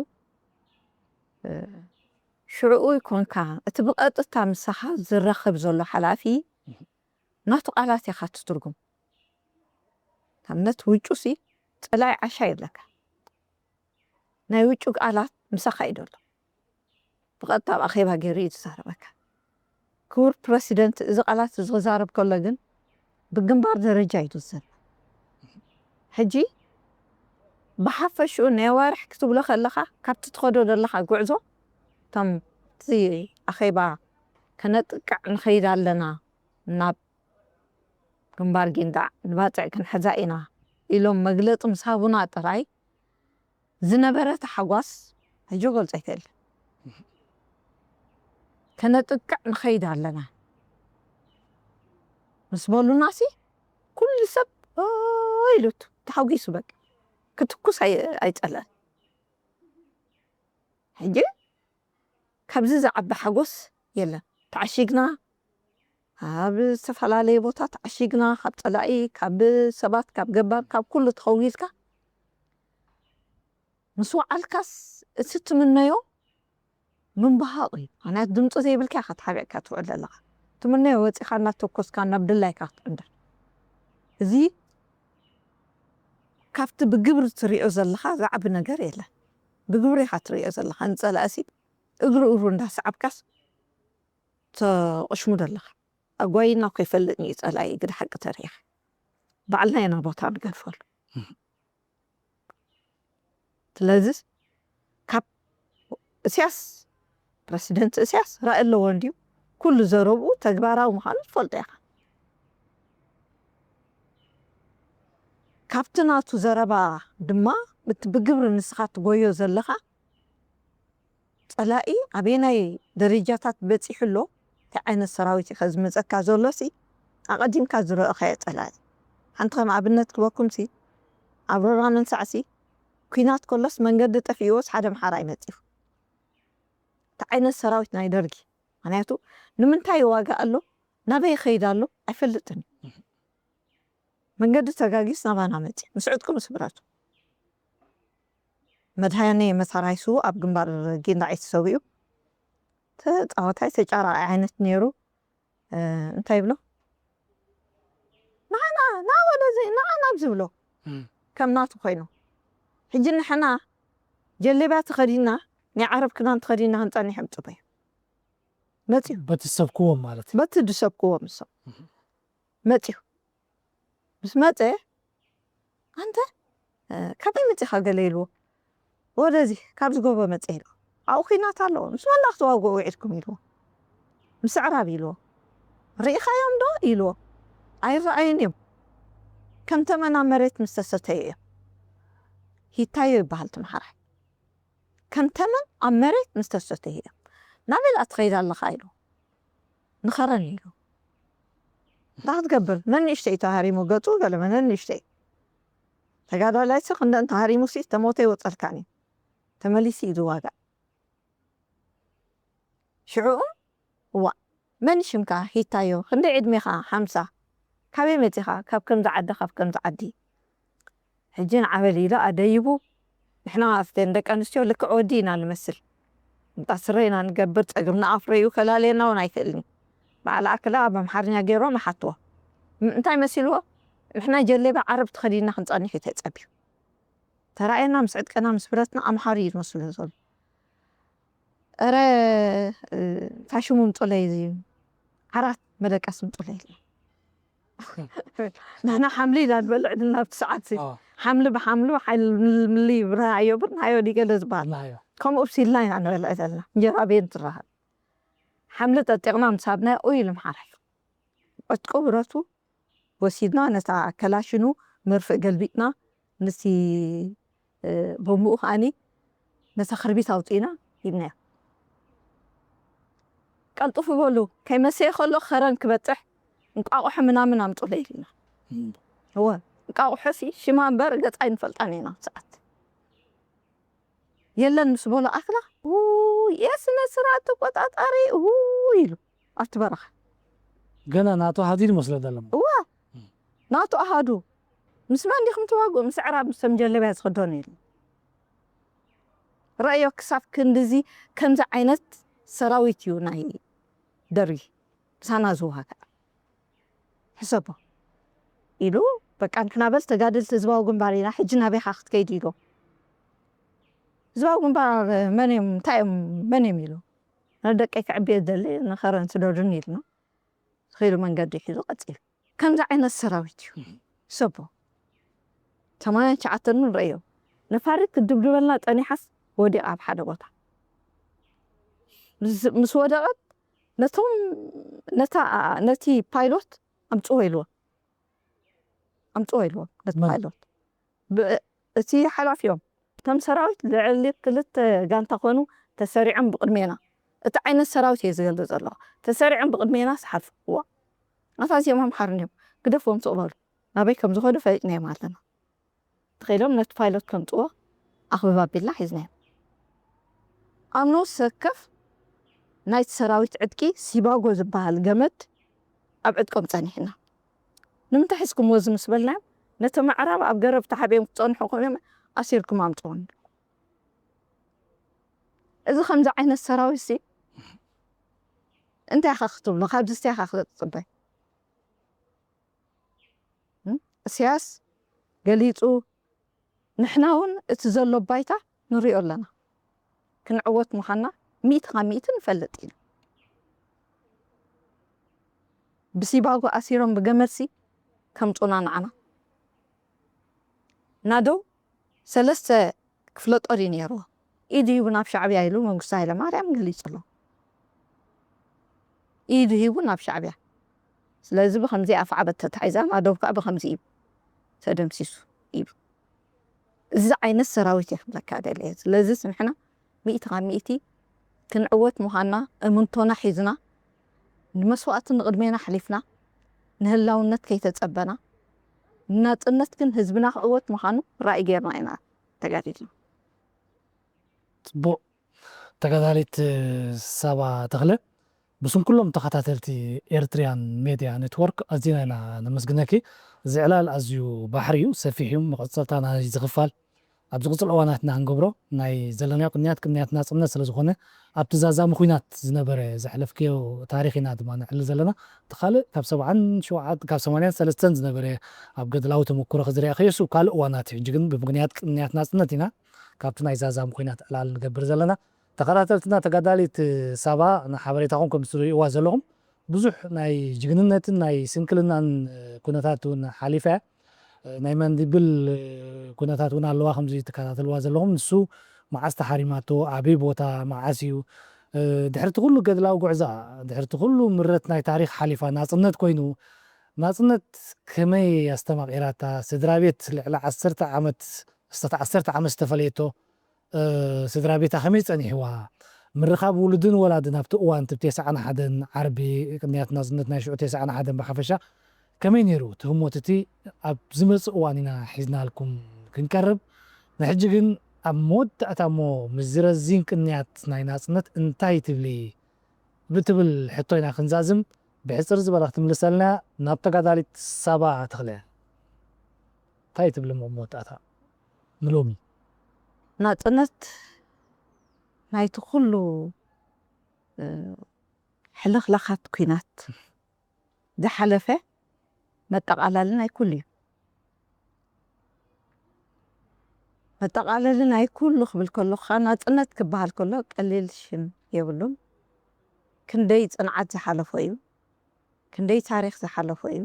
ሽዕኡ ይኮንካ እቲ ብቐጥታ ምሳኻ ዝራኸብ ዘሎ ሓላፊ ናቱ ቃላት ኢኻ ትትርጉም። ንኣብነት ውጩ ሲ ጸላኢ ዓሻ የብለካ። ናይ ውጩ ቃላት ምሳኻ እዩ ዘሎ። ብቐጥታ ኣብ ኣኼባ ገይሩ እዩ ዝዛረበካ። ክቡር ፕረሲደንት እዚ ቃላት እዚ ክዛረብ ከሎ ግን ብግንባር ደረጃ እዩ ዝዛረብ። ሕጂ ብሓፈሽኡ ናይ ኣዋርሕ ክትብሎ ከለኻ ካብቲ ትኸዶ ዘለኻ ጉዕዞ እቶም እቲ ኣኼባ ከነጥቅዕ ንኸይድ ኣለና ናብ ግንባር ጊንዳዕ ንባጽዕ ክንሕዛ ኢና ኢሎም መግለጺ ምስ ሃቡና ጥራይ ዝነበረ ታሕጓስ ሕጂ ክገልጾ ኣይክእልን። ከነጥቅዕ ንኸይድ ኣለና ምስ በሉናሲ ኩሉ ሰብ ኦይ ኢሉ ተሓጒሱ በቃ ክትኩስ ኣይጸለኣን። ሕጂ ካብዚ ዝዓቢ ሓጎስ የለን። ተዓሺግና ኣብ ዝተፈላለየ ቦታ ተዓሺግና ካብ ጸላኢ ካብ ሰባት ካብ ገባር ካብ ኩሉ ተኸዊልካ ምስ ወዓልካስ እቲ ትምነዮ ምንባሃቕ እዩ። ምኽንያቱ ድምፂ ዘይብልካ ኢኻ ተሓቢእካ ትውዕል ዘለኻ። ትምነዮ ወፂኻ እናተኮስካ ናብ ድላይካ ክትዕንድር። እዚ ካብቲ ብግብሪ ትሪኦ ዘለኻ ዝዓቢ ነገር የለን። ብግብሪ ኢኻ ትሪኦ ዘለኻ። ንፀላእሲ እግሪ እግሩ እንዳሰዓብካስ ተቕሽሙ ዘለኻ። ኣጓይና እኮ ይፈልጥን እዩ ፀላኢ ግደ ሓቂ ተሪኻ። ባዕልና ኢና ቦታ ንገድፈሉ። ስለዚ ካብ እስያስ ፕረሲደንት እስያስ ራኢ ኣለዎ እንድዩ። ኩሉ ዘረብኡ ተግባራዊ ምዃኑ ትፈልጦ ኢኻ። ካብቲ ናቱ ዘረባ ድማ፣ እቲ ብግብሪ ንስኻ ትጎዮ ዘለኻ ጸላኢ ኣበየናይ ደረጃታት በጺሑ ኣሎ፣ እንታይ ዓይነት ሰራዊት እዩ ዝመጸካ ዘሎ ሲ፣ ኣቐዲምካ ዝረእኻዮ ጸላኢ። ሓንቲ ከም ኣብነት ክበኩም ሲ፣ ኣብ ሮራ መንሳዕ ሲ፣ ኲናት ከሎስ መንገዲ ጠፊእዎስ ሓደ ኣምሓራይ መጺኡ። እንታይ ዓይነት ሰራዊት ናይ ደርጊ። ምኽንያቱ ንምንታይ ይዋጋእ ኣሎ፣ ናበይ ይኸይድ ኣሎ ኣይፈልጥን እዩ። መንገዲ ተጋጊስ ናባና መጺኡ፣ ምስ ዕጥቁ ምስ ብረቱ። መድሃኔ መታራይሱ ኣብ ግንባር ጊንዳዕ ተሰዊኡ። ተጻዋታይ ተጫራቂ ዓይነት ነይሩ። እ፣ እንታይ ይብሎ? "ንዓና፣ ና ወደዚ፣ ንዓና" ዝብሎ። እም። ከም ናቱ ኮይኑ። ሕጂ ንሕና ጀሌብያ ተኸዲና፣ ናይ ዓረብ ክዳን ተኸዲና ክንጸንሕ እዮም ጽበዩ። መጺኡ። በቲ ዝሰብክዎም ማለት እዩ። በቲ ዝሰብክዎም ንሶም። እም። መጺኡ። ምስ መጸ፣ "ኣንተ፣ እ፣ ካበይ መጺኻ?" ገለ ኢልዎ። "ወደዚ፣ ካብዚ ጎቦ መጸ" ኢልዎ። "ኣብኡ ኲናት ኣለዎ፣ ምስ መን ክትዋግኡ ውዒድኩም?" ኢልዎ። "ምስ ኣዕራብ" ኢልዎ። "ርኢኻዮም ዶ?" ኢልዎ። "ኣይረኣዩን እዮም። ከም ተመን ኣብ መሬት ምስ ተሰተዩ እዮም። ሂታዮ ይበሃል እቲ ኣምሓራይ። ከም ተመን ኣብ መሬት ምስ ተሰተዩ እዮም። ናበይ ደኣ ትኸይድ ኣለኻ?" ኢልዎ። "ንኸረን" ኢልዎ። እንታይ ክትገብር? ነንእሽተይ ተሃሪሙ ገጹ፣ ገለ ነንእሽተይ። ተጋዳላይሲ ክንደን ተሃሪሙሲ ተሞተ ይወጸልካን እዩ። ተመሊሱ እዩ ዝዋጋእ። ሽዑ፣ "እዋእ፣ መን ሽምካ?" "ሂታዮ። ክንደይ ዕድሜኻ?" "ሓምሳ." "ካበይ መጺኻ?" "ካብ ከምዚ ዓዲ፣ ካብ ከምዚ ዓዲ." ሕጂ ንዓበል ኢሉ ኣደይቡ፣ ንሕና ኣስተን ደቂ ኣንስትዮ ልክዕ ወዲ ኢና ንመስል። ቁምጣ ስረ ኢና ንገብር፣ ጸግምና ኣፍረዩ ከላልየና እውን ኣይክእልን እዩ። በዓል ኣክላ ኣብ ኣምሓርኛ ገይሮም ይሓትዎ። ም-፣ እንታይ መሲልዎ? ንሕና ጀሌባ ዓረብ ተኸዲንና ክንጸንሕ እዩ ተጸብዩ። ተራእየና ምስ ዕጥቀና ምስ ብረትና ኣምሓሩ እዩ ዝመስሉ ዘሎ። "እረ፣ እ፣ እንታይ ሽሙ ምጡለይ፣ እዚ ዓራት መደቀስ ምጡለይ" ኢልና። ንሕና ሓምሊ ኢና ንበልዕ ድና ኣብቲ ሰዓት እዚ። ኣዎ። ሓምሊ ብሓምሊ፣ ሓይሊ ምሊ ብርሃዮ፣ ብርሃዮ ድዩ ገለ ዝበሃል። ብርሃዮ። ከምኡ ብሲልና ኢና ንበልዕ ዘለና። እንጀራ ቤን ትረኸብ። ሓምሊ ጠጢቕና ምስ ሃብናዮ፣ ኡይ ኢሉ ምሓራይ። ዕጥቁ ብረቱ ወሲድና፣ ነታ ከላሽኑ መርፍእ ገልቢጥና፣ ነቲ፣ እ፣ ቦምብኡ ከኣኒ ነታ ክርቢት ኣውጺእና ሂብናዮ። "ቀልጥፉ በሉ፣ ከይመሰየ ከሎ ከረን ክበጽሕ እንቋቑሖ ምናምን ኣምጡለይ" ኢልና። እም። እወ፣ እንቋቑሖሲ ሽማ እምበር ገጻ ኣይንፈልጣን ኢና ሰዓት። "የለን" ምስ በሉ ኣክላ፣ "ውይ፣ የስነ ስርዓት ተቆጣጣሪ፣ ውይ" ኢሉ ኣብቲ በረኻ። ገና ናቱ ኣሃዱ ይመስሎ ዘሎ። እወ፣ እም። ናቱ ኣሃዱ። "ምስ መን ዲኹም ትዋግኡ?" "ምስ ኣዕራብ፣ ምስቶም ጀለብያ ዝኽደኑ" ኢሉ። ረእዮ፣ ክሳብ ክንድዚ ከምዚ ዓይነት ሰራዊት እዩ ናይ ደርጊ ምሳና ዝዋጋእ። ሕሰቦ ኢሉ፣ በቃ ንሕና በል ተጋደልቲ ህዝባዊ ግንባር ኢና፣ ሕጂ ናበይኻ ክትከይድ ኢሉ። ህዝባዊ ግንባር መን እዮም፣ እንታይ እዮም፣ መን እዮም ኢሉ። "ንደቀይ ከዕብየ ዝደሊ ንኸረን ስደዱኒ" ኢልና። ተኺሉ መንገዲ ሒዙ ቀጺሉ። ከምዚ ዓይነት ሰራዊት እዩ። እም። ሕሰቦ። ሰማንያን ትሽዓተን ንረእዮ። ነፋሪት ክትድብድበልና ጸኒሓስ ወዲቓ ኣብ ሓደ ቦታ። ምስ፣ ምስ ወደቐት ነቶም፣ ነታ፣ ነቲ ፓይሎት ኣምጽዎ ኢልዎ። ኣምጽዎ ኢልዎ ነቲ መን? ፓይሎት። ብ-፣ እቲ ሓላፊኦም። እቶም ሰራዊት ልዕሊ ክልተ ጋንታ ኮኑ ተሰሪዖም ብቕድሜና። እቲ ዓይነት ሰራዊት እየ ዝገልጽ ዘለኹ። ተሰሪዖም ብቕድሜና ዝሓልፉ። እዋ። ኣታ እዚኦም ኣምሓሩ እዮም። ግደፍዎም ስቕ በሉ። ናበይ ከም ዝኸዱ ፈሊጥናዮም ኣለና። ተኸይሎም ነቲ ፓይሎት ከምጽዎ ኣኽብብ ኣቢልና ሒዝናዮም። ኣብ ነፍሲ ወከፍ ናይቲ ሰራዊት ዕጥቂ ሲባጎ ዝበሃል ገመድ ኣብ ዕጥቆም ጸኒሕና። "ንምንታይ ሒዝኩምዎ እዚ?" ምስ በልናዮም፣ "ነቶም ኣዕራብ ኣብ ገረብ ተሓቢኦም ክጸንሑ ኮይኖም ኣሲርኩም ኣምጽዎም" ኢሉ። እዚ ከምዚ ዓይነት ሰራዊትሲ እንታይ ኢኻ ክትብሎ? ካብዚ እንታይ ኢኻ ክትጽበ? እም? እስያስ ገሊጹ፣ ንሕና እውን እቲ ዘሎ ባይታ ንሪኦ ኣለና። ክንዕወት ምዃንና ሚእቲ ካብ ሚእቲ ንፈልጥ ኢና። ብሲባጎ ኣሲሮም ብገመድሲ ከምጹና ንዓና። ናደው ሰለስተ ክፍለ ጦር እዩ ነይርዎ። ኢዱ ይቡ ናብ ሻዕብያ ኢሉ መንግስቱ ሃይለማርያም ገሊጹ ኣሎ። ኢዱ ሂቡ ናብ ሻዕብያ። ስለዚ ብኸምዚ ኣፍዓበት ተታሒዛ፣ ማዶብ ከዓ ብኸምዚ እዩ ተደምሲሱ ኢሉ። እዚ ዓይነት ሰራዊት እየ ክብለካ ደልየ። ስለዚ ንሕና ሚእቲ ካብ ሚእቲ ክንዕወት ምዃንና እምንቶና ሒዝና፣ ንመስዋእቲ ንቕድሜና ኣሕሊፍና፣ ንህላውነት ከይተጸበና፣ ንናጽነት ግን ህዝብና ክዕወት ምዃኑ ራእይ ጌርና ኢና ተጋዲልና። ፅቡቕ። ተጋዳሊት ሳባ ተኽለ፣ ብስም ኩሎም ተኸታተልቲ ኤርትሪያን ሜድያ ኔትወርክ ኣዚና ኢና ነመስግነኪ። እዚ ዕላል ኣዝዩ ባሕሪ እዩ፣ ሰፊሕ እዩ። መቐጸልታ ናይ ዝኽፋል ኣብ ዝቕጽል እዋናትና ክንገብሮ፣ ናይ ዘለናዮ ቅንያት ቅንያት ናጽነት ስለ ዝኾነ፣ ኣብቲ ዛዛሚ ኲናት ዝነበረ ዘሕለፍክዮ ታሪኽ ኢና ድማ ነዕልል ዘለና። እቲ ካልእ ካብ ሰብዓን ሸውዓን ካብ ሰማንያን ሰለስተን ዝነበረ ኣብ ገድላዊ ተመኩሮ ክዝርያ ከየሱ ካልእ እዋናት እዩ። ሕጂ ግን ብምኽንያት ቅንያት ናጽነት ኢና ካብቲ ናይ ዛዛሚ ኲናት ዕላል ንገብር ዘለና። ተኸታተልትና ተጋዳሊት ሳባ ንሓበሬታኹም ከም ትርእይዋ ዘለኹም ብዙሕ ናይ ጅግንነትን ናይ ስንክልናን ኩነታት እውን ሓሊፋ እያ። ናይ መንዲብል ኩነታት እውን ኣለዋ ከምዚ ትከታተልዋ ዘለኹም። ንሱ መዓስ ተሓሪማቶ፣ ኣበይ ቦታ፣ መዓስ እዩ፣ ድሕርቲ ኩሉ ገድላዊ ጉዕዛ፣ ድሕርቲ ኩሉ ምረት ናይ ታሪኽ ሓሊፋ ናጽነት ኮይኑ፣ ናጽነት ከመይ ኣስተማቒራታ፣ ስድራ ቤት ልዕሊ ዓሰርተ ዓመት፣ ክሳብ ዓሰርተ ዓመት ዝተፈለየቶ፣ ስድራ ቤታ ከመይ ጸኒሕዋ፣ ምርኻብ ውሉድን ወላድን ኣብቲ እዋን እቲ ብ ተስዓን ሓደን ዓርቢ ቅንያት ናጽነት ናይ ሽዑ ተስዓን ሓደን ብሓፈሻ ከመይ ነይሩ እቲ ህሞት እቲ ኣብ ዝመጽእ እዋን ኢና ሒዝናልኩም ክንቀርብ። ንሕጂ ግን ኣብ መወዳእታ እሞ ምስዚ ረዚን ቅንያት ናይ ናጽነት እንታይ ትብሊ ብትብል ሕቶ ኢና ክንዛዝም። ብሕጽር ዝበለ ክትምልሰልና ናብ ተጋዳሊት ሳባ ተኽለ። እንታይ ትብሊ እሞ መወዳእታ ንሎሚ? ናጽነት ናይቲ ኩሉ ሕልኽላኻት ኲናት ዝሓለፈ መጠቓለሊ ናይ ኩሉ እዩ። መጠቓለሊ ናይ ኩሉ ክብል ከለኹ ናጽነት ክበሃል ከሎ ቀሊል ሽም የብሉን። ክንደይ ጽንዓት ዝሓለፎ እዩ፣ ክንደይ ታሪኽ ዝሓለፎ እዩ።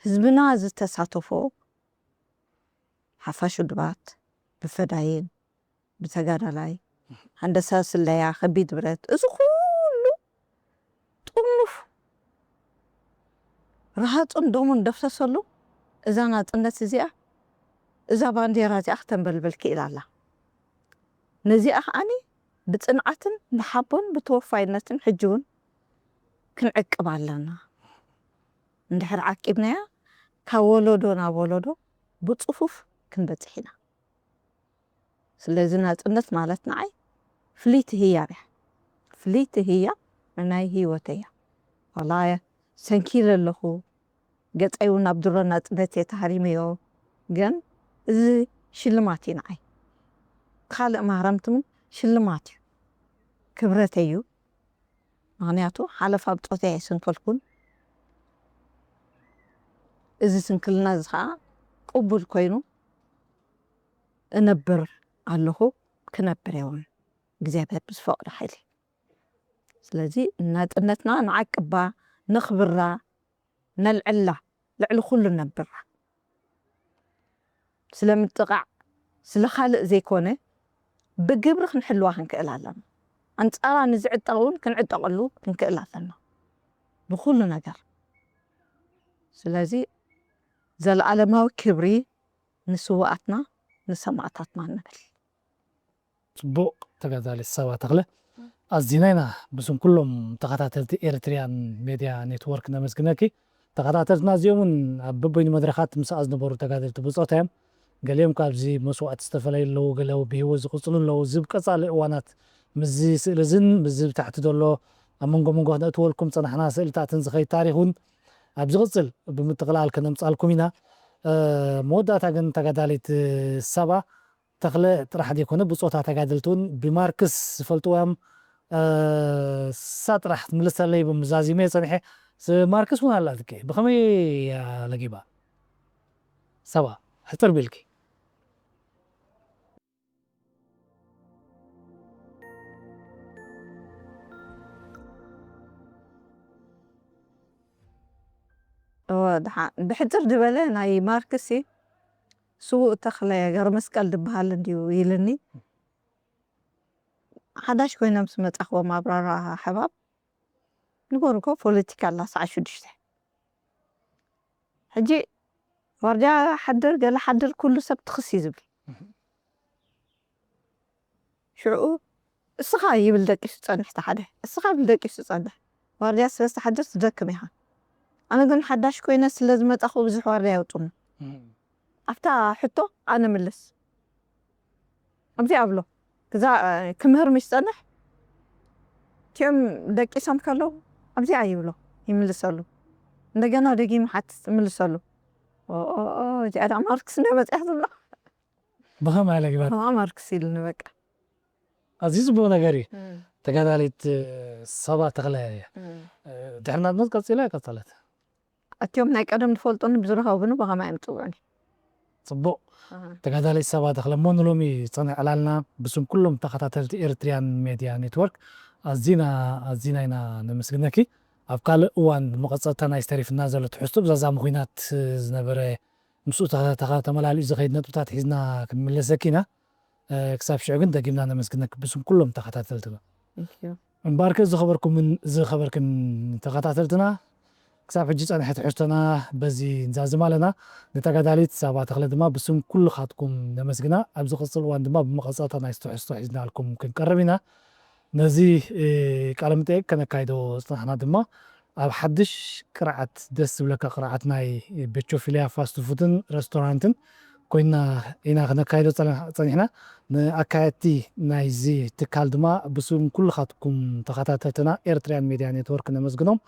ህዝብና ዝተሳተፎ ሓፋሽ ውድባት ብፈዳይን ብተጋዳላይ ሃንደሳ ስለያ ከቢድ ብረት እዚ ኩሉ ጥሙፍ ረሃፁን ደሙን ደፍሰሰሉ እዛ ናፅነት እዚኣ እዛ ባንዴራ እዚኣ ክተንበልብል ክኢላ ኣላ። ነዚኣ ከዓኒ ብፅንዓትን ብሓቦን ብተወፋይነትን ሕጂ እውን ክንዕቅባ ኣለና። እንድሕር ዓቂብናያ ካብ ወለዶ ናብ ወለዶ ብፅፉፍ ክንበፅሕ ኢና። ስለዚ ናፅነት ማለት ንዓይ ፍልይቲ ህያብ እያ። ፍልይቲ ህያብ ናይ ህይወተይ እያ። ዋላ ሰንኪለ ኣለኹ፣ ገፀይ እውን ኣብ ድሮ ናፅነት እየ ተሃሪመዮ። ግን እዚ ሽልማት እዩ ንዓይ። ካልእ ማህረምቲ እውን ሽልማት እዩ፣ ክብረተይ እዩ። ምኽንያቱ ሓለፋ ብፆተይ ኣይሰንከልኩን። እዚ ስንክልና እዚ ከዓ ቅቡል ኮይኑ እነብር ኣለኹ፣ ክነብር እውን እግዚኣብሔር ብዝፈቕዶ ሓይሊ። ስለዚ ናፅነትና ንዓቅባ፣ ነኽብራ፣ ነልዕላ፣ ልዕሊ ኩሉ ነብራ። ስለ ምጥቓዕ ስለ ካልእ ዘይኮነ ብግብሪ ክንሕልዋ ክንክእል ኣለና። ኣንፃራ ንዝዕጠቕ እውን ክንዕጠቐሉ ክንክእል ኣለና ብኩሉ ነገር። ስለዚ ዘለኣለማዊ ክብሪ ንስውኣትና ንሰማእታትና ንብል። ፅቡቕ ተጋዳሊት ሳባ ተኽለ ኣዚና ኢና ብስም ኩሎም ተኸታተልቲ ኤርትሪያን ሜድያ ኔትወርክ ነመስግነኪ። ተኸታተልትና እዚኦም እውን ኣብ በበይኑ መድረኻት ምስኣ ዝነበሩ ተጋደልቲ ብፆታ እዮም። ገሊኦም ካብዚ መስዋእቲ ዝተፈለዩ ኣለዉ፣ ገለ ብህይወት ዝቕፅሉ ኣለዉ። እዚ ብቀፃሊ እዋናት ምስዚ ስእሊ እዝን ምስዚ ብታሕቲ ዘሎ ኣብ መንጎ መንጎ ክነእትወልኩም ፀናሕና ስእልታትን ዝኸይድ ታሪኽ እውን ኣብ ዝቕፅል ብምጥቕላል ከነምፃልኩም ኢና። መወዳእታ ግን ተጋዳሊት ሳባ ተኽለ ጥራሕ ዘይኮነ ብፆታ ተጋደልቲ እውን ብማርክስ ዝፈልጥዎም እሳ ጥራሕ ትምልሰለይ ብምዛዚመ ፀኒሐ። ማርክስ እውን ኣላትከ ብኸመይ እያ ለጊባ? ሳባ ሕፅር ቢልኪ። እወ፣ ድሓ-፣ ብሕፅር ዝበለ ናይ ማርክስ እዩ። ስዉእ ተኽለ ገረመስቀል ዝበሃል እንድዩ ኢልኒ። ሓዳሽ ኮይኖም ዝመጻኽዎም ኣብራራ ሕባብ ንጎኒ እኮ ፖለቲካ ኣላ ሰዓት ሽዱሽተ። ሕጂ ዋርድያ ሓድር፣ ገለ ሓድር፣ ኩሉ ሰብ ትኽስ እዩ ዝብል። ሽዑ እስኻ ይብል ደቂሱ ጸንሕ፣ እቲ ሓደ እስኻ ብል ደቂሱ ጸንሕ። ዋርድያ ስለ ዝተሓድር ትደክም ኢኻ። ኣነ ግን ሓዳሽ ኮይነ ስለ ዝመጻኹ ብዙሕ ዋርድያ የውጡኒ። ኣብታ ሕቶ ኣነ ምልስ። ኣብዚ ኣብሎ። እዛ ክምህር ምስ ጸንሕ እቲኦም ደቂሶም ከለዉ ኣብዚ ኣይብሎ፣ ይምልሰሉ። እንደገና ደጊም ሓትት ይምልሰሉ። ኦ፣ ኦ፣ ኦ፣ እዚኣ ደኣ ማርክስ እንደ መጽያ ዘሎ። ብኸም ኣለ ግበር ከማ ማርክስ ኢሉኒ በቃ። ኣዝዩ ጽቡቕ ነገር እዩ። ተጋዳሊት ሰባ ተኽለ እያ። ድሕሪ ናጽነት ቀጺላ እያ ቀጸለት። እቲኦም ናይ ቀደም ዝፈልጡኒ ብዝረኸቡኒ ብኸማ እዮም ጽውዑኒ። ጽቡቕ። ተጋዳሊት ሰባ ተኽለ እሞ ንሎሚ ዝጸንዐ ዕላልና ብስም ኩሎም ተኸታተልቲ ኤርትሪያን ሜድያ ኔትወርክ ኣዚና ኣዚና ኢና ነመስግነኪ። ኣብ ካልእ እዋን መቐጸልታ ናይ ዝተሪፍና ዘሎ ትሕዝቶ ብዛዛሚ ኹናት ዝነበረ ምስኡ ተኸ- ተኸ- ተመላሊኡ ዝኸይድ ነጥብታት ሒዝና ክንምለሰኪ ኢና። ክሳብ ሽዑ ግን ደጊምና ነመስግነኪ ብስም ኩሎም ተኸታተልትና። እምበኣርከ ዝኸበርኩምን ዝኸበርክን ተኸታተልትና ክሳብ ሕጂ ጸንሐ ትሕዝቶና በዚ ንዛዝም ኣለና። ንተጋዳሊት ሳባ ተኽለ ድማ ብስም ኩልኻትኩም ነመስግና። ኣብ ዝቕጽል እዋን ድማ ብመቐጸልታ ናይ ትሕዝቶ ሒዝናልኩም ክንቀርብ ኢና። ነዚ ቃለ መጠየቅ ከነካይዶ ዝጽናሕና ድማ ኣብ ሓድሽ ቅርዓት፣ ደስ ዝብለካ ቅርዓት ናይ ቤቾፊልያ ፋስት ፉድን ሬስቶራንትን ኮይና ኢና ክነካይዶ ጸኒሕና። ንኣካየድቲ ናይዚ ትካል ድማ ብስም ኩልኻትኩም ተኸታተልትና ኤርትርያን ሜድያ ኔትወርክ ነመስግኖም።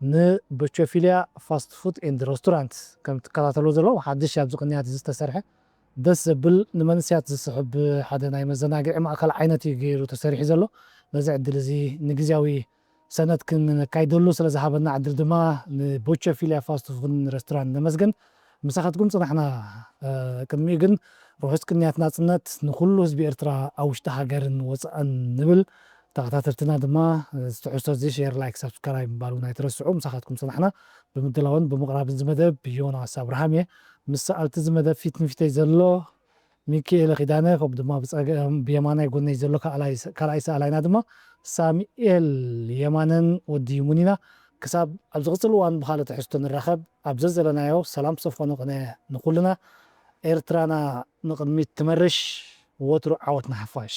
ንቤቾፊልያ ፋስት ፉድ ኤንድ ሬስቶራንት ከም ትከታተልዎ ዘለኹም ሓድሽ ኣብዚ ቅንያት ዝተሰርሐ ደስ ዘብል ንመንስያት ዝስሕብ ሓደ ናይ መዘናግዒ ማእከል ዓይነት እዩ ገይሩ ተሰሪሑ ዘሎ። ነዚ ዕድል እዚ ንግዝያዊ ሰነድ ክንካይደሉ ስለ ዝሃበና ዕድል ድማ ንቦቸፊልያ ፋስት ፉድን ሬስቶራንት ነመስግን። ምሳኻትኩም ጽናሕና። ቅድሚኡ ግን ርሑስ ቅንያት ናጽነት ንኹሉ ህዝቢ ኤርትራ ኣብ ውሽጢ ሃገርን ወጻእን ንብል። ተኸታተልትና ድማ ዝትሕዝቶ እዚ ሼር ላይክ ሳብስክራይብ ምባል እውን ኣይትረስዑ። ምሳኻትኩም ጽናሕና። ብምድላውን ብምቕራብን ዝመደብ ዮናስ ኣብርሃም እየ። ምስ ሰኣልቲ ዝመደብ ፊት ንፊተይ ዘሎ ሚኪኤለ ኪዳነ ከምኡ ድማ ብየማናይ ጎነይ ዘሎ ካልኣይ ሰኣላይና ድማ ሳሚኤል የማነን ወዲ ይሙን ኢና። ክሳብ ኣብ ዝቕፅል እዋን ብካልእ ትሕዝቶ ንራኸብ ኣብ ዘዘለናዮ ሰላም ሰፈኑ ቅነ ንኩልና። ኤርትራና ንቕድሚት ትመርሽ። ወትሩ ዓወት ንሓፋሽ።